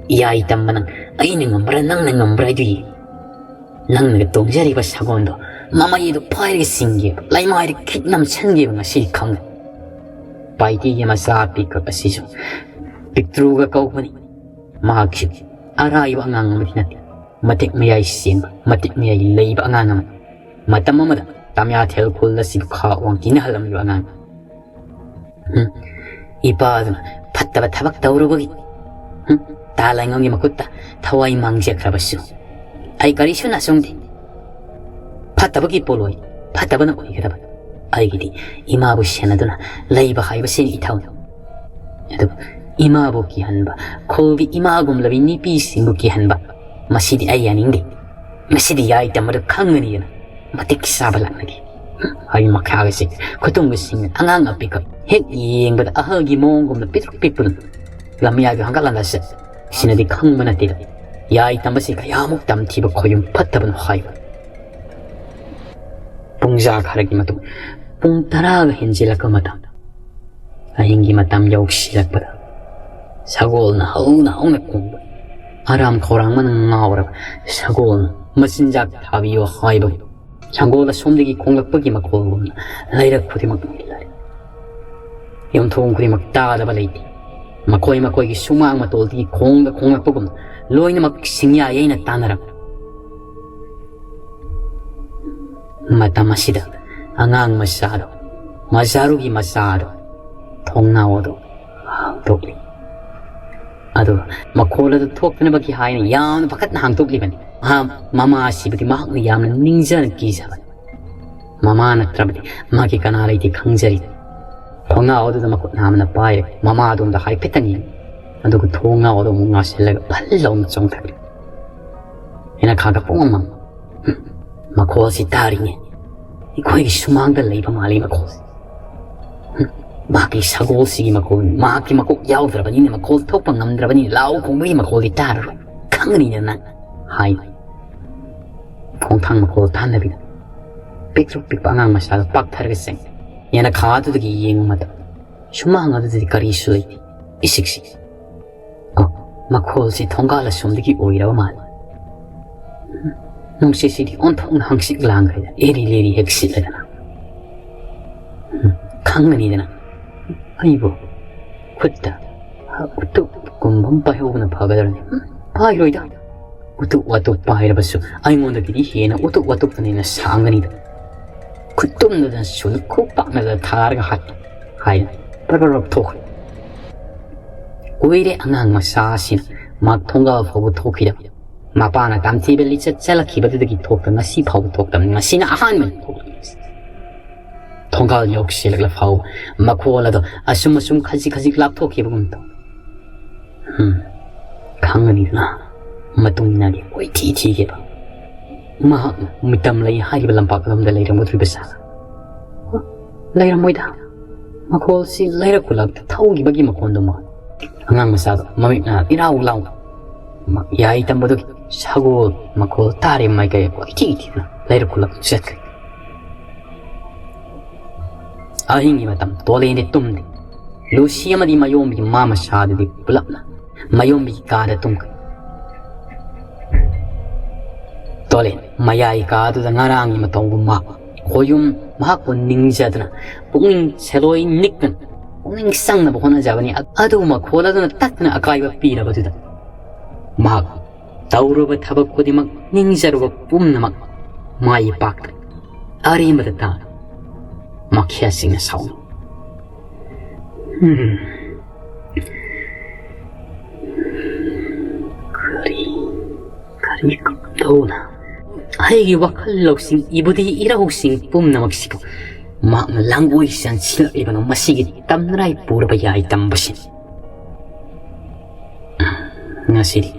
ꯌꯥꯏꯇꯝꯕ ꯅꯪ, ꯑꯩꯅ ꯉꯝꯕ꯭ꯔꯥ ꯅꯪꯅ ꯉꯝꯕ꯭ꯔꯥ ꯍꯥꯏꯗꯨ ꯌꯦꯡ꯫ ꯅꯪꯅꯒ ꯇꯣꯡꯖꯔꯤꯕ ꯁꯒꯣꯜꯗꯣ ꯃꯃꯩꯗꯨ ꯄꯥꯏꯔꯒ ꯆꯤꯡꯒꯦꯕ, ꯂꯩꯃꯥꯏꯗ ꯈꯤꯠ ꯅꯝꯁꯟꯒꯦꯕ ꯉꯁꯤꯗꯤ ꯈꯪꯉꯦ꯫ ꯄꯥꯏꯇꯤꯒꯤ ꯃꯆꯥ ꯑꯄꯤꯛꯄ ꯑꯁꯤꯁꯨ ꯄꯤꯛꯇ꯭ꯔꯨꯒ ꯀꯧꯕꯅꯤ꯫ ꯃꯍꯥꯛꯁꯤ ꯑꯔꯥꯏꯕ ꯑꯉꯥꯡ ꯑꯃꯗꯤ ꯅꯠꯇꯦ꯫ ꯃꯇꯤꯛ ꯃꯌꯥꯏ ꯆꯦꯟꯕ, ꯃꯇꯤꯛ ꯃꯌꯥꯏ ꯂꯩꯕ ꯑꯉꯥꯡ ꯑꯃꯅꯤ꯫ ꯃꯇꯝ ꯑꯃꯗ ꯇꯥꯃꯤꯌꯥꯊꯦꯜ ꯈꯨꯜ ꯑꯁꯤꯕꯨ ꯈꯥ ꯋꯥꯡ ꯀꯤꯅꯍꯜꯂꯝꯂꯤꯕ ꯑꯉꯥꯡ꯫ ꯍꯨꯝ, ꯏꯄꯥꯗꯨꯅ ꯐꯠꯇꯕ ꯊꯕꯛ ꯇꯧꯔꯨꯕꯒꯤ, ꯍꯨꯝ, ꯇꯥ ꯂꯩꯉꯣꯟꯒꯤ ꯃꯈꯨꯠꯇ ꯊꯋꯥꯏ ꯃꯥꯡꯖꯈ꯭ꯔꯕꯁꯨ ꯑꯩ ꯀꯔꯤꯁꯨ ꯅꯥꯆꯨꯡꯗꯦ꯫ ꯐꯠꯇꯕꯒꯤ ꯄꯣꯠꯂꯣꯏ ꯐꯠꯇꯕꯅ ꯑꯣꯏꯒꯗꯕ꯫ ꯑꯩꯒꯤꯗꯤ ꯏꯃꯥꯕꯨ ꯁꯦꯟꯅꯗꯨꯅ ꯂꯩꯕ ꯍꯥꯏꯕꯁꯤꯅꯤ ꯏꯊꯧꯅꯤ꯫ ꯑꯗꯨꯕꯨ ꯏꯃꯥꯕꯨ ꯀꯤꯍꯟꯕ, ꯈꯨꯜꯒꯤ ꯏꯃꯥꯒꯨꯝꯂꯕꯤ ꯅꯨꯄꯤꯁꯤꯡꯕꯨ ꯀꯤꯍꯟꯕ, ꯃꯁꯤꯗꯤ ꯑꯩ ꯌꯥꯅꯤꯡꯗꯦ꯫ ꯃꯁꯤꯗꯤ ꯌꯥꯏ ꯇꯝꯕꯗ ꯈꯪꯒꯅꯤꯗꯅ ꯃꯇꯤꯛ ꯆꯥꯕ ꯂꯥꯛꯅꯒꯦ꯫ ꯑꯩ ꯃꯈꯥꯒꯁꯦ ꯈꯨꯇꯨꯝꯒꯁꯤꯡꯅ ꯑꯉꯥꯡ ꯑꯄꯤꯛꯄ ꯍꯦꯛ ꯌꯦꯡꯕꯗ ꯑꯍꯜꯒꯤ ꯃꯑꯣꯡꯒꯨꯝꯅ ꯄꯤꯛꯇ꯭ꯔꯨ ꯄꯤꯛꯄꯗꯨ ꯂꯝꯌꯥꯏꯗ ꯍꯪꯒꯠꯂꯒ ꯆꯠ ꯁꯤꯅꯗꯤ ꯈꯪꯕ ꯅꯠꯇꯦꯗ꯫ ꯌꯥꯏ ꯇꯝꯕꯁꯤ ꯀꯌꯥꯃꯨꯛ ꯇꯝꯊꯤꯕ ꯈꯣꯏꯌꯨꯝ ꯐꯠꯇꯕꯅꯣ ꯍꯥꯏꯕ꯫ ꯄꯨꯡꯖꯥ ꯈꯔꯒꯤ ꯃꯇꯨꯡ ꯄꯨꯡ ꯇꯔꯥꯒ ꯍꯦꯟꯖꯤꯜꯂꯛꯄ ꯃꯇꯝ, ꯑꯍꯤꯡꯒꯤ ꯃꯇꯝ ꯌꯧꯁꯤꯜꯂꯛꯄꯗ ꯁꯒꯣꯜꯅ ꯍꯧꯅ ꯍꯧꯅ ꯈꯣꯡꯕ, ꯑꯔꯥꯝ ꯈꯧꯔꯥꯡꯕꯅ ꯉꯥꯎꯔꯕ ꯁꯒꯣꯜꯅ ꯃꯆꯤꯟꯖꯥꯛ ꯊꯥꯕꯤꯌꯨ ꯍꯥꯏꯕ ꯁꯪꯒꯣꯜ ꯑꯁꯣꯝꯗꯒꯤ ꯈꯣꯡꯂꯛꯄꯒꯤ ꯃꯈꯣꯜꯒꯨꯝꯅ ꯂꯩꯔꯛ ꯈꯨꯗꯤꯡꯃꯛ ꯅꯤꯜꯂꯔꯦ꯫ ꯌꯨꯝꯊꯣꯡ ꯈꯨꯗꯤꯡꯃꯛ ꯇꯥꯗꯕ ꯂꯩꯇꯦ꯫ ꯃꯈꯣꯏ ꯃꯈꯣꯏꯒꯤ ꯁꯨꯃꯥꯡ ꯃꯇꯣꯜꯗꯒꯤ ꯈꯣꯡꯗ ꯈꯣꯡꯂꯛꯄꯒꯨꯝꯅ ꯂꯣꯏꯅꯃꯛ ꯁꯤꯡꯌꯥ ꯌꯩꯅ ꯇꯥꯟꯅꯔꯝꯃꯤ꯫ ꯃꯇꯝ ꯑꯁꯤꯗ ꯑꯉꯥꯡ ꯃꯆꯥꯗꯣ, ꯃꯖꯥꯔꯨꯒꯤ ꯃꯆꯥꯗꯣ, ꯊꯣꯡꯅꯥꯎ ꯑꯗꯨ ꯍꯥꯡꯗꯣꯛꯂꯤ꯫ ꯑꯗꯨꯒ ꯃꯈꯣꯜ ꯑꯗꯨ ꯊꯣꯛꯇꯅꯕꯒꯤ ꯍꯥꯏꯅ ꯌꯥꯝꯅ ꯄꯥꯈꯠꯅ ꯍꯥꯡꯗꯣꯛꯂꯤꯕꯅꯤ꯫ ꯃꯍꯥꯛ ꯃꯃꯥ ꯁꯤꯕꯗꯤ ꯃꯍꯥꯛꯅ ꯌꯥꯝꯅ ꯅꯤꯡꯖꯅ ꯀꯤꯖꯕꯅꯤ꯫ ꯃꯃꯥ ꯅꯠꯇ꯭ꯔꯕꯗꯤ ꯃꯍꯥꯛꯀꯤ ꯀꯅꯥ ꯂꯩꯇꯦ ꯈꯪꯖꯔꯤ꯫ ꯊꯣꯡꯅꯥꯎ ꯑꯗꯨꯗ ꯃꯈꯨꯠ ꯅꯥꯝꯃꯅ ꯄꯥꯏꯔꯦ꯫ ꯃꯃꯥ ꯑꯗꯣꯝꯗ ꯍꯥꯏꯐꯦꯠꯇꯪ ꯌꯦꯡꯉꯤ꯫ ꯑꯗꯨꯒ ꯊꯣꯡꯅꯥꯎ ꯑꯗꯨ ꯑꯃꯨꯛ ꯉꯥꯁꯤꯜꯂꯒ ꯐꯜ ꯂꯥꯎꯅ ꯆꯣꯡꯊꯈ꯭ꯔꯦ꯫ ꯌꯦꯅꯈꯥꯒ ꯄꯨꯡꯃꯝ ꯃꯝ꯫ ꯃꯈꯣꯜꯁꯤ ꯇꯥꯔꯤꯅꯦ꯫ ꯑꯩꯈꯣꯏꯒꯤ ꯁꯨꯃꯥꯡꯗ ꯂꯩꯕ ꯃꯥꯜꯂꯤ ꯃꯈꯣꯜꯁꯤ꯫ ꯃꯍꯥꯛꯀꯤ ꯁꯒꯣꯜꯁꯤꯒꯤ ꯃꯈꯣꯜ, ꯃꯍꯥꯛꯀꯤ ꯃꯀꯣꯛ ꯌꯥꯎꯗ꯭ꯔꯕꯅꯤꯅ ꯃꯈꯣꯜ ꯊꯣꯛꯄ ꯉꯝꯗ꯭ꯔꯕꯅꯤꯅ ꯂꯥꯎ ꯈꯣꯡꯕꯒꯤ ꯃꯈꯣꯜꯗꯤ ꯇꯥꯔꯔꯣꯏ꯫ ꯈꯪꯒꯅꯤꯅ ꯅꯪ ꯍꯥꯏ꯫ ꯈꯣꯡꯊꯥꯡ ꯃꯈꯣꯜ ꯇꯥꯟꯅꯕꯤꯗ ꯄꯤꯛꯇ꯭ꯔꯨ ꯄꯤꯛꯄ ꯑꯉꯥꯡ ꯃꯆꯥꯗꯨ ꯄꯥꯛꯊꯔꯒ ꯆꯪꯉꯤ꯫ ꯌꯦꯅꯈꯥ ꯑꯗꯨꯗꯒꯤ ꯌꯦꯡꯕ ꯃꯇꯝꯗ ꯁꯨꯃꯥꯡ ꯑꯗꯨꯗꯗꯤ ꯀꯔꯤꯁꯨ ꯂꯩꯇꯦ꯫ ꯏꯁꯤꯛ ꯁꯤꯛꯏ꯫ ꯑꯣ, ꯃꯈꯣꯜꯁꯤ ꯊꯣꯡꯒꯥꯜ ꯑꯁꯣꯝꯗꯒꯤ ꯑꯣꯏꯔꯕ ꯃꯥꯜꯂꯤ꯫ ꯅꯨꯡꯁꯤꯠꯁꯤꯗꯤ ꯑꯣꯟꯊꯣꯛꯅ ꯍꯪꯆꯤꯠ ꯂꯥꯡꯈ꯭ꯔꯦꯗ, ꯑꯦꯔꯤ ꯂꯦꯔꯤ ꯍꯦꯛ ꯁꯤꯠꯂꯗꯅ꯫ ꯎꯝ, ꯈꯪꯒꯅꯤꯗꯅ ꯑꯩꯕꯨ꯫ ꯈꯨꯠꯇ ꯎꯇꯨꯞ ꯀꯨꯝꯕ ꯑꯃ ꯄꯥꯏꯍꯧꯕꯅ ꯐꯒꯗ꯭ꯔꯅꯤ꯫ ꯎꯝ, ꯄꯥꯏꯔꯣꯏꯗ꯫ ꯎꯇꯨꯞ ꯋꯥꯇꯨꯞ ꯄꯥꯏꯔꯕꯁꯨ ꯑꯩꯉꯣꯟꯗꯒꯤꯗꯤ ꯍꯦꯟꯅ ꯎꯇꯨꯞ ꯋꯥꯇꯨꯞꯇꯨꯅ ꯍꯦꯟꯅ ꯁꯥꯡꯒꯅꯤꯗ꯫ ꯈꯨꯠꯇꯨꯝꯅꯗꯅ ꯁꯨꯅ ꯈꯨꯠ ꯄꯥꯛꯅꯗꯅ ꯊꯥꯔꯒ ꯍꯥꯏ ꯍꯥꯏꯅ ꯄꯔꯞ ꯄꯔꯞ ꯊꯣꯛꯈ꯭ꯔꯦ꯫ ꯀꯨꯏꯔꯦ ꯑꯉꯥꯡ ꯃꯆꯥ ꯑꯁꯤꯅ ꯃꯍꯥꯛ ꯊꯣꯡꯒꯥꯜ ꯐꯥꯎꯕ ꯊꯣꯛꯈꯤꯗꯕ꯫ ꯃꯄꯥꯅ ꯇꯝꯊꯤꯕ ꯂꯤꯆꯠ ꯆꯠꯂꯛꯈꯤꯕꯗꯨꯗꯒꯤ ꯊꯣꯛꯇ ꯉꯁꯤ ꯐꯥꯎꯕ ꯊꯣꯛꯇꯕꯅꯤ꯫ ꯉꯁꯤꯅ ꯑꯍꯥꯟꯕꯅꯤ ꯊꯣꯛꯂꯛꯂꯤꯕꯁꯤ꯫ ꯊꯣꯡꯒꯥꯜ ꯌꯧꯁꯤꯜꯂꯛꯂ ꯐꯥꯎꯕ ꯃꯈꯣꯜ ꯑꯗꯣ ꯑꯁꯨꯝ ꯑꯁꯨꯝ ꯈꯖꯤꯛ ꯈꯖꯤꯛ ꯂꯥꯞꯊꯣꯛꯈꯤꯕꯒꯨꯝ ꯇꯧ꯫ ꯎꯝ, ꯈꯪꯒꯅꯤꯗꯅ ꯃꯇꯨꯡ ꯏꯟꯅꯗꯤ ꯀꯣꯏꯊꯤ ꯊꯤꯈꯤꯕ꯫ ꯃꯍꯥꯛꯅ ꯃꯤꯇꯝ ꯂꯩ ꯍꯥꯏꯔꯤꯕ ꯂꯝꯄꯥꯛ ꯑꯗꯣꯝꯗ ꯂꯩꯔꯝꯒꯗꯧꯔꯤꯕ ꯁꯥ ꯂꯩꯔꯝꯃꯣꯏꯗ꯫ ꯃꯈꯣꯜꯁꯤ ꯂꯩꯔꯛ ꯈꯨꯂꯛꯇ ꯊꯧꯈꯤꯕꯒꯤ ꯃꯈꯣꯟꯗꯨ ꯃꯥꯜꯂꯤ꯫ ꯑꯉꯥꯡ ꯃꯆꯥꯗꯣ ꯃꯃꯤꯠꯅ ꯏꯔꯥꯎ ꯂꯥꯎꯅ ꯃ-, ꯌꯥꯏ ꯇꯝꯕꯗꯨꯒꯤ ꯁꯒꯣꯜ ꯃꯈꯣꯜ ꯇꯥꯔꯤꯕ ꯃꯥꯏꯀꯩ ꯀꯣꯏꯊꯤ ꯊꯤꯗꯨꯅ ꯂꯩꯔꯛ ꯈꯨꯂꯛ ꯆꯠꯈ꯭ꯔꯦ꯫ ꯑꯍꯤꯡꯒꯤ ꯃꯇꯝ ꯇꯣꯂꯦꯟꯗꯤ ꯇꯨꯝꯗꯦ꯫ ꯂꯨꯁꯤ ꯑꯃꯗꯤ ꯃꯌꯣꯝꯕꯤ ꯃꯃꯥ ꯃꯆꯥꯗꯨꯗꯤ ꯄꯨꯂꯞꯅ ꯃꯌꯣꯝꯕꯤꯒꯤ ꯀꯥꯗ ꯇꯨꯝꯈ꯭ꯔꯦ꯫ ꯇꯣꯂꯦꯟ ꯃꯌꯥꯏ ꯀꯥꯗꯨꯗ ꯉꯔꯥꯡꯒꯤ ꯃꯇꯧꯒꯨꯝ ꯃꯥ ꯈꯣꯌꯨꯝ ꯃꯍꯥꯛꯄꯨ ꯅꯤꯡꯖꯗꯨꯅ ꯄꯨꯛꯅꯤꯡ ꯁꯦꯂꯣꯏ ꯅꯤꯛꯇꯅ ꯄꯨꯛꯅꯤꯡ ꯆꯪꯅꯕ ꯍꯣꯠꯅꯖꯕꯅꯤ꯫ ꯑꯗꯨꯕꯨ ꯃꯈꯣꯜ ꯑꯗꯨꯅ ꯇꯠꯇꯅ ꯑꯀꯥꯏꯕ ꯄꯤꯔꯕꯗꯨꯗ ꯃꯍꯥꯛ ꯇꯧꯔꯨꯕ ꯊꯕꯛ ꯈꯨꯗꯤꯡꯃꯛ ꯅꯤꯡꯖꯔꯨꯕ ꯄꯨꯝꯅꯃꯛ ꯃꯥꯏ ꯄꯥꯛꯇ ꯑꯔꯦꯝꯕꯗ ꯇꯥ ꯃꯈ꯭ꯌꯥꯁꯤꯡꯅ ꯁꯥꯎꯅ꯫ ꯎꯝ꯫ ꯀꯔꯤ, ꯀꯔꯤ ꯀꯝꯗꯧꯅ ꯑꯩꯒꯤ ꯋꯥꯈꯜ ꯂꯧꯁꯤꯡ ꯏꯕꯨꯗꯤ ꯏꯔꯧꯁꯤꯡ ꯄꯨꯝꯅꯃꯛꯁꯤꯕꯨ ꯃꯍꯥꯛꯅ ꯂꯥꯡꯒꯣꯏ ꯆꯟꯁꯤꯜꯂꯛꯂꯤꯕꯅꯣ? ꯃꯁꯤꯒꯤ ꯇꯝꯅꯔꯥꯏ ꯄꯨꯔꯕ ꯌꯥꯏ ꯇꯝꯕꯁꯤꯅꯤ꯫ ꯉꯁꯤꯗꯤ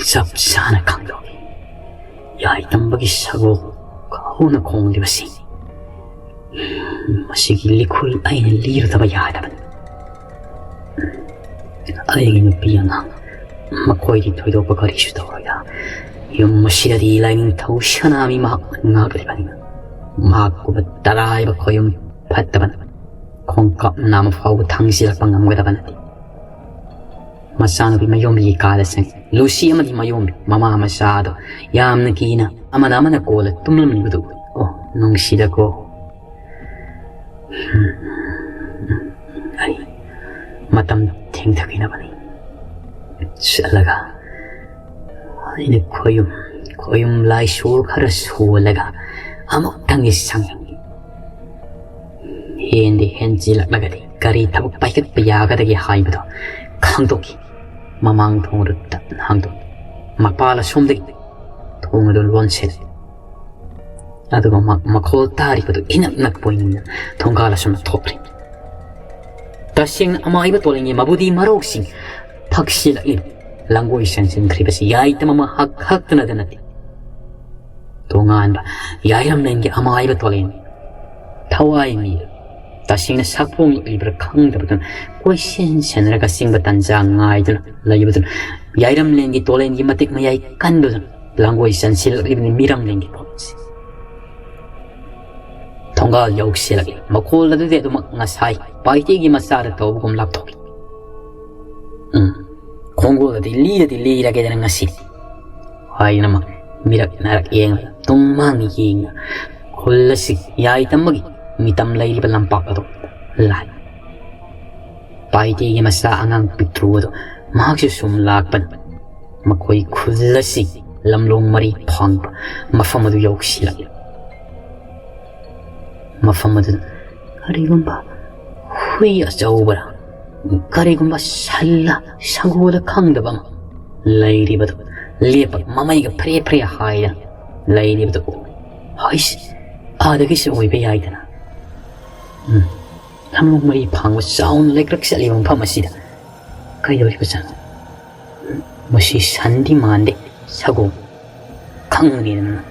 ꯆꯞ ꯆꯥꯅ ꯈꯪꯗꯣꯛꯏ꯫ ꯌꯥꯏ ꯇꯝꯕꯒꯤ ꯁꯒꯣꯜ ꯀꯥꯎꯅ ꯈꯣꯡꯂꯤꯕꯁꯤ ꯃꯁꯤꯒꯤ ꯂꯤꯈꯨꯜ ꯑꯩꯅ ꯂꯤꯔꯨꯗꯕ ꯌꯥꯗꯕꯅꯤ꯫ ꯑꯩꯒꯤ ꯅꯨꯄꯤ ꯑꯉꯥꯡ ꯃꯈꯣꯏꯗꯤ ꯊꯣꯏꯗꯣꯛꯄ ꯀꯔꯤꯁꯨ ꯇꯧꯔꯣꯏꯗ꯫ ꯌꯨꯝ ꯑꯁꯤꯗꯗꯤ ꯂꯥꯏꯅꯤꯡꯊꯧ ꯁꯅꯥꯃꯤ ꯃꯍꯥꯛ ꯉꯥꯛꯂꯤꯕꯅꯤꯅ ꯃꯍꯥꯛꯀꯨꯝꯕ ꯇꯔꯥꯏꯕ ꯈꯣꯌꯨꯝ ꯐꯠꯇꯕꯅ ꯈꯣꯡꯀꯥꯞ ꯅꯥꯝꯃ ꯐꯥꯎꯕ ꯊꯥꯡꯖꯤꯜꯂꯛꯄ ꯉꯝꯒꯗꯕ ꯅꯠꯇꯦ꯫ ꯃꯆꯥꯅꯨꯄꯤ ꯃꯌꯣꯝꯕꯤꯒꯤ ꯀꯥꯗ ꯆꯪꯉꯤ꯫ ꯂꯨꯁꯤ ꯑꯃꯗꯤ ꯃꯌꯣꯝꯕꯤ, ꯃꯃꯥ ꯃꯆꯥꯗꯣ ꯌꯥꯝꯅ ꯀꯤꯅ ꯑꯃꯅ ꯑꯃꯅ ꯀꯣꯜꯂ ꯇꯨꯝꯂꯝꯂꯤꯕꯗꯨ ꯎꯏ꯫ ꯑꯣ, ꯅꯨꯡꯁꯤꯗꯀꯣ꯫ ꯑꯩ ꯃꯇꯝ ꯊꯦꯡꯊꯈꯤꯅꯕꯅꯤ꯫ ꯆꯠꯂꯒ ꯑꯩꯅ ꯈꯣꯌꯨꯝ, ꯈꯣꯌꯨꯝ ꯂꯥꯏꯁꯣ ꯈꯔ ꯁꯣꯜꯂꯒ ꯑꯃꯨꯛꯇꯪꯗꯤ ꯁꯪꯉꯤ꯫ ꯍꯦꯟꯗꯤ ꯍꯦꯟꯖꯤꯜꯂꯛꯂꯒꯗꯤ ꯀꯔꯤ ꯊꯕꯛ ꯄꯥꯏꯈꯠꯄ ꯌꯥꯒꯗꯒꯦ ꯍꯥꯏꯕꯗꯣ ꯈꯪꯗꯣꯛꯈꯤ꯫ ꯃꯃꯥꯡ ꯊꯣꯡ ꯑꯗꯨ ꯇꯞꯅ ꯍꯥꯡꯗꯣꯛꯏ꯫ ꯃꯄꯥꯜ ꯑꯁꯣꯝꯗꯒꯤ ꯊꯣꯡ ꯑꯗꯨ ꯂꯣꯟꯁꯤꯜꯂꯤ꯫ ꯑꯗꯨꯒ ꯃ-, ꯃꯈꯣꯜ ꯇꯥꯔꯤꯕꯗꯨ ꯏꯅꯛ ꯅꯛꯄ ꯑꯣꯏꯅ ꯊꯣꯡꯒꯥꯜ ꯑꯁꯣꯝꯗ ꯊꯣꯛꯂꯤ꯫ ꯇꯁꯦꯡꯅ ꯑꯃꯥꯏꯕ ꯇꯣꯂꯦꯟꯒꯤ ꯃꯕꯨꯗꯤ ꯃꯔꯣꯛꯁꯤꯡ ꯐꯛꯁꯤꯜꯂꯛꯂꯤꯕ ꯂꯥꯡꯒꯣꯏ ꯆꯪꯁꯤꯟꯈ꯭ꯔꯤꯕꯁꯤ ꯌꯥꯏꯇꯝ ꯑꯃ ꯍꯛ ꯍꯛꯇꯅꯗ ꯅꯠꯇꯦ꯫ ꯇꯣꯉꯥꯟꯕ ꯌꯥꯏꯔꯝꯂꯦꯟꯒꯤ ꯑꯃꯥꯏꯕ ꯇꯣꯂꯦꯟ ꯊꯋꯥꯏ ꯃꯤ ꯇꯁꯦꯡꯅ ꯁꯛꯄꯣꯡꯂꯛꯂꯤꯕ꯭ꯔꯥ ꯈꯪꯗꯕꯗꯨꯅ ꯀꯣꯏꯁꯦꯟ ꯁꯦꯟꯅꯔꯒ ꯆꯤꯡꯕ ꯇꯟꯖꯥ ꯉꯥꯏꯗꯨꯅ ꯂꯩꯕꯗꯨꯅ ꯌꯥꯏꯔꯝꯂꯦꯟꯒꯤ ꯇꯣꯂꯦꯟꯒꯤ ꯃꯇꯤꯛ ꯃꯌꯥꯏ ꯀꯟꯕꯗꯨꯅ ꯂꯥꯡꯒꯣꯏ ꯆꯪꯁꯤꯜꯂꯛꯂꯤꯕꯅꯤ ꯃꯤꯔꯝꯂꯦꯟꯒꯤ ꯄꯣꯠꯁꯤ꯫ ꯊꯣꯡꯒꯥꯜ ꯌꯧꯁꯤꯜꯂꯛꯂꯤ꯫ ꯃꯈꯣꯜ ꯑꯗꯨꯗꯤ ꯑꯗꯨꯃꯛ ꯉꯁꯥꯏ ꯄꯥꯏꯇꯦꯒꯤ ꯃꯆꯥꯗ ꯇꯧꯕꯒꯨꯝ ꯂꯥꯞꯊꯣꯛꯏ꯫ ꯎꯝ, ꯈꯣꯡꯒꯣꯜ ꯑꯗꯨꯗꯤ ꯂꯤꯔꯗꯤ ꯂꯤꯔꯒꯦꯗꯅ ꯉꯁꯤꯗꯤ꯫ ꯍꯥꯏꯅꯃꯛ ꯃꯤꯔꯛ ꯅꯥꯔꯛ ꯌꯦꯡꯂꯒ ꯇꯨꯡ ꯃꯥꯡ ꯌꯦꯡꯅ ꯈꯨꯜ ꯑꯁꯤ ꯌꯥꯏꯇꯝꯕꯒꯤ ꯃꯤꯇꯝ ꯂꯩꯔꯤꯕ ꯂꯝꯄꯥꯛ ꯑꯗꯨ ꯂꯥꯛꯏ꯫ ꯄꯥꯏꯇꯦꯒꯤ ꯃꯆꯥ ꯑꯉꯥꯡ ꯄꯤꯛꯇ꯭ꯔꯨ ꯑꯗꯨ ꯃꯍꯥꯛꯁꯨ ꯁꯨꯝ ꯂꯥꯛꯄꯅꯤ꯫ ꯃꯈꯣꯏ ꯈꯨꯜ ꯑꯁꯤ ꯂꯝꯂꯣꯡ ꯃꯔꯤ ꯐꯥꯡꯕ ꯃꯐꯝ ꯑꯗꯨ ꯌꯧꯁꯤꯜꯂꯛꯂꯤ꯫ ꯃꯐꯝ ꯑꯗꯨꯗ ꯀꯔꯤꯒꯨꯝꯕ ꯍꯨꯏ ꯑꯆꯧꯕꯔ, ꯀꯔꯤꯒꯨꯝꯕ ꯁꯜꯂ ꯁꯒꯣꯜꯂ ꯈꯪꯗꯕ ꯑꯃ ꯂꯩꯔꯤꯕꯗꯨ ꯂꯦꯞꯄ ꯃꯃꯩꯒ ꯐ꯭ꯔꯦ ꯐ꯭ꯔꯦ ꯍꯥꯏꯗꯅ ꯂꯩꯔꯤꯕꯗꯨ ꯎꯏ꯫ ꯍꯩꯁ, ꯑꯥꯗꯒꯤꯁꯨ ꯑꯣꯏꯕ ꯌꯥꯏꯗꯅ꯫ ꯎꯝ, ꯂꯝꯂꯣꯡ ꯃꯔꯤ ꯐꯥꯡꯕ ꯆꯥꯎꯅ ꯂꯩꯀ꯭ꯔꯛ ꯆꯠꯂꯤꯕ ꯃꯐꯝ ꯑꯁꯤꯗ ꯀꯩꯗꯧꯔꯤꯕꯖꯥꯠꯅꯣ? ꯃꯁꯤ ꯁꯟꯗꯤ ꯃꯥꯟꯗꯦ, ꯁꯒꯣꯜ꯫ ꯈꯪꯉꯅꯤꯗꯅ ꯅꯪ꯫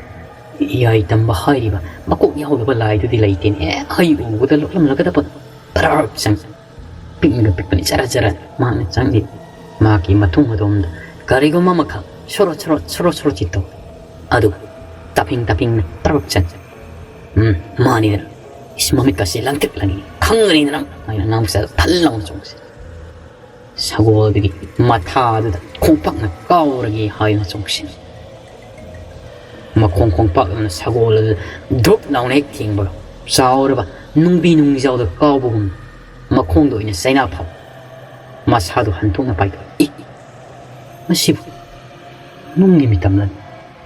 ꯌꯥꯏꯇꯝꯕ ꯍꯥꯏꯔꯤꯕ ꯃꯀꯣꯛ ꯌꯥꯎꯗꯕ ꯂꯥꯏꯗꯨꯗꯤ ꯂꯩꯇꯦꯅꯦ꯫ ꯑꯦ, ꯑꯩ ꯎꯕꯗ ꯂꯣꯠꯂꯝꯂꯒꯗꯕ꯫ ꯄ꯭ꯔꯞ ꯆꯪ꯫ ꯄꯤꯛꯅꯒ ꯄꯤꯛꯄꯅꯤ, ꯆꯔꯥ ꯆꯔꯥ꯫ ꯃꯥꯅ ꯆꯪꯂꯤ꯫ ꯃꯥꯒꯤ ꯃꯇꯨꯡ ꯑꯗꯣꯝꯗ ꯀꯔꯤꯒꯨꯝꯕ ꯑꯃꯈꯛ ꯁꯣꯔꯣ ꯁꯣꯔꯣ ꯁꯣꯔꯣ ꯁꯣꯔꯣ ꯆꯤꯠꯇꯧ꯫ ꯑꯗꯨ ꯇꯞꯄꯤꯡ ꯇꯞꯄꯤꯡꯅ ꯄ꯭ꯔꯞ ꯆꯪ꯫ ꯎꯝ, ꯃꯥꯅꯤꯗꯅ꯫ ꯏꯁ, ꯃꯃꯤꯠꯀꯁꯦ ꯂꯪꯇ꯭ꯔꯤꯛ ꯂꯪꯉꯤ꯫ ꯈꯪꯒꯅꯤꯗꯅ ꯅꯪ꯫ ꯑꯩꯅ ꯉꯥꯡꯕꯁꯦ ꯐꯜ ꯂꯥꯎꯅ ꯆꯣꯡꯁꯤ꯫ ꯁꯒꯣꯜꯗꯨꯒꯤ ꯃꯊꯥꯗꯨꯗ ꯈꯣꯡꯄꯥꯛꯅ ꯀꯥꯎꯔꯒꯦ ꯍꯥꯏꯅ ꯆꯣꯡꯁꯤꯟ꯫ ꯃꯈꯣꯡ ꯈꯣꯡꯄꯥꯛ ꯑꯃꯅ ꯁꯒꯣꯜ ꯑꯗꯨ ꯙꯨꯞ ꯂꯥꯎꯅ ꯍꯦꯛ ꯊꯦꯡꯕꯒ, ꯆꯥꯎꯔꯕ ꯅꯨꯡꯕꯤ ꯅꯨꯡꯖꯥꯎꯗ ꯀꯥꯎꯕꯒꯨꯝ ꯃꯈꯣꯡꯗ ꯑꯣꯏꯅ ꯆꯩꯅꯥ ꯐꯥꯎ꯫ ꯃꯁꯥꯗꯨ ꯍꯟꯊꯣꯛꯅ ꯄꯥꯏꯊꯣꯛꯏ꯫ "ꯏ! ꯃꯁꯤꯕꯨ ꯅꯨꯡꯒꯤ ꯃꯤꯇꯝꯂꯅꯤ?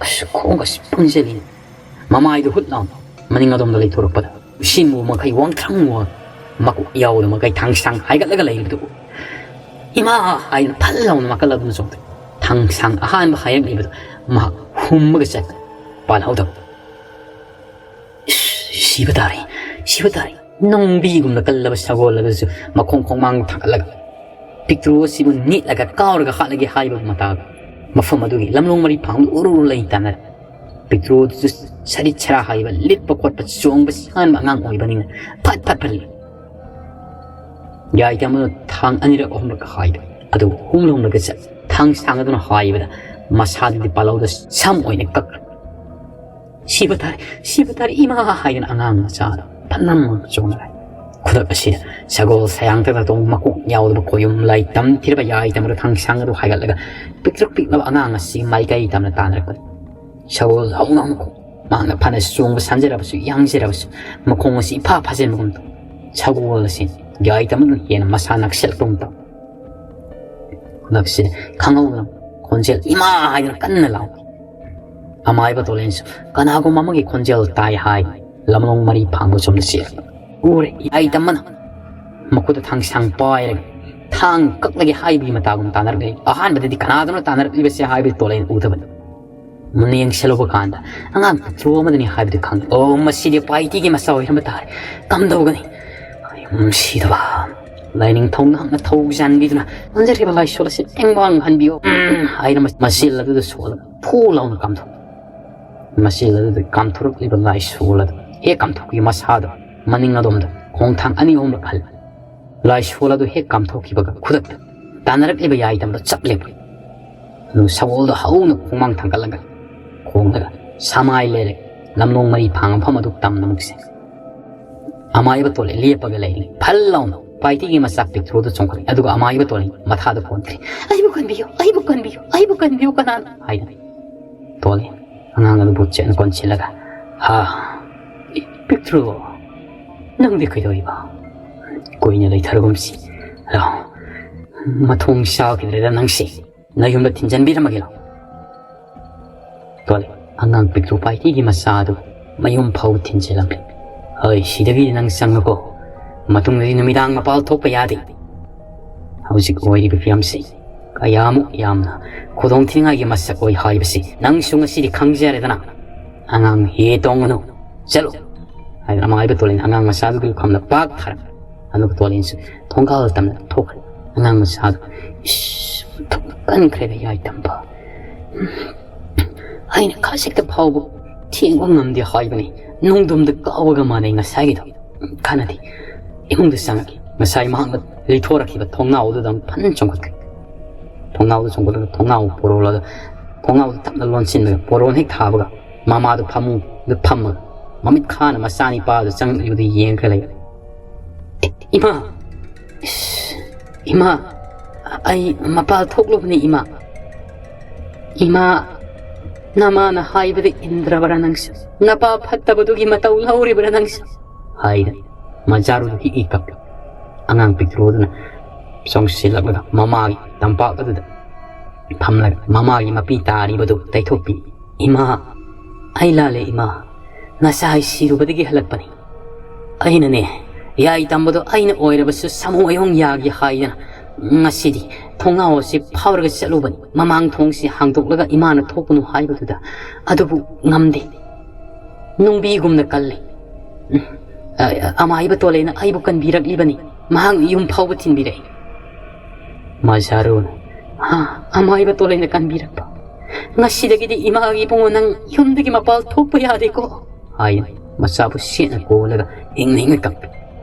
ꯑꯁ, ꯈꯣꯡꯒꯁꯤ ꯄꯪꯖꯜꯂꯤꯅꯦ!" ꯃꯃꯥꯏꯗꯨ ꯍꯨꯠ ꯂꯥꯎꯅ ꯃꯅꯤꯡ ꯑꯗꯣꯝꯗ ꯂꯩꯊꯣꯔꯛꯄꯗ, ꯎꯁꯤꯟ ꯃꯨ ꯃꯈꯩ ꯋꯥꯡꯊ꯭ꯔꯪ ꯃꯨ, ꯃꯀꯣꯛ ꯌꯥꯎꯗ ꯃꯈꯩ ꯊꯥꯡꯁꯥꯡ ꯍꯥꯏꯒꯠꯂꯒ ꯂꯩꯔꯤꯕꯗꯨ ꯎ꯫ "ꯏꯃꯥ!" ꯍꯥꯏꯅ ꯐꯜ ꯂꯥꯎꯅ ꯃꯀꯜ ꯑꯗꯨꯅ ꯆꯣꯡꯊꯣꯛꯏ꯫ ꯊꯥꯡꯁꯥꯡ ꯑꯍꯥꯟꯕ ꯍꯥꯏꯔꯛꯂꯤꯕꯗꯨ ꯃꯍꯥꯛ ꯍꯨꯝꯃꯒ ꯆꯠꯄ ꯄꯥꯜꯍꯧꯗꯕ꯫ "ꯏꯁ, ꯁꯤꯕ ꯇꯥꯔꯦ, ꯁꯤꯕ ꯇꯥꯔꯦ!" ꯅꯨꯡꯕꯤꯒꯨꯝꯅ ꯀꯜꯂꯕ ꯁꯒꯣꯜ ꯑꯗꯨꯁꯨ ꯃꯈꯣꯡ ꯈꯣꯡꯃꯥꯡ ꯊꯥꯡꯒꯠꯂꯒ ꯄꯤꯛꯇ꯭ꯔꯨ ꯑꯁꯤꯕꯨ ꯅꯤꯠꯂꯒ ꯀꯥꯎꯔꯒ ꯍꯥꯠꯂꯒꯦ ꯍꯥꯏꯕ ꯃꯇꯥꯒ ꯃꯐꯝ ꯑꯗꯨꯒꯤ ꯂꯝꯂꯣꯡ ꯃꯔꯤ ꯐꯥꯡꯕ ꯎꯔꯨ ꯎꯔꯨ ꯂꯩ ꯇꯥꯟꯅꯔꯦ꯫ ꯄꯤꯛꯇ꯭ꯔꯨ ꯑꯗꯨꯁꯨ ꯁꯔꯤꯠ ꯁꯔꯥ ꯍꯥꯏꯕ, ꯂꯤꯠꯄ ꯈꯣꯠꯄ ꯆꯣꯡꯕ ꯁꯥꯟꯕ ꯑꯉꯥꯡ ꯑꯣꯏꯕꯅꯤꯅ ꯐꯠ ꯐꯠ ꯐꯠ ꯂꯩ꯫ ꯌꯥꯏ ꯇꯝꯕꯅ ꯊꯥꯡ ꯑꯅꯤꯔꯛ ꯑꯍꯨꯝꯂꯛ ꯍꯥꯏꯕ ꯑꯗꯨ ꯍꯨꯝꯂ ꯍꯨꯝꯂꯒ ꯆꯠ ꯊꯥꯡ ꯁꯥꯡ ꯑꯗꯨꯅ ꯍꯥꯏꯕꯗ ꯃꯁꯥꯗꯨꯗꯤ ꯄꯥꯜꯍꯧꯗ ꯁꯝ ꯑꯣꯏꯅ ꯀꯛꯈ꯭ꯔꯦ꯫ "ꯁꯤꯕ ꯇꯥꯔꯦ, ꯁꯤꯕ ꯇꯥꯔꯦ, ꯏꯃꯥ!" ꯍꯥꯏꯗꯅ ꯑꯉꯥꯡ ꯃꯆꯥꯗꯣ ꯐꯅꯝ ꯆꯣꯡꯅꯔꯦ꯫ ꯈꯨꯗꯛ ꯑꯁꯤꯗ ꯁꯒꯣꯜ ꯁꯌꯥꯡꯇꯗ ꯇꯣꯡ ꯃꯀꯣꯛ ꯌꯥꯎꯗꯕ ꯈꯣꯌꯨꯝ ꯂꯥꯏ ꯇꯝ ꯊꯤꯔꯕ ꯌꯥꯏ ꯇꯝꯕꯗ ꯊꯥꯡ ꯁꯥꯡ ꯑꯗꯨ ꯍꯥꯏꯒꯠꯂꯒ ꯄꯤꯛꯇ꯭ꯔꯨ ꯄꯤꯛꯂꯕ ꯑꯉꯥꯡ ꯑꯁꯤ ꯃꯥꯏꯀꯩ ꯇꯝꯅ ꯇꯥꯟꯅꯔꯛꯄꯅꯤ꯫ ꯁꯒꯣꯜ ꯍꯧꯅ ꯍꯧꯅ ꯈꯣꯡ꯫ ꯃꯍꯥꯛꯅ ꯐꯅ ꯆꯣꯡꯕ ꯁꯥꯟꯖꯔꯕꯁꯨ, ꯌꯥꯡꯖꯔꯕꯁꯨ, ꯃꯈꯣꯡ ꯑꯁꯤ ꯏꯐꯥ ꯐꯥꯖꯤꯟꯕꯒꯨꯝ ꯇꯧ꯫ ꯁꯒꯣꯜ ꯑꯁꯤ ꯌꯥꯏ ꯇꯝꯕꯗꯨꯅ ꯍꯦꯟꯅ ꯃꯁꯥ ꯅꯛꯁꯤꯜꯂꯛꯄꯒꯨꯝ ꯇꯧ꯫ ꯈꯨꯗꯛꯁꯤꯗ ꯈꯪꯍꯧꯗꯅ ꯈꯣꯟꯖꯦꯜ "ꯏꯃꯥ!" ꯍꯥꯏꯗꯨꯅ ꯀꯟꯅ ꯂꯥꯎꯏ꯫ ꯑꯃꯥꯏꯕ ꯇꯣꯂꯦꯟꯁꯨ ꯀꯅꯥꯒꯨꯝꯕ ꯑꯃꯒꯤ ꯈꯣꯟꯖꯦꯜ ꯇꯥꯏ ꯍꯥꯏ ꯂꯝꯂꯣꯡ ꯃꯔꯤ ꯐꯥꯡꯕ ꯆꯨꯝꯅ ꯆꯦꯜꯂꯛꯄ ꯎꯔꯦ꯫ ꯌꯥꯏ ꯇꯝꯕꯅ ꯃꯈꯨꯠꯇ ꯊꯥꯡꯁꯥꯡ ꯄꯥꯏꯔꯒ ꯊꯥꯡ ꯀꯛꯂꯒꯦ ꯍꯥꯏꯕꯒꯤ ꯃꯇꯥꯒꯨꯝ ꯇꯥꯟꯅꯔꯛꯂꯤ꯫ ꯑꯍꯥꯟꯕꯗꯗꯤ ꯀꯅꯥꯗꯅꯣ ꯇꯥꯟꯅꯔꯛꯂꯤꯕꯁꯦ ꯍꯥꯏꯕꯗꯤ ꯇꯣꯂꯦꯟ ꯎꯗꯕꯅꯤ꯫ ꯃꯨꯟꯅ ꯌꯦꯡꯁꯤꯜꯂꯨꯕ ꯀꯥꯟꯗ ꯑꯉꯥꯡ ꯄꯤꯛꯇ꯭ꯔꯨ ꯑꯃꯗꯅꯤ ꯍꯥꯏꯕꯗꯨ ꯈꯪꯉꯤ꯫ "ꯑꯣ, ꯃꯁꯤꯗꯤ ꯄꯥꯏꯇꯤꯒꯤ ꯃꯆꯥ ꯑꯣꯏꯔꯝꯕ ꯇꯥꯔꯦ꯫ ꯀꯝꯗꯧꯒꯅꯤ? ꯑꯩ ꯁꯤꯗꯕ!" ꯂꯥꯏꯅꯤꯡꯊꯧ ꯉꯥꯛꯅ ꯊꯧ ꯆꯥꯟꯕꯤꯗꯨꯅ ꯆꯪꯖꯔꯤꯕ ꯂꯥꯏꯁꯣꯜ ꯑꯁꯤ ꯇꯦꯡꯕꯥꯡ ꯍꯟꯕꯤꯌꯣ ꯍꯥꯏꯅ ꯃꯁꯤꯜ ꯑꯗꯨꯗ ꯁꯣꯜꯂꯒ ꯐꯨ ꯂꯥꯎꯅ ꯀꯥꯝꯊꯣꯛ꯫ ꯃꯁꯤꯜ ꯑꯗꯨꯗ ꯀꯥꯝꯊꯣꯔꯛꯂꯤꯕ ꯂꯥꯏꯁꯣꯜ ꯑꯗꯨ ꯍꯦꯛ ꯀꯥꯝꯊꯣꯛꯈꯤ ꯃꯁꯥꯗꯣ ꯃꯅꯤꯡ ꯑꯗꯣꯝꯗ ꯈꯣꯡꯊꯥꯡ ꯑꯅꯤ ꯑꯍꯨꯝꯂꯛ ꯍꯜꯂꯤ꯫ ꯂꯥꯏꯁꯣꯜ ꯑꯗꯨ ꯍꯦꯛ ꯀꯥꯝꯊꯣꯛꯈꯤꯕꯒ ꯈꯨꯗꯛꯇ ꯇꯥꯟꯅꯔꯛꯂꯤꯕ ꯌꯥꯏꯗꯝꯗꯣ ꯆꯞ ꯂꯦꯞꯄꯤ꯫ ꯑꯗꯨ ꯁꯒꯣꯜꯗꯣ ꯍꯧꯅ ꯈꯣꯡꯃꯥꯡ ꯊꯥꯡꯒꯠꯂꯒ ꯈꯣꯡꯂꯒ ꯁꯃꯥꯏ ꯂꯩꯔꯦ꯫ ꯂꯝꯂꯣꯡ ꯃꯔꯤ ꯐꯥꯡ ꯃꯐꯝ ꯑꯗꯨ ꯇꯝꯅ ꯃꯨꯛꯁꯦ꯫ ꯑꯃꯥꯏꯕ ꯇꯣꯜꯂꯦ ꯂꯦꯞꯄꯒ ꯂꯩꯔꯤ꯫ ꯐꯜ ꯂꯥꯎꯅ ꯄꯥꯏꯇꯤꯒꯤ ꯃꯆꯥ ꯄꯤꯛꯇ꯭ꯔꯨꯗꯨ ꯆꯣꯡꯈꯠꯂꯛꯏ꯫ ꯑꯗꯨꯒ ꯑꯃꯥꯏꯕ ꯇꯣꯂꯩ ꯃꯊꯥꯗ ꯄꯣꯟꯈ꯭ꯔꯦ꯫ "ꯑꯩꯕꯨ ꯀꯟꯕꯤꯌꯨ, ꯑꯩꯕꯨ ꯀꯟꯕꯤꯌꯨ, ꯑꯩꯕꯨ ꯀꯟꯕꯤꯌꯨ, ꯀꯅꯥꯅꯣ?" ꯍꯥꯏꯗꯅ ꯇꯣꯂꯩ ꯑꯉꯥꯡ ꯑꯗꯨꯕꯨ ꯆꯦꯠꯅ ꯀꯣꯟꯁꯤꯜꯂꯒ, "ꯍꯥ, ꯄꯤꯛꯇ꯭ꯔꯨ, ꯅꯪꯗꯤ ꯀꯩꯗꯧꯔꯤꯕ? ꯀꯨꯏꯅ ꯂꯩꯊꯔꯒꯨꯝꯁꯤ꯫ ꯂꯥꯎ, ꯃꯊꯣꯡ ꯆꯥꯈꯤꯗ꯭ꯔꯦꯗ ꯅꯪꯁꯤ꯫ ꯅꯌꯨꯝꯗ ꯊꯤꯟꯖꯟꯕꯤꯔꯝꯃꯒꯦ ꯂꯥꯎ꯫" ꯇꯣꯂꯩ ꯑꯉꯥꯡ ꯄꯤꯛꯇ꯭ꯔꯨ ꯄꯥꯏꯇꯤꯒꯤ ꯃꯆꯥ ꯑꯗꯨ ꯃꯌꯨꯝ ꯐꯥꯎ ꯊꯤꯟꯖꯤꯜꯂꯝꯃꯤ꯫ "ꯍꯣꯏ, ꯁꯤꯗꯒꯤꯗꯤ ꯅꯪ ꯆꯪꯉꯨꯀꯣ꯫ ꯃꯇꯨꯡꯗꯗꯤ ꯅꯨꯃꯤꯗꯥꯡ ꯃꯄꯥꯜ ꯊꯣꯛꯄ ꯌꯥꯗꯦ꯫ ꯍꯧꯖꯤꯛ ꯑꯣꯏꯔꯤꯕ ꯐꯤꯕꯝꯁꯤ ꯀꯌꯥꯃꯨꯛ ꯌꯥꯝꯅ ꯈꯨꯗꯣꯡ ꯊꯤꯅꯤꯡꯉꯥꯏꯒꯤ ꯃꯁꯛ ꯑꯣꯏ ꯍꯥꯏꯕꯁꯤ ꯅꯪꯁꯨ ꯉꯁꯤꯗꯤ ꯈꯪꯖꯔꯦꯗꯅ꯫ ꯑꯉꯥꯡ ꯍꯦ ꯇꯣꯡꯒꯅꯨ, ꯆꯠꯂꯨ꯫" ꯍꯥꯏꯗꯅ ꯑꯃꯥꯏꯕ ꯇꯣꯂꯩꯅ ꯑꯂꯥꯡ ꯃꯆꯥꯗꯨꯒꯤ ꯂꯨꯈꯝꯗ ꯄꯥꯛ ꯊꯥꯔꯝꯃꯤ꯫ ꯑꯗꯨꯒ ꯇꯣꯂꯩꯅꯁꯨ ꯊꯣꯡꯒꯥꯜ ꯇꯝꯅ ꯊꯣꯛꯈ꯭ꯔꯦ꯫ ꯑꯉꯥꯡ ꯃꯆꯥꯗꯨ, "ꯏꯁ, ꯃꯊꯧꯅ ꯀꯟꯈ꯭ꯔꯦꯗ ꯌꯥꯏ ꯇꯝꯕ꯫ ꯑꯩꯅ ꯈꯖꯤꯛꯇ ꯐꯥꯎꯕ ꯊꯦꯡꯕ ꯉꯝꯗꯦ ꯍꯥꯏꯕꯅꯤ꯫ ꯅꯣꯡꯗꯝꯗ ꯀꯥꯎꯕꯒ ꯃꯥꯟꯅꯩ ꯉꯁꯥꯏꯒꯤꯗꯣ꯫ ꯀꯥꯟꯅꯗꯦ꯫ ꯏꯃꯨꯡꯗ ꯆꯪꯉꯛꯀꯦ꯫" ꯉꯁꯥꯏ ꯃꯍꯥꯛꯅ ꯂꯩꯊꯣꯔꯛꯈꯤꯕ ꯊꯣꯡꯅꯥꯎ ꯑꯗꯨꯗ ꯑꯃꯨꯛ ꯐꯖꯅ ꯆꯣꯡꯈꯠꯈ꯭ꯔꯦ꯫ ꯊꯣꯡꯅꯥꯎꯗ ꯆꯣꯡꯈꯠꯂꯒ ꯊꯣꯡꯅꯥꯎ ꯄꯣꯔꯣꯜꯂꯒ ꯊꯣꯡꯅꯥꯎꯗ ꯇꯞꯅ ꯂꯣꯟꯁꯤꯟꯂꯒ ꯄꯣꯔꯣꯟ ꯍꯦꯛ ꯊꯥꯕꯒ ꯃꯃꯥꯗꯨ ꯐꯃꯨꯡꯗ ꯐꯝꯃꯒ ꯃꯃꯤꯠ ꯈꯥꯅ ꯃꯆꯥꯅꯤꯄꯥꯗꯨ ꯆꯪꯂꯛꯂꯤꯕꯗꯨ ꯌꯦꯡꯈ꯭ꯔ ꯂꯩ꯫ "ꯏꯃꯥ! ꯏꯁ! ꯏꯃꯥ! ꯑꯩ ꯃꯄꯥꯜ ꯊꯣꯛꯂꯨꯕꯅꯤ, ꯏꯃꯥ! ꯏꯃꯥ! ꯅꯃꯥꯅ ꯍꯥꯏꯕꯗ ꯏꯟꯗ꯭ꯔꯕꯔꯥ ꯅꯪꯁꯨ? ꯅꯄꯥ ꯐꯠꯇꯕꯗꯨꯒꯤ ꯃꯇꯧ ꯂꯧꯔꯤꯕꯔꯥ ꯅꯪꯁꯨ?" ꯍꯥꯏꯅ ꯃꯆꯥꯔꯨꯗꯨ ꯍꯤꯛ ꯍꯤꯛ ꯀꯞꯄꯤ꯫ ꯑꯉꯥꯡ ꯄꯤꯛꯇ꯭ꯔꯨ ꯑꯗꯨꯅ ꯆꯣꯡꯁꯤꯜꯂꯛꯂꯒ ꯃꯃꯥꯒꯤ ꯇꯝꯄꯥꯛ ꯑꯗꯨꯗ ꯐꯝꯂꯒ ꯃꯃꯥꯒꯤ ꯃꯄꯤ ꯇꯥꯔꯤꯕꯗꯨ ꯇꯩꯊꯣꯛꯄꯤ꯫ "ꯏꯃꯥ, ꯑꯩ ꯂꯥꯜꯂꯦ ꯏꯃꯥ꯫ ꯉꯁꯥꯏ ꯁꯤꯔꯨꯕꯗꯒꯤ ꯍꯜꯂꯛꯄꯅꯤ꯫ ꯑꯩꯅꯅꯦ, ꯌꯥꯏ ꯇꯝꯕꯗꯣ ꯑꯩꯅ ꯑꯣꯏꯔꯕꯁꯨ ꯁꯥꯃꯨ ꯑꯌꯣꯡ ꯌꯥꯒꯦ ꯍꯥꯏꯗꯅ ꯉꯁꯤꯗꯤ ꯊꯣꯡꯅꯥꯎ ꯑꯁꯤ ꯐꯥꯎꯔꯒ ꯆꯠꯂꯨꯕꯅꯤ꯫ ꯃꯃꯥꯡ ꯊꯣꯡꯁꯤ ꯍꯥꯡꯗꯣꯛꯂꯒ ꯏꯃꯥꯅ ꯊꯣꯛꯀꯅꯨ ꯍꯥꯏꯕꯗꯨꯗ, ꯑꯗꯨꯕꯨ ꯉꯝꯗꯦ꯫ ꯅꯨꯡꯕꯤꯒꯨꯝꯅ ꯀꯜꯂꯤ꯫ ꯎꯝ, ꯑ-, ꯑꯃꯥꯏꯕ ꯇꯣꯂꯩꯅ ꯑꯩꯕꯨ ꯀꯟꯕꯤꯔꯛꯂꯤꯕꯅꯤ꯫ ꯃꯍꯥꯛꯅ ꯌꯨꯝ ꯐꯥꯎꯕ ꯊꯤꯟꯕꯤꯔꯛꯏ꯫" ꯃꯖꯥꯔꯨꯅ, "ꯍꯥ, ꯑꯃꯥꯏꯕ ꯇꯣꯂꯩꯅ ꯀꯟꯕꯤꯔꯛꯄ? ꯉꯁꯤꯗꯒꯤꯗꯤ ꯏꯃꯥꯒꯤ ꯏꯕꯨꯡꯉꯣ ꯅꯪ ꯌꯨꯝꯗꯒꯤ ꯃꯄꯥꯜ ꯊꯣꯛꯄ ꯌꯥꯗꯦꯀꯣ?" ꯍꯥꯏꯅ ꯃꯆꯥꯕꯨ ꯁꯦꯠꯅ ꯀꯣꯜꯂꯒ ꯍꯤꯡꯅ ꯍꯤꯡꯅ ꯀꯞꯄꯤ꯫